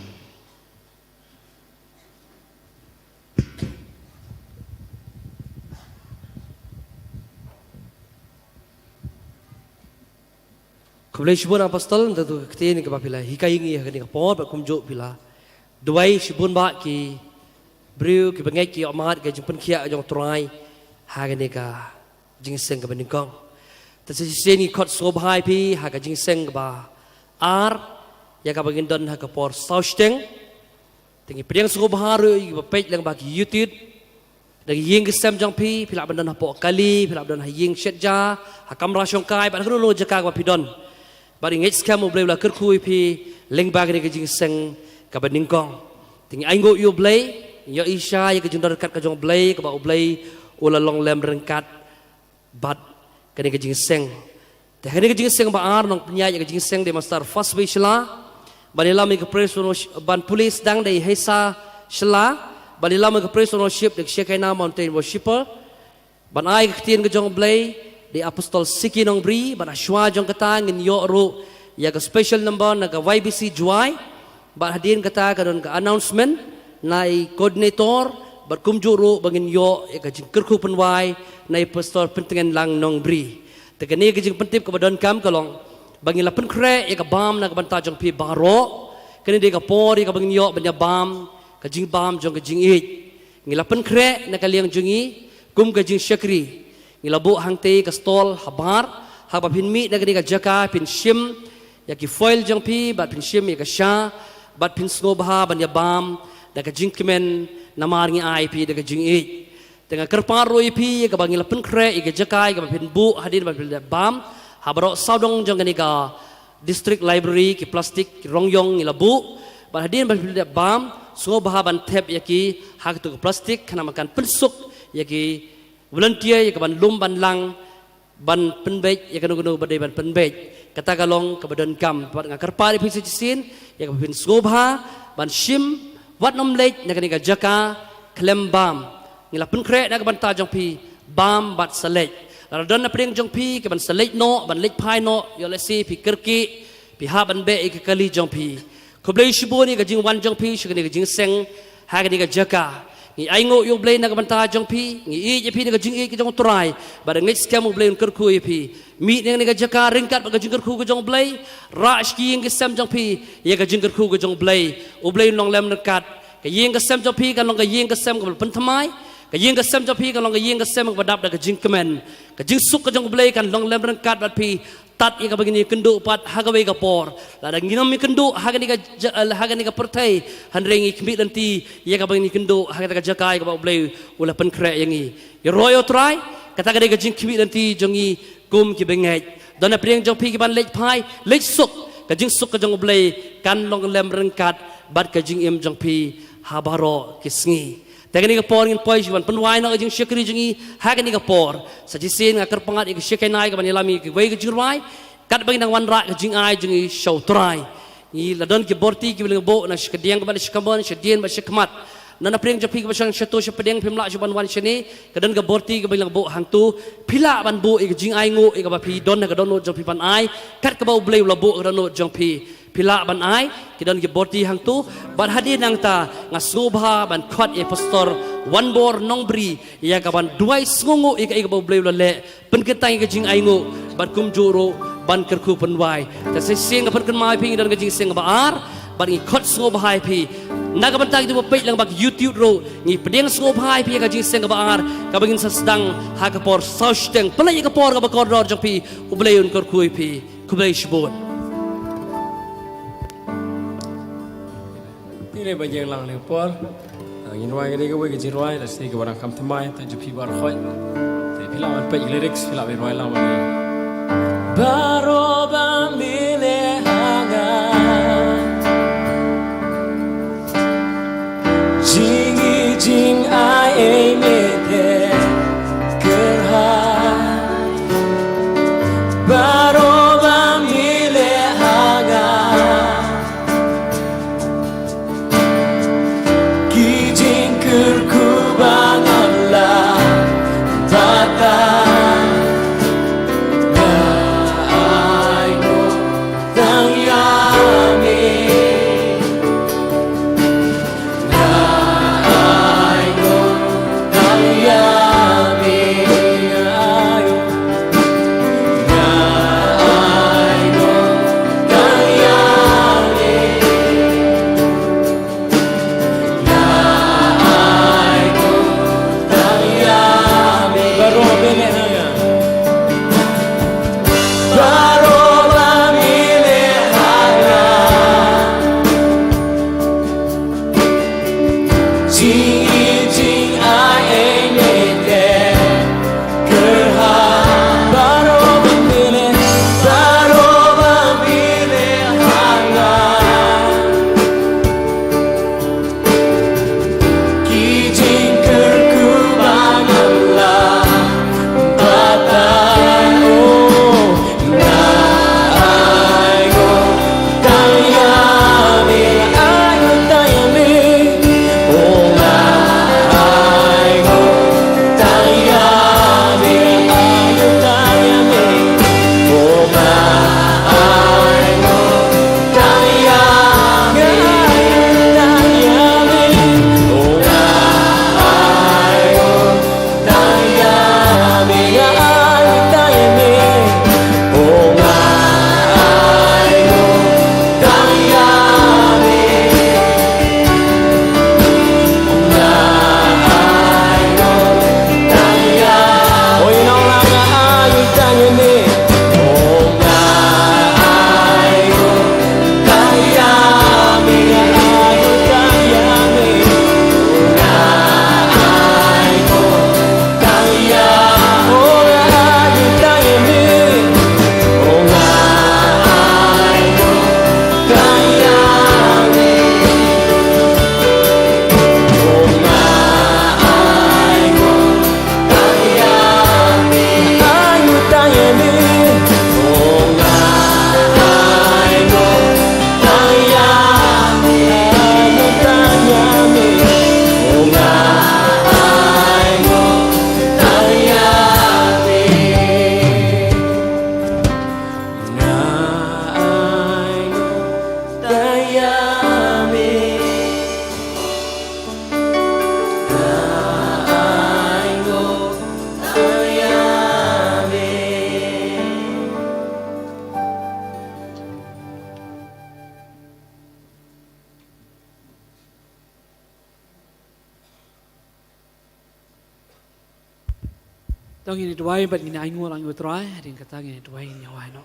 Khublei shibun Apostol, na kato ka ktien kaba phi la hikai ïa ngi ha kane ka por, bad kumjuh phi la duwai shibun bha ki briew kiba ngeit ki ïohmad ïa ka jingpynkhiah jong U Trai ha kane ka jingïaseng kaba nyngkong. Te sa shisien ngi khot sngewbha ïa phi ha ka jingïaseng kaba ar, ïa kaba ngin don ha ka por saw shiteng. Te ngi pdiang sngewbha ruh ïa kiba peit lyngba ki YouTube. Da ki ïing ki sem jong phi, phi lah ban don hapoh kali, phi lah ban don ha ïing shet ja, ha kamra shongkai, bad ha kano kano ka jaka kaba phi don. Bad ngi ngeit skhem U Blei u la kyrkhu ïa phi lyngba kane ka jingïaseng kaba nyngkong. Te ngi ainguh ïa U Blei, ngi ïohi sha ïa ka jingdon ryngkat ka jong U Blei, kaba U Blei u la long lem ryngkat bad kane ka jingïaseng. Te kane ka jingïaseng ba ar, nongpynïaid ïa ka jingïaseng dei Master First Bay Shylla. Ban ïalam ïa ka praise and worship, ban pule sdang dei Hesa Shylla. Ban ïalam ïa ka praise and worship dei ka Shekinah Mountain Worshipper. Ban ai ka ktien ka jong U Blei dei Apostol Siki Nongbri. Ban hashwa jong kata ngin ïoh ruh ïa ka special number na ka Y B C Jowai. Bad hadien kata ka don ka announcement na i coordinator, bad kumjuh ruh ba ngin ïoh ïa ka jingkyrkhu pynwai na i Pastor Pyntngen Lang Nongbri. Te kane ka jingpyntip kaba donkam ka long ba ngi la pynkhreh ïa ka bam na ka bynta jong phi baroh. Kane dei ka por ïa kaba ngin ïoh ban ïa bam ka jingbam jong ka jingïeit. Ngi la pynkhreh na ka liang jong ngi kum ka jingshakri. Ngi la buh hangtei ka stall habar, haba phin mih na kane ka jaka phin shim ïa ki file jong phi, bad phin shim ïa ka sha, bad phin sngewbha ban ïa bam da ka jingkmen Namar ngi ai phi da ka jingïeit. Te nga kyrpad ruh ïa phi ïa kaba ngi la pynkhreh ïa ka jaka ïa kaba phin buh hadien ba phin dep bam ha baroh sawdong jong kane ka District Library, ki plastik ki rong ïong ngi la buh. Bad hadien ba phin dep bam, sngewbha ban thep ïa ki ha katu ka plastik, khnang ba kan pynsuk ïa ki volunteer ïa kaban lum ban lang ban pynbeit ïa kano kano ba dei ban pynbeit. Kata ka long kaba donkam, bad nga kyrpad ïa phi sa shisien ïa kaba phin sngewbha ban shim, wat nym leit na kane ka jaka khlem bam. Ngi la pynkhreh na ka bynta jong phi, bam bad sa leit. Lada don na pdeng jong phi kiban sa leit noh, ban leit phai noh, ïoh lehse phi kyrkieh, phi hap ban beh ïa ka kali jong phi. Khublei shibun ïa ka jingwan jong phi sha kane ka jingseng ha kane ka jaka. Ngi ainguh ïa U Blei na ka bynta jong phi, ngi ïeit ïa phi na ka jingïeit ka jong U Trai. Bad ngeit skhem U Blei un kyrkhu ïa phi. Mih na kane ka jaka ryngkat bad ka jingkyrkhu ka jong U Blei. Rah sha ki ïing ki sem jong phi ïa ka jingkyrkhu ka jong U Blei. U Blei un long lem ryngkat. Ka ïing ka sem jong phi kan long ka ïing ka sem kaba pynthymmai. Ka ïing ka sem jong phi kan long ka ïing ka sem kaba dap da ka jingkmen. Ka jingsuk ka jong U Blei kan long lem ryngkat bad phi. Tad ïa kaba ngin ïakynduh pat ha kawei ka por. Lada ngim ïakynduh ha kane ka ja-, ha kane ka pyrthei, hynrei ngi khmih lynti ïa kaba ngin ïakynduh ha kata ka jaka ïa kaba U Blei u la pynkhreh ïa ngi. Ïaroh ïa U Trai, kata ka dei ka jingkhmih lynti jong ngi kum ki bangeit. Don na pdeng jong phi kiban leit phai, leit suk, ka jingsuk ka jong U Blei kan long lem ryngkat bad ka jingim jong phi ha baroh ki sngi. Te kane ka por ngin poi sha ban pynwai noh ka jingshakri jong ngi ha kane ka por. Sa shisien nga kyrpad ïa ka Shekinah kaban ïalam ïa kiwei ka jingrwai. Katba ngin nang wanrah ka jingai jong ngi sha U Trai. Ngi la don ki borti kiba la buh na shakadiang kaban shakaban shadien ba shakhmat. Na na pdeng jong phi kaba shong shato shapdeng phim lah shuh ban wan shane. Ka don ka borti kaba la buh hangto. Phi lah ban buh ïa ka jingainguh ïa kaba phi don ha ka dohnud jong phi ban ai. Kat kaba U Blei u la buh ha ka dohnud jong phi. Phi lah ban ai, ki don ki borti hangto, bad hadien nangta, nga sngewbha ban khot ïa Pastor Wanbor Nongbri, ïa kaban duwai sngewnguh ïa kaei kaba U Blei u la leh, pynkynthang ïa ka jingainguh, bad kumjuh ruh, ban kyrkhu pynwai. Te sa shisien nga pynkynmaw ïa phi ngi don ka jingseng kaba ar, bad ngi khot sngewbha ïa phi. Na ka bynta kito kiba peit lyngba ka YouTube ruh, ngi pdiang sngewbha ïa phi ïa ka jingseng kaba ar, kaba ngin sa sdang ha ka por saw shiteng. Pynleit ïa ka por kaba kordor jong phi, U Blei un kyrkhu ïa phi. Khublei shibun. Ngi leit ban ïeng lang ha kane ka por. Ah, ngin rwai kawei ka jingrwai, lehse kaba dang kham thymmai, te jong phi baroh khoit. Te phi lah ban peit lyrics, phi lah ban rwai lang ban ïeng. Baroh ba mi leh ha nga. Jingïeit jingai ei me te kyrhai. Baroh ba mi leh ha nga. Ki jingkyrkhu ba ngam lah batai. Nga ai nguh. To ngin duwai bad ngin ainguh lang ïa u Trai, hadien kata ngin duwai, ngin ïa wai noh.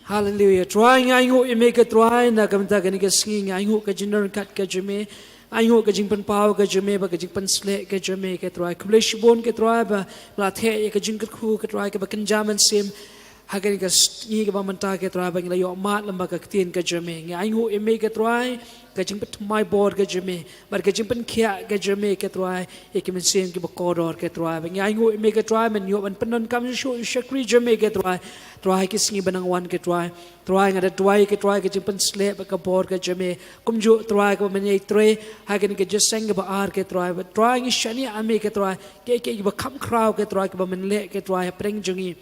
Haleluia. Trai, ngi ainguh ïa me ko Trai, na ka bynta kane ka sngi, ngi ainguh ka jingdonkam ka jong me, ainguh ka jingpynpaw ka jong me, bad ka jingpynsleh ka jong me ko Trai. Khublei shibun ko Trai ba me la theh ïa ka jingkyrkhu ko Trai kaba kynja mynsiem ha kane ka sngi kaba mynta ko Trai, ba ngi la ïoh mad lyngba ka ktien ka jong me. Ngi ainguh ïa me ko Trai, ka jingpynthymmai bor ka jong me, bad ka jingpynkhiah ka jong me ko Trai, ïa ki mynsiem kiba kordor ko Trai. Bad ngi ainguh ïa me ko Trai, men ïoh ban pyndonkam shuh ïa u shakri jong me ko Trai. Trai, ha ki sngi ba nang wan ko Trai, Trai, nga da duwai ko Trai, ka jingpynsleh bad ka bor ka jong me, kumjuh Trai kaba men ïatrei ha kane ka jingïaseng kaba ar ko Trai. Bad Trai, ngi shaniah ha me ko Trai, kiei kiei kiba kham khraw ko Trai, kiba men leh ko Trai hapdeng jong ngi.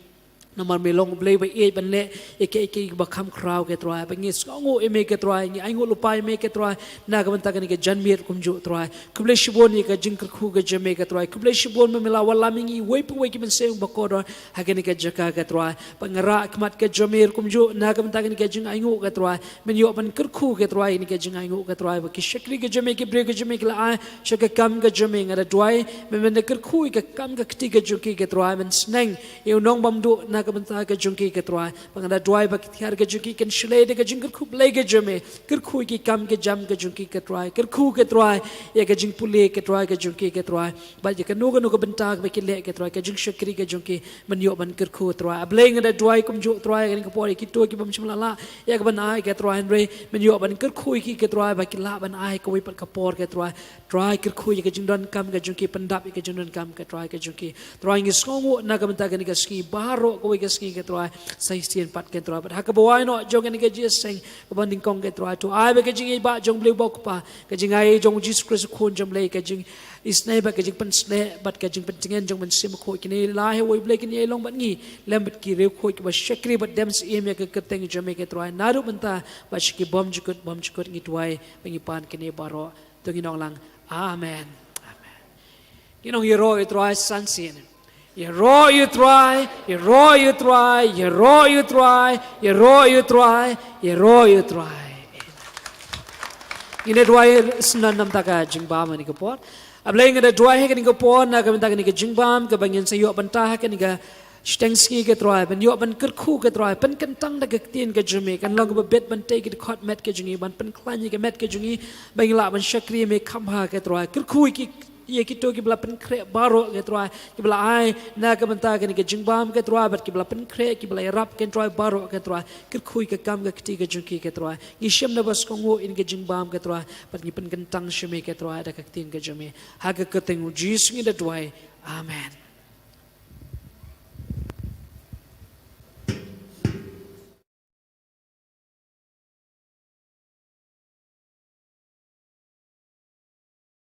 Namar me long U Blei ba ïeit ban leh ïa kiei kiei kiba kham khraw ko Trai. Bad ngi sngewnguh ïa me ko Trai, ngi ainguh lypa ïa me ko Trai, na ka bynta kane ka janmiet kumjuh Trai. Khublei shibun ïa ka jingkyrkhu ka jong me ko Trai. Khublei shibun ba me la wallam ïa ngi uwei pa uwei ki mynsiem ba kordor ha kane ka jaka ko Trai. Bad nga rah khmat ka jong me kumjuh na ka bynta kane ka jingainguh ko Trai. Men ïoh ban kyrkhu ko Trai ïa kane ka jingainguh ko Trai, bad ki shakri ka jong me, ki briew ka jong me ki la ai sha ka kam ka jong me. Nga da duwai ba men da kyrkhu ïa ka kam ka kti ka jong ki ko Trai, men sneng ïa u nongbymduh na ka bynta ka jong ki ko Trai. Bad nga da duwai ba ki tiar ka jong ki kan shlei da ka jingkyrkhu Blei ka jong me. Kyrkhu ïa ki kam ki jam ka jong ki ko Trai. Kyrkhu ko Trai ïa ka jingpule ko Trai ka jong ki ko Trai. Bad ïa kano kano ka bynta kaba ki leh ko Trai, ka jingshakri ka jong ki, men ïoh ban kyrkhu Trai. A Blei, nga da duwai kumjuh Trai ha kane ka por ïa kito ki bym shym la lah ïa ka ban ai ko Trai, hynrei men ïoh ban kyrkhu ïa ki ko Trai ba ki lah ban ai kawei pat ka por ko Trai. Trai, kyrkhu ïa ka jingdonkam ka jong ki, pyndap ïa ka jingdonkam ko Trai ka jong ki. Trai, ngi sngewnguh na ka bynta kane ka sngi, baroh kawei ka sngi ko Trai sa shisien pat ko Trai. Bad ha kaba wai noh jong kane ka jingïaseng kaba nyngkong ko Trai, to ai ba ka jingïeit ba jong U Blei U Kpa, ka jingai jong U Jisu Khrist U Khun jong U Blei, ka jingisynei bad ka jingpynsleh bad ka jingpyntngen jong U Mynsiem Bakhuid, kine lai ha uwei U Blei kin ïai long bad ngi lem bad ki riewkhuid kiba shakri bad dem syiem ïa ka kyrteng jong me ko Trai, naduh mynta bad sha ki bymjukut bymjukut. Ngi duwai ba ngi pan kine baroh, to ngin ong lang, Amen. Amen. Ngin ong, ïaroh ïa u Trai san sien. Ïaroh ïa u Trai, ïaroh ïa u Trai, ïaroh ïa u Trai, ïaroh ïa u Trai, ïaroh ïa u Trai. Ngin ïa duwai syndon namar ka jingbam ha kane ka por. A Blei, nga da duwai ha kane ka por na ka bynta kane ka jingbam kaba ngin sa ïoh bynta ha kane ka shiteng sngi ko Trai, ban ïoh ban kyrkhu ko Trai, pynkyntang da ka ktien ka jong me, kan long kaba bit ban tei ki dkhot met ka jong ngi, ban pynkhlaiñ ïa ka met ka jong ngi, ba ngin lah ban shakri ïa me kham bha ko Trai. Kyrkhu ïa ki, ïa kito kiba la pynkhreh baroh ko Trai, kiba la ai na ka bynta kane ka jingbam ko Trai, bad kiba la pynkhreh, kiba la ïarap ko Trai, baroh ko Trai. Kyrkhu ïa ka kam ka kti ka jong ki ko Trai. Ngi shim naba sngewnguh ïa ka jingbam ko Trai, bad ngi pynkyntang sha me ko Trai da ka ktien ka jong me. Ha ka kyrteng U Jisu ngi da duwai. Amen.